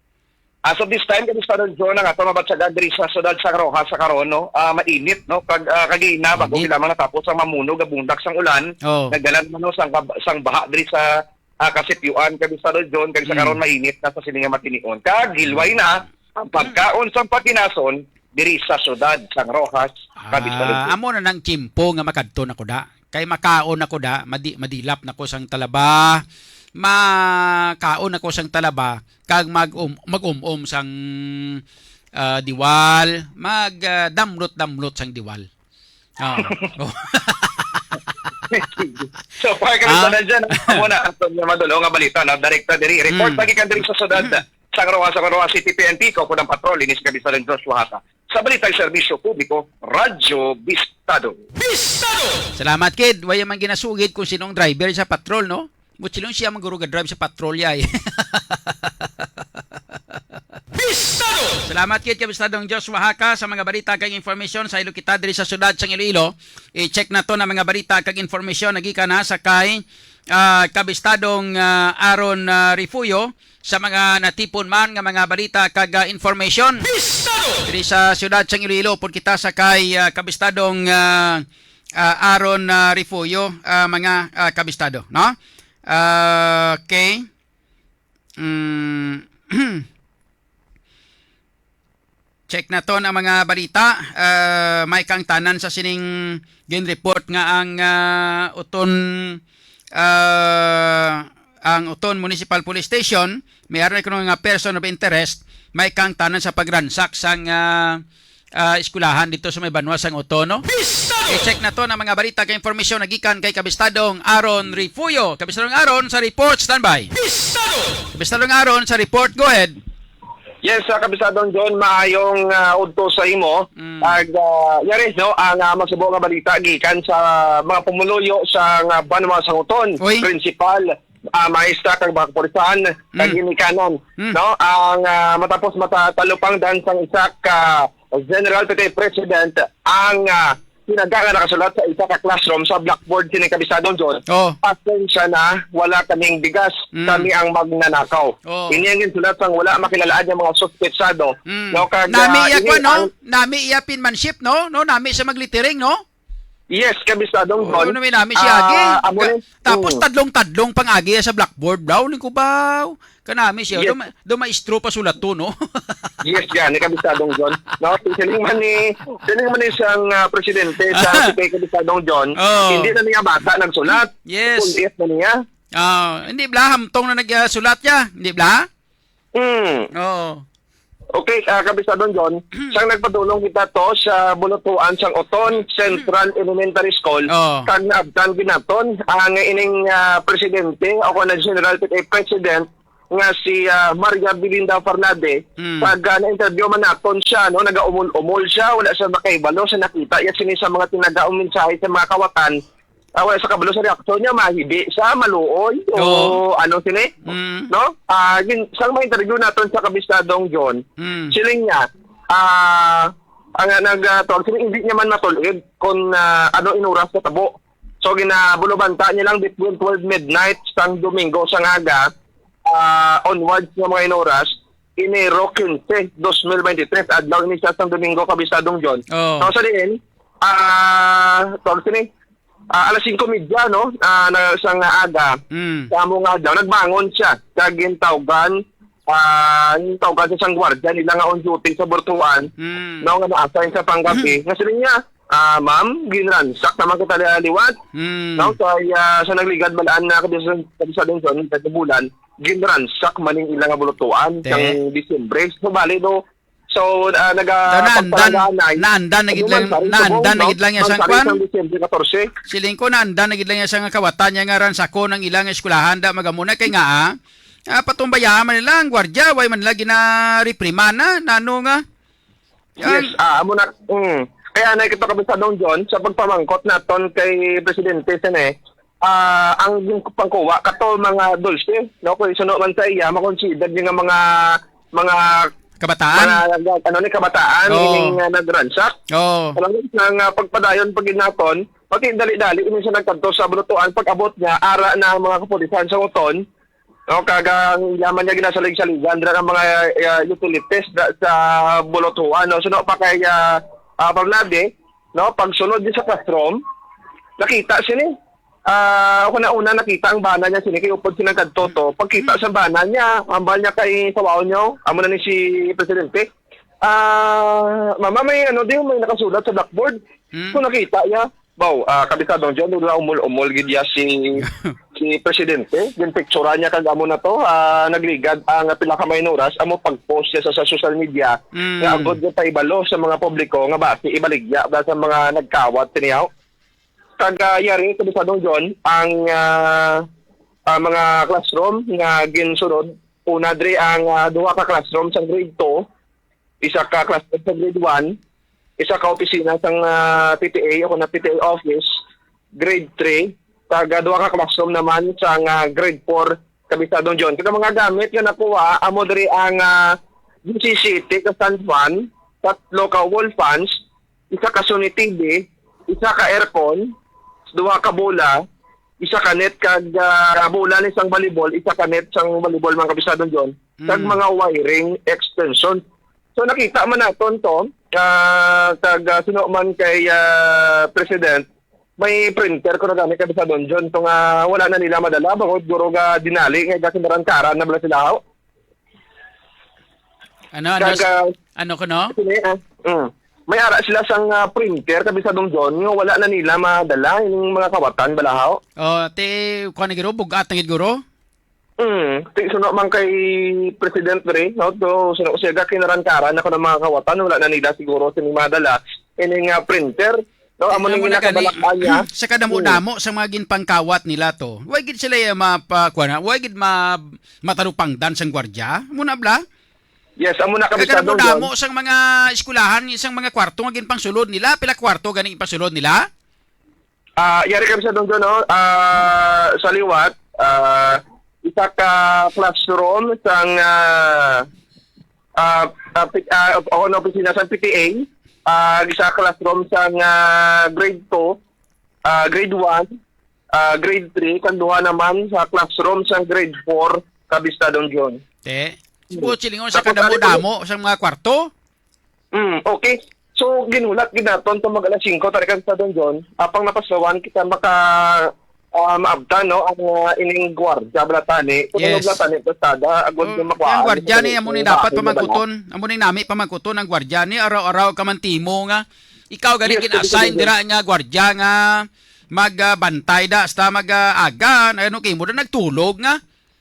As of this time, Kabisado John, ang ato mabatyagan diri sa siyudad sang Roxas sa karon, no? Ah, mainit, no? Kag, ah, kagina, bago Init. sila mga natapos ang mamuno, gabundak sang ulan, Oh. nagdala naman, no, sang kab-, sang baha diri sa, ah, Kasipiuan, Kabisado John, kag sa Mm. karon mainit na sa sini nga matinion. Kag hilway na ang Mm. pagkaon sang patinason diri sa siyudad sang Roxas, Kabisado Ah, John. amo na nang tiyempo nga makadto na ko da. Kay makaon ako da, madi-, madilap na ko sang talaba, makaon ako sang talaba, kag mag-um-, mag-um-um sang, ah, diwal, mag, ah, damlot-damlot sang diwal. Ah. So far, kami Ah? sa nandyan, ang muna, ang tuloy nga madulong nga balita, no? Direkta diri. Report Mm. lagi ka diri sa siyudad, Mm. sa Roxas, sa Roxas City P N P, ko po ng patrol, inis kami sa Joshua Hata. Sa Balitang Serbisyo Publiko, Radyo Bistado. Bistado! Salamat, kid. Wala man ginasugid kung sinong driver sa patrol, no? Mutsilong siya man guro ga-drive sa patrol, yay. Bistado! Salamat, kid, Kabistadong Joshua Haka, sa mga balita kag information sa Ilokita diri sa siyudad sang Iloilo. I-check nato na mga balita kag information na gikan na sa kay, ah, Kabistadong, ah, Aaron, ah, Refugio. Sa mga natipon man nga mga balita kag, ah, information. Bistado! Diri sa siyudad sang Iloilo, upod kita sa kay, ah, Kabistadong, ah, ah, Aaron, ah, Refugio, ah, mga, ah, kabistado, no? Ah, okay. Mm, check naton ang mga balita. Ah, may kaangtanan sa sining gin-report nga ang, ah, Oton, ah, ang Oton Municipal Police Station, may ara kuno nga person of interest, may kaangtanan sa pagransak sang, ah, ah, eskwelahan dito sa may banwa sang Oton, no? Bistado! I-check naton ang mga balita kag impormasyon na gikan kay Kabistadong Aaron Refugio. Kabistadong Aaron sa report, standby. Bistado! Kabistadong Aaron sa report, go ahead. Yes, sa Kabistadong John, maayong, ah, udto sa imo. Mm. Ag, ah, yari, no, ang, ah, masubo nga balita gikan sa mga pumuluyo sa nga banwa sang Oton, Uy. Principal, ah, maestra kag mga kapulisan, kag Mm. ginikanan, Mm. no, ang, ah, matapos matatalupangdan sang isa ka General P T A President ang, ah, Tinaga nga nakasulat sa isa ka classroom sa blackboard sini, Kabistadong John, Oh. "Pasensya na, wala kaming bigas. Mm. Kami ang magnanakaw." Oh. Ini ang ginsulat sang wala makilalaan nga mga suspetsado. Mm. No, kag, Nami ah, iya ini kwan, no? ang Nami iya penmanship, no? No, nami sa maglittering, no? Yes, Kabistadong Oo, John. Nami, nami siya, Ah, agi. amo Ga-, ni, tapos mm. tadlong-tadlong pang agi sa blackboard, daw, ni kubaw. Kanami siya, Yes. duma-, dumaistro pa sulat to, no? Yes, yan, ni Kabistadong John. No, siling man ni, siling man ni sang, ah, presidente sa P T A, Kabistadong John, Oh. hindi na niya bata nagsulat. Yes. Full F na niya. Ah, hindi bla, hamtong na nagsulat niya, hindi bla? Hmm. Oo. Okay, ah, Kabistadong John, sang nagpadulong kita to sa bulutuan sang Oton Central Elementary School, Oh. kag naabtan ginaton ang ining, ah, presidente o kung ang General P T A President nga si, ah, Maria Belinda Farnade, Mm. pag, ah, na-interview man naton siya, no, nagaumol-umol siya, wala siya makahibalo sa nakita iya sini sa mga tinagaong mensahe sa mga kawatan. Ah, wala sa kabalo sa reaksyon niya, mahibi siya, maluoy, o Oo. ano sini, Mm. no? Ah, gin-, sang ma-interview naton sa Kabistadong John, Mm. siling niya, ah, ang, ah, nag, ah, tawag sini, hindi niya man matulid kung, ah, ano inuras sa tabo. So, ginabulubanta niya lang between twelve midnight sang Domingo sa ngaga, ah, onwards nga mga inuras, Enero quince, dos mil veintitrés, adlaw ini siya sang Domingo, Kabistadong John. Oh. So, sa diin, ah, tawag sini, ah, alas singko medya, no? Ah, na, sang aga, Mm. sa amo nga adlaw, nagbangon siya. Kag gintawgan, ah, gintawgan siya sang gwardiya nila nga on duty sa Burtuan, Mm. no, nga na-assign sa panggabi. Nga siling niya, ah, "Ma'am, ginransak naman kita liwat." Mm. No, kay, ah, sa nagligad balaan na Kabis-, Kabistadong John, sa bulan, ginransak man ning ila nga bulutuan Te. sang Disyembre. So, bali, no, so, ah, naga-, So, naandan, pagpalanganay, naandan na gid lang, naandan na gid lang niya sang kwan. Sang Disyembre katorse. Siling ko, naandan na gid lang niya sang kawatan niya nga ransakon ang ilang eskwelahan, da magamuna kay nga, ah, ah, patumbayaan man nila ang gwardiya, way man nila ginarepriman na, nano nga. Yan. Yes, ah, amo na, mm. Kaya na kita, Kabistadong John, sa pagpamangkot naton kay Presidente sini, ah, ang yung pangkuha kato mga dulce, no? Kung isuno man sa iya, makonsider niya nga mga, mga Kabataan? mga, ano ni, kabataan, Oo. ining, ah, nagransak. Oo. Alam mo, nga pagpadayon pag naton, pati dali-dali, ini siya nagkadto sa bulutuan, pag-abot niya, ara na ang mga kapulisan sa Oton, no, kag ang yaman niya ginasalig-saligan dira ang mga, ah, utilities da, sa bulutuan, no. Suno pa kay, ah, ah, Parlade, no, pagsunod niya sa classroom, nakita sini. Ah, ako na una nakita ang bana niya sini kay upod sila kadto to. Pagkita sa bana niya, ambal niya kay sawaw niyo, amo na ni si Presidente. Ah, mama, may ano din, may nakasulat sa blackboard. Hmm. So nakita niya, Baw, ah, Kabistadong John, wala umol-umol gid ya si, si Presidente. Ginpicturan niya kag amo na to, ah, nagligad ang pila ka mga inuras, amo pag-post niya sa, sa social media, Mm. nga agod nga paibalo sa mga publiko nga basi ibaligya ba sa mga nagkawat siniyaw. Kag, ah, yari, Kabistadong John, ang, ah, ah, mga classroom nga ginsunod, una diri ang, ah, duha ka classroom sa grade two, isa ka classroom sa grade one, isa ka opisina sang, ah, P T A o na P T A office, grade three, kag, ah, duha ka classroom naman sang, ah, grade four, Kabistadong John. Kag ang mga gamit nga nakuha, amo diri ang, ah, disisyete ka stand fan, tatlo ka wall fans, isa ka Sony T V, isa ka aircon, duha ka bola, isa ka net kag, ah, bola ni sang volleyball, isa ka net sang volleyball, mga Kabistadong John, kag Mm. mga wiring extension. So, nakita man naton to, ah, kag, ah, suno man kay, ah, President, may printer ko na gani, Kabistadong John, to nga wala na nila madala, bangod guro ga dinali nga gakinarankaran na bala sila, haw. Ano, ano, Kag, ah, ano ko, no? Sini, ah, mm. May ara sila sang, ah, printer, Kabistadong John, nga wala na nila madala, yung mga kawatan, bala, haw. Oh, ti, kuha na guro, bugat na gid guro. Mm, ti, suno man kay President Ray, no? So, suno siya, gakinarankaran ako ng mga kawatan, wala na nila siguro sini madala, ini nga printer, no? Amo Amo ni na gani, ginakabalak-an niya. Sa kadamo-damo sa mga ginpangkawat nila to, way gid sila, eh, mapa-, kuha na, way gid ma-, matarupangdan sang gwardiya? Amo na, bla? Yes, amo na, Kay Kabistadong kadamo-damo John. Sang mga eskwelahan, sang mga kwarto nga ginpangsulod nila, pila kwarto gani ginpangsulod nila? Ah, yari, Kabistadong John, no? Ah, sa liwat, ah, isa ka classroom sang, ah, ah, ah, pi-, ah, o, ano, opisina sa P T A, Ah, isa ka classroom sang, ah, grade two, ah, grade one, ah, grade three, kag duha naman sa classroom sang grade four, Kabistadong John. Te, si Buot silingon sa kadamo-damo sang mga kwarto? Mm, okay. So, ginulat gid naton tong mag alas singko, tari, Kabistadong John. Apang napasawan kita maka, ah, maabtan, no, ang, ah, ining gwardiya bala tani. Kung ano Yes. bala tani, pasada, agod Oh, nga makuha ang gwardiya ni, amo ni dapat pamangkuton. Amo ni nami pamangkuton ang gwardiya ni, araw-araw ka man timo nga. Ikaw gani Yes, gin-assign Kabistadong John. dira nga gwardiya nga mag, ah, bantay da, hasta mag, ah, aga, ano kay mo da nagtulog nga?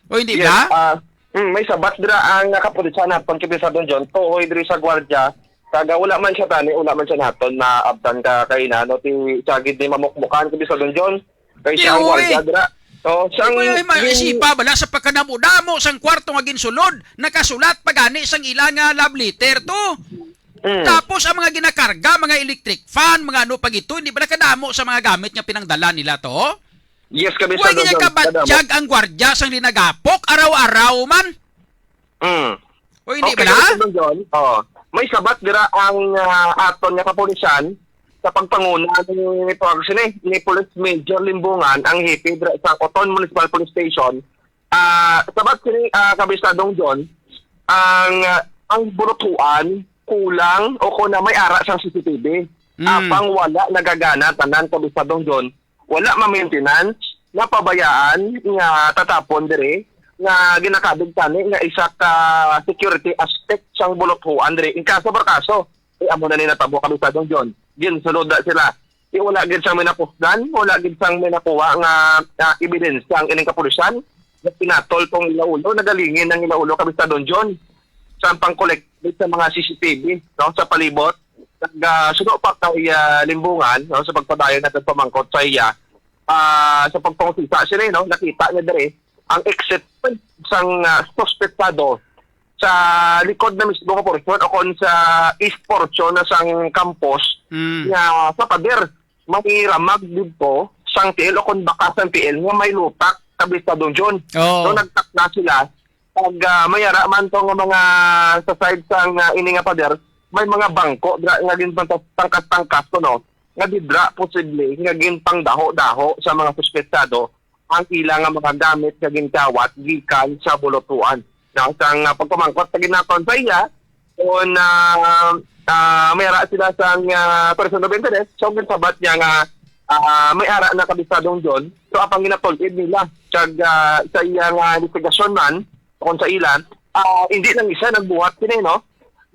O hindi Yes, ba? ah, mm, may sabat dira ang, ah, kapulisan naton, Kabistadong John. Tuhoy diri sa gwardiya. Kag, ah, wala man siya tani, wala man siya naton maabtan ka kaina, no? Ti, siya gid ni mamukmukan, Kabistadong John. Kay Di, siya ang uy. gwardiya dira. So, Di sang ko yung ma-, gin- isipa bala sa pagkadamo-damo sang kwarto nga ginsulod, nakasulat pa gani sang ila nga love letter to. Mm. Tapos ang mga ginakarga, mga electric fan, mga ano pa gito, hindi bala kadamo sa mga gamit nga pinangdala nila to? Yes, Wa Kabistadong gid John, kabatyag kadamo. ang gwardiya sang linagapok, araw-araw man. Mm. O, hindi Okay, bala? Kabistadong John, oh, may sabat dira ang, ah, aton nga kapulisan sa pagpanguna ni, tawag sini, ni Police Major Limbongan, ang hepe dira sa Coton Municipal Police Station. Ah, sabat sini, ah, Kabistadong John, ang, ah, ang bulutuan kulang o kung na may ara sang C C T V. Mm. Apang wala nagagana tanan, Kabistadong John. Wala ma-maintenance, napabayaan nga tatapon diri nga ginakabig tani nga isa ka security aspect sang bulutuan diri. In kaso por kaso, eh, amo na ni natabo, Kabistadong John. Ginsulod na sila. Di, wala gid sang may napusdan, wala gid sang may nakuha nga, nga ebidensya ang ining kapulisan. Pinatol tong ila ulo, nagalingin ang ila ulo, Kabistadong John, sa pang-collect sa mga C C T V, no, sa palibot. Nag, ah, suno pa kay, ah, Limbongan, no, sa pagpadayon natin pamangkot sa iya, ah, sa pagpangusisa sila, no, nakita niya diri ang exit point sang, ah, suspetsado sa likod na mismo nga portion o kon sa east portion na sang campus Mm. nga sa pader may ramag dito sang tiil o kon baka sang tiil nga may lutak, Kabistadong John. Oo. So, nagtakna sila. Pag, ah, may ara man to nga mga sa side sang, ah, ini nga pader, may mga bangko dra nga ginpangkas-tangkas-tangkas kuno nga didra posible nga ginpangdaho-daho sa mga suspetsado ang ila nga mga gamit nga ginkawat gikan sa bulutuan. Now, sang, ah, pagpamangkot sa ginaton sa iya, kung, ah, ah, may ara sila sang, ah, person of interest, so ginsabat niya nga, ah, may ara na, Kabistadong John. So, apang ginatul-id nila, kag, ah, sa iya nga investigasyon man, kung sa ila, ah, hindi lang isa nagbuhat sini, no?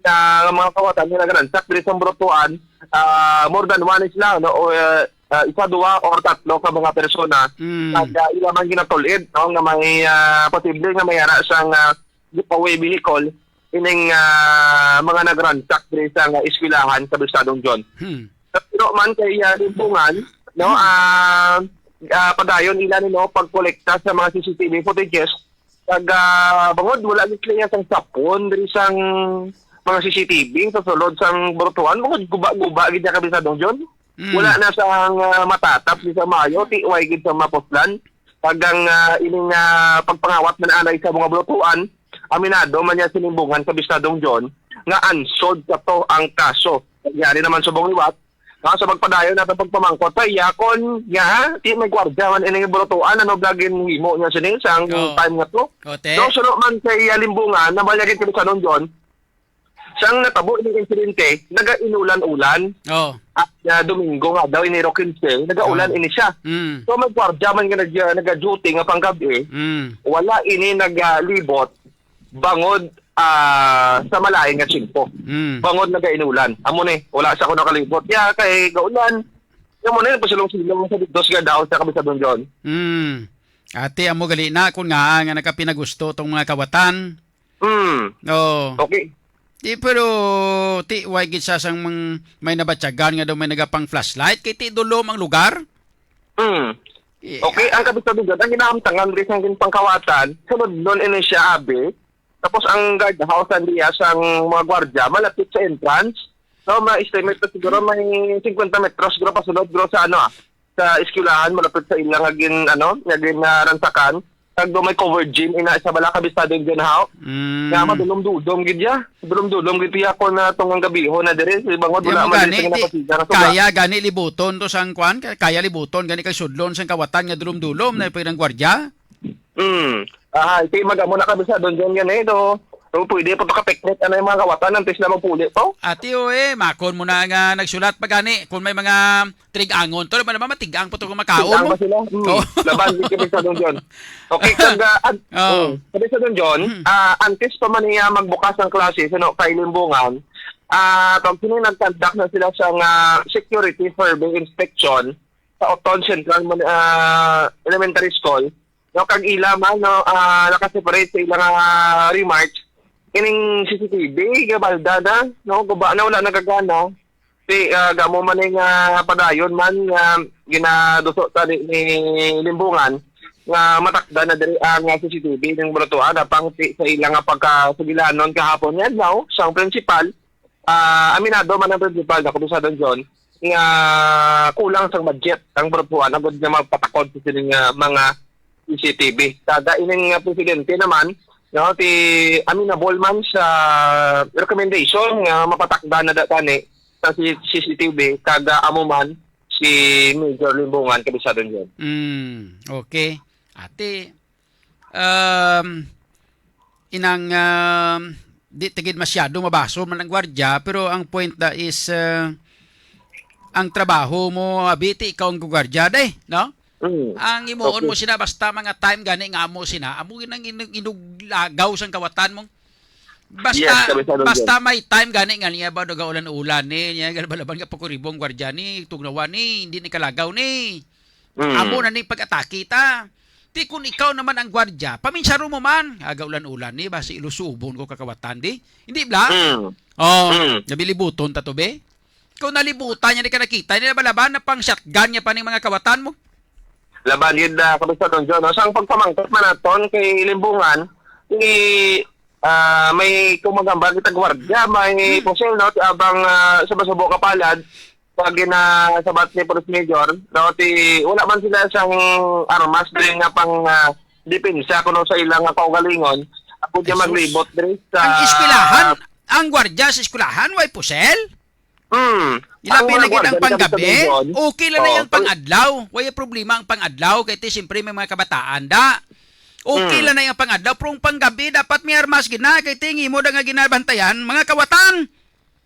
Nga mga kawatan nga nagransak diri sa bulutuan, ah, more than one is lang, no? O, ah, ah, isa, duha, or tatlo ka mga persona Mm. nga, ah, ila man ginatul-id, no? Nga may, ah, posible nga may ara sang, ah, giveaway vehicle ining, ah, mga nagransak diri sa nga eskwelahan sa Bistadong John. Hmm. Pero man kay, ah, Limbongan, no? Hmm. Ah, ah, padayon ila ni, no, pagkolekta sa mga C C T V footages. Kag, ah, bangod wala gid sila sang sapon diri sang mga C C T V sa sulod sang bulutuan, bangod guba-guba gid niya, Kabistadong John. Mm. Wala na sang, ah, matatap di sa maayo, tiway gid sa mapuslan. Kag ang, ah, ining, ah, pagpangawat man anay sa mga bulutuan, aminado man niya si Limbongan, Kabistadong John, nga unsolved pa to ang kaso. Yari naman subong liwat, ah, sa pagpadayon naton pagpamangkot sa iya kon nga, di may gwardiya man ining bulutuan, ano ba ginhimo niya sini sa ang Oo. time nga to? Ote. So, suno man sa iya Limbongan, na malagay kami sa Nonjon, sang natabo ining insidente, nagainulan-ulan. Oo. At, ah, Domingo nga daw, Enero quince, nagaulan Oo. ini siya. Mm. So, may gwardiya man nga nag-, ah, nag-duty nga panggabi, Mm. wala ini nagalibot bangod, ah, sa malain nga tiyempo. Mm. Bangod nagainulan. Amo ni, wala sa ko nakalibot. Ya, kay gaulan. Amo ni, pasilong-silong sa dito sa Gandao sa Kabisabon John. Mm. Ate, amo gali na kung nga, nga nakapinagusto tong mga kawatan. Mm. Oo. Okay. Di, pero, ti, way gid sa sang mang-, may nabatyagan nga daw may nagapang flashlight, kay ti dulom ang lugar? Mm. Eh, Okay, ah, ang Kabisabon John, ang ginahamtangan rin sang ginpangkawatan, sunod nun ini siya, abi, Tapos ang guard house ang diya sang mga gwardiya malapit sa entrance. So, ma-estimate ko siguro may fifty metros siguro pasulod, bro, sa ano, ah, sa eskwelahan, malapit sa ila nga gin-, ano, nga gin-, ah, ransakan. Kag do may covered gym, ina sa bala, Kabisado John, haw. Mm. Nga madulom-dulom gid ya. Madulom-dulom gid ya kon, ah, tong ang gabihon na diri. Sa bangod Di wala mo man gani, diri sa di, napasiga nga suga. Kaya gani libuton to sang kwan, ka-, kaya libuton gani kay sudlon sang kawatan nga dulom-dulom na pirang gwardiya. Mm. Ah, iti mag-amo na, Kabisado John, gani, do. Do pwede pa makapiknik anay mga kawatan antes na magpuli to. Ati, o, eh, makon mo na nga nagsulat pa gani kung may mga trig-angon. To, naman, naman, matigang pa to kung makaon Tig-ang mo. Ba sila? Hmm. Oo. Laban, di kami sa Don John. Okay, kag, ah, ad-, Oo. Hmm. Sabi sa Don John, Hmm. ah, antes pa man niya magbukas ang klase, sino, kay Limbungan, ah, tawag sino, nag-conduct na sila sa nga security survey inspection sa Oton Central Mon-, ah, Elementary School. No, kag ila man, no, ah, naka-separate sa ilang, ah, remarks. Kining C C T V, gabalda na, no, guba na, wala nagagana. Ti, ah, gamo man ning, ah, padayon man nga ginaduso tani ni Limbungan nga matakdan na diri ang, ah, C C T V ning Burutuan apang ti sa ila nga pagkasugilanon kahapon nga adlaw sang principal, ah, aminado man ang principal na Komisaron John nga kulang sang budget ang Burutuan agud nga magpatakod sa sining, ah, mga C C T V. Kada ining, ah, presidente naman, no, ti aminable man sa recommendation nga mapatakdan na da tani sa si-, C C T V, kag, ah, amo man si Major Limbongan, Kabisado John. Mm, okay. Ate, um, inang, um, di tigid masyado mabaso man ang gwardiya, pero ang point da is, uh, ang trabaho mo, abiti, ikaw ang gwardiya, day, no? Mm. Ang imuon mo Okay. sina, basta mga time gani nga amo sina, amo gid ang inug-, inuglagaw sang kawatan mo. Basta, Yes, Kabisado basta John. may time gani nga niya ba, nagaulan-ulan ni, niya, galbalaban nga pakuribong gwardiya ni, tugnawan ni, hindi ni kalagaw ni. Mm. Amo na ni pag-atake ta. Ti kung ikaw naman ang gwardiya, paminsaro mo man, aga ulan-ulan ni, basi ilusubon ko kakawatan di. Hindi bla? Mm. Oh, Mm. nabilibuton ta to, be? Kung nalibutan niya, di ka nakita, nila balaban na pang shotgun niya pa ning mga kawatan mo. Laban yun na, Kabisado John, no? Sang pagpamangkot man naton kay Limbungan, ni, ah, may kumagamba kita gwardiya, may Hmm. pusil, no? Abang, ah, sa masubo ka palad, pag ginasabat ni Police Major, no? Ti, wala man sila sang armas din nga pang, ah, depensa kuno sa ilang kaugalingon. Ako di Jesus. maglibot diri sa Ang eskwelahan, ang gwardiya sa eskwelahan, way pusil? Hmm. Ilabi Ang mga na gid ang gwardiya ni panggabi. Captain John. Okay lang na Oh, yung pang- pang-adlaw. Way problema ang pang-adlaw kay ti siyempre may mga kabataan da. Okay Hmm. lang na yung pang-adlaw, pero ang panggabi dapat may armas gid na kay ti ang imo da nga ginabantayan, mga kawatan.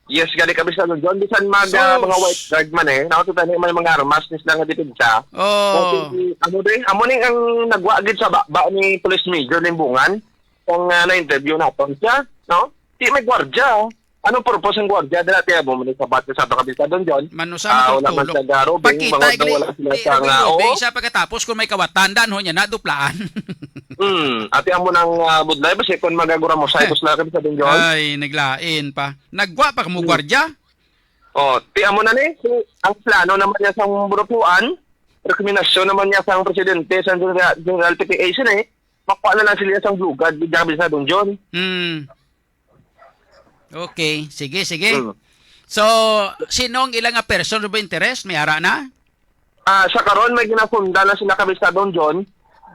Yes, gani, Kabisado John, bisan mag, So, ah, mga white guard man eh, nakita ni may mga armas ni sila nga depensa. Oh. Kasi, ano din, amo ni ang nagwa gid sa ba, ba ni Police Major Limbungan, kung, ah, na-interview naton siya, no? Di may gwardiya. Anong purpose ng gwardiya? Dati mo man sabat sa Kabisado John. Manusa Ah, mo wala man tugtulog. sa garobing, Pakita mga igli, wala sila di sa nga, nagulubing oo. siya pagkatapos kung may kawatan, dan ho niya na, duplaan. Hmm, ati amo nang, ah, budlay, basi kung magagura mo sa Eh. itos lang, Kabisado John. Ay, naglain pa. Nagwa pa kamo Hmm. gwardiya? Oh, ti amo na ni, si, ang plano naman niya sa Burutuan, rekomendasyon naman niya sa presidente sa General, General P T A sini, makuha na lang sila sa blue guard, di Kabisado John. Hmm. Okay, sige, sige. Mm. So, sino ang ilang nga person of interest? May ara na? Ah, sa karon may ginasunda na sila, Kabisado John.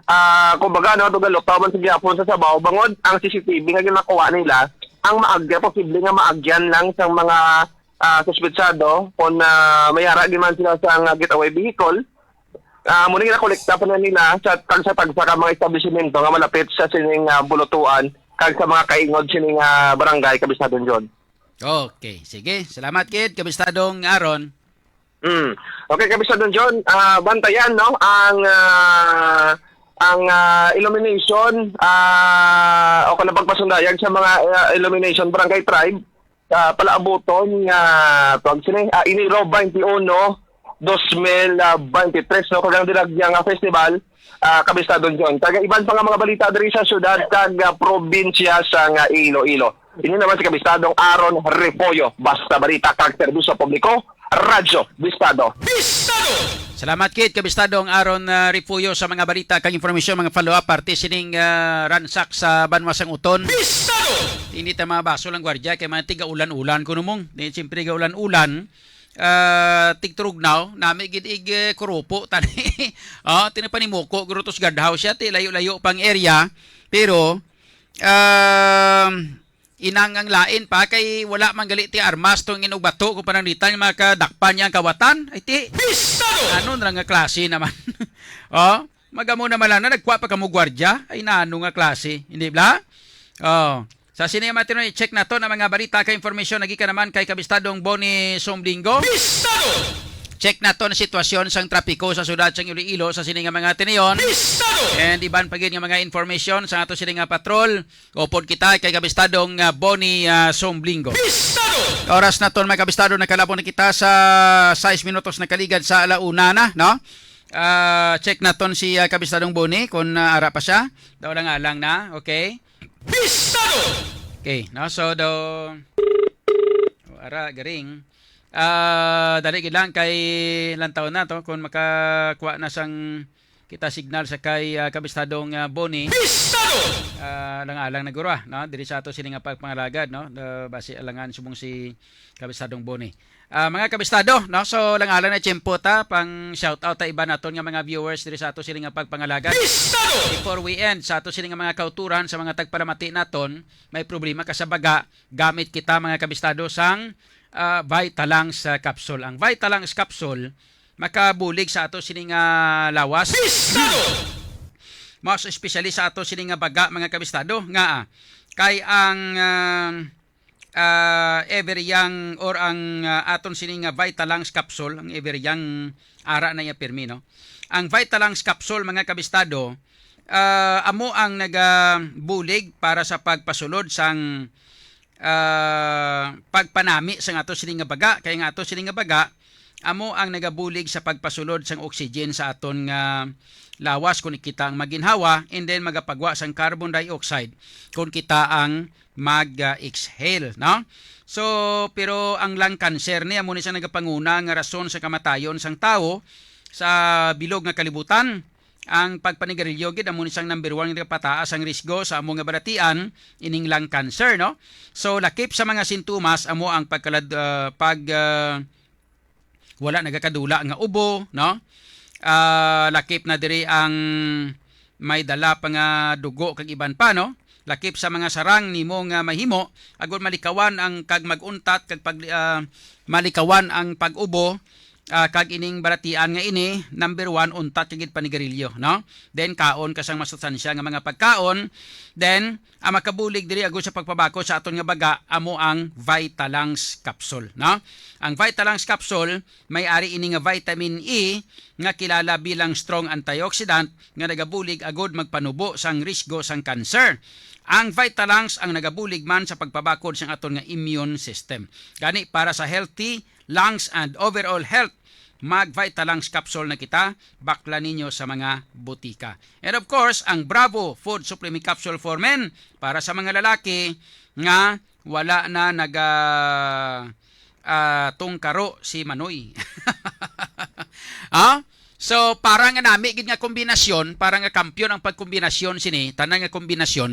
Ah, kumbaga, no, dugalutaw man sa gihapon sa sabaw, bangod ang C C T V nga ginakuha nila, ang maagya, posible nga maagyan lang sa mga, ah, suspetsado kung, ah, may ara gid man sila sa nga getaway vehicle. Ah, muna ginakolekta pa na nila sa tagsa-tagsa ka mga establishmento nga malapit sa sining, ah, Bulutuan kag sa mga kaingod sining, ah, barangay, Kabisado John. Okay, sige. Salamat, kid, Kabistadong Aaron. Hmm. Okay, Kabisado John, ah, bantayan, no, ang, ah, ang, ah, illumination, ah, o kung pagpasundayag sa mga, ah, illumination barangay tribe, ah, palaabuton nga, tawag sini, ah, Enero twenty-one, dos mil, ah, twenty-three, no, kag ang dinagya nga festival, ah, Kabistado John. Kag iban pa nga mga balita diri sa syudad kag, ah, probinsya sa nga Iloilo. Ini naman si Kabistadong Aaron Refollo, Basta Balita kag Serbisyo Publiko, Radyo Bistado. Bistado! Salamat kit, Kabistadong Aaron, ah, Refollo, sa mga balita kag impormasyon, mga follow-up, parte sining, ah, ransak sa banwa sang Uton. Bistado! Hindi ta mabaso lang, gwardiya, kay mga tiga-ulan-ulan kuno mong. Di, siyempre, ga-ulan-ulan. ah, tig-Turugnaw, nami gid ig, eh, Kurupo tani. Oh, tinapanimuko guro to sa guard house siya, ti layo-layo pang area. Pero, um, inang ang lain pa kay wala man gali ti armas tong inog bato kung pananglitan nga makadakpan niya ang kawatan. Ay ti, Pistado! Ano na nga klase naman? Oh, magamo naman lang na nagkuha pa kamo gwardiya. Ay nano nga klase, hindi bla? Oh. Sa sini nga mga tinuod, i-check naton ang mga balita kay information lagi ka naman kay Kabistadong Bonnie Somblingo. Pistado! Check naton ang sitwasyon sang trapiko sa siyudad sang Iloilo sa sini nga mga tinion. Pistado! And iban pa gid nga mga information sa ato sini nga patrol. Upod kita kay Kabistadong, ah, Bonnie, ah, Somblingo. Pistado! Oras naton, mga kabistado, nakalabong na kita sa sais minutos nakaligad sa ala una na, no? Ah, check naton si, ah, Kabistadong Bonnie kung, ah, ara pa siya. Daw lang alang na, okay? Pistado! Okay, no? So, daw, oh, ara, garing. Ah, dali gid lang kay lantaw na to kung makakuha na sang kita signal sa kay, ah, Kabistadong, ah, Bonnie. Pistado! Ah, alang-alang na guro, ah, no? Diri sa ato sini nga pagpangalagad, no? Ah, basi alangan subong si Kabistadong Bonnie. Ah, mga kabistado, no? So, alang-alang na tiyempo ta pang shout out ta iban naton nga mga viewers diri sa ato sini nga pagpangalagad. Pistado! Before we end sa ato sini nga mga kauturan sa mga tagpalamati naton, may problema ka sa baga, gamit kita mga kabistado sang, ah, Vitalungs, ah, capsule. Ang Vitalungs capsule makabulig sa ato sini nga lawas. Pistado! Mas especially sa ato sini nga baga, mga kabistado, nga, ah, kay ang, ah, ah, Everyang or ang, ah, aton sini nga Vitalungs capsule, ang Everyang ara na iya pirmi, no? Ang Vitalungs capsule, mga kabistado, ah, amo ang nagabulig para sa pagpasulod sang, ah, pagpanami sang ato sini nga baga. Kay nga ato sini nga baga, amo ang nagabulig sa pagpasulod sang oxygen sa aton nga lawas kung kita ang maginhawa, and then magapagwa sang carbon dioxide kung kita ang mag-exhale, no? So, pero ang lung cancer ni amo ni sa nagapanguna nga rason sa kamatayon sang tawo sa bilog nga kalibutan. Ang pagpanigarilyo gid amo ni sang number one nga nagapataas ang risgo sa amo nga balatian, ining lung cancer, no? So, lakip sa mga sintomas amo ang pagkalad-, ah, pag, ah, wala nagakadula nga ubo, no? Ah, lakip na diri ang may dala pa nga dugo kag iban pa, no? Lakip sa mga sarang nimo nga mahimo, agud malikawan ang kag mag-untat kag pag, ah, malikawan ang pag-ubo, ah, kag ining balatian nga ini, number one, untat kag gid panigarilyo, no? Then kaon ka sang masustansya nga mga pagkaon, then ang makabulig diri agud sa pagpabakod sa aton nga baga amo ang Vitalungs capsule, no? Ang Vitalungs capsule may ari ini nga vitamin E nga kilala bilang strong antioxidant nga nagabulig agud magpanubo sang risgo sang cancer. Ang Vitalungs ang nagabulig man sa pagpabakod sang aton nga immune system. Gani para sa healthy lungs and overall health, mag Vitalungs capsule na kita, bakla ninyo sa mga butika. And of course, ang Bravo Food Supplement Capsule for Men para sa mga lalaki nga wala na naga, ah, tungkaro si Manoy. Ah? So, para nga nami gid nga kombinasyon, para nga kampiyon ang pagkombinasyon sini, tanan nga kombinasyon,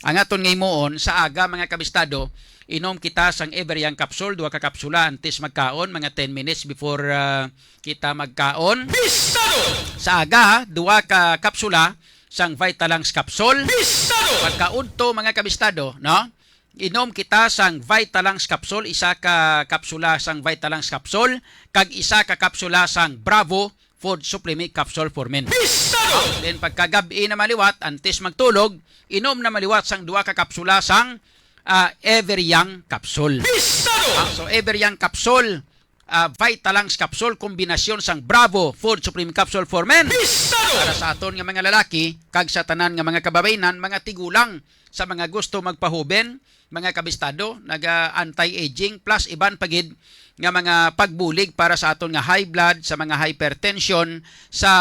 ang aton nga himuon sa aga, mga kabistado, inom kita sang Everyang capsule, duha ka kapsula antes magkaon, mga ten minutes before, ah, kita magkaon. Bistado! Sa aga, duha ka kapsula sang Vitalungs capsule. Bistado! Pagkaudto, mga kabistado, no? Inom kita sang Vitalungs capsule, isa ka kapsula sang Vitalungs capsule, kag isa ka kapsula sang Bravo Food Supplement Capsule for Men. Bistado! Then pagkagab-i na maliwat, antes magtulog, inom na maliwat sang duha ka kapsula sang, ah, Everyang capsule. Bistado! Ah, so Everyang capsule, ah, Vitalungs capsule, kombinasyon sang Bravo Food Supplement Capsule for Men. Bistado! Para sa aton nga mga lalaki, kag sa tanan nga mga kababayenan, mga tigulang, sa mga gusto magpahuben, mga kabistado, naga anti-aging, plus iban pa gid nga mga pagbulig para sa aton nga high blood, sa mga hypertension, sa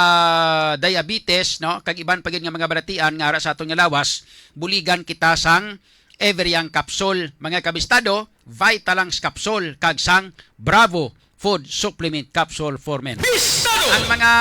diabetes, no? Kag iban pa gid nga mga balatian nga ara sa aton nga lawas, buligan kita sang Everyang capsule, mga kabistado, Vitalungs capsule, kag sang Bravo Food Supplement Capsule for Men. Bistado! Ang mga,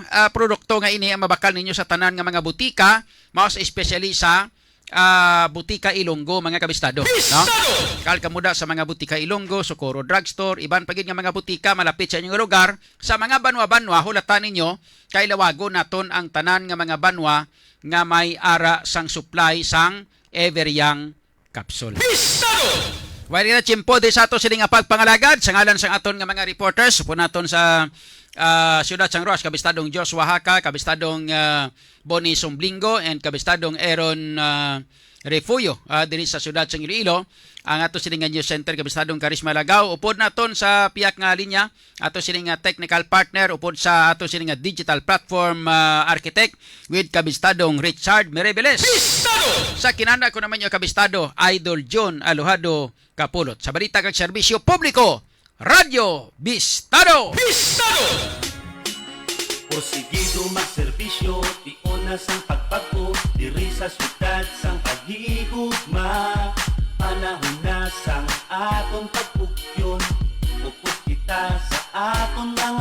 ah, produkto nga ini ang mabakal ninyo sa tanan nga mga butika, mas especially sa ah, Butika Ilonggo, mga kabistado, no? Bistado! Kal kamo da sa mga Butika Ilonggo, Socorro Drugstore, iban pa gid nga mga butika malapit sa inyong lugar, sa mga banwa-banwa, hulatan ninyo, kay lawagon naton ang tanan nga mga banwa nga may ara sang supply sang Ever Young capsule. Bistado! Well, ina tiyempo di sa ato sini nga pagpangalagad sa ngalan sang aton nga mga reporters, upod naton sa, ah, siyudad sang Roxas, kabistadong Joshua Haka, kabistadong, ah, Bonnie Sumblingo, and kabistadong Aaron, ah, Refugio, ah, diri sa siyudad sang Iloilo. Ang ato sini nga news center, kabistadong Karisma Lagaw, upod naton sa piyak nga linya, ato sini nga technical partner, upod sa ato sini nga digital platform, ah, architect, with kabistadong Richard Merebeles. Bistado! Sa kinanda ko naman yung kabistado, Idol Jun Alojado Kapulot. Sa balita kag serbisyo publiko, Radyo Bistado! Bistado! Porsigido magserbisyo, tiuna sang pagbag-o, diri sa siyudad sang paghigugma. Panahon na sang aton pagpugyon, upod kita sa aton lang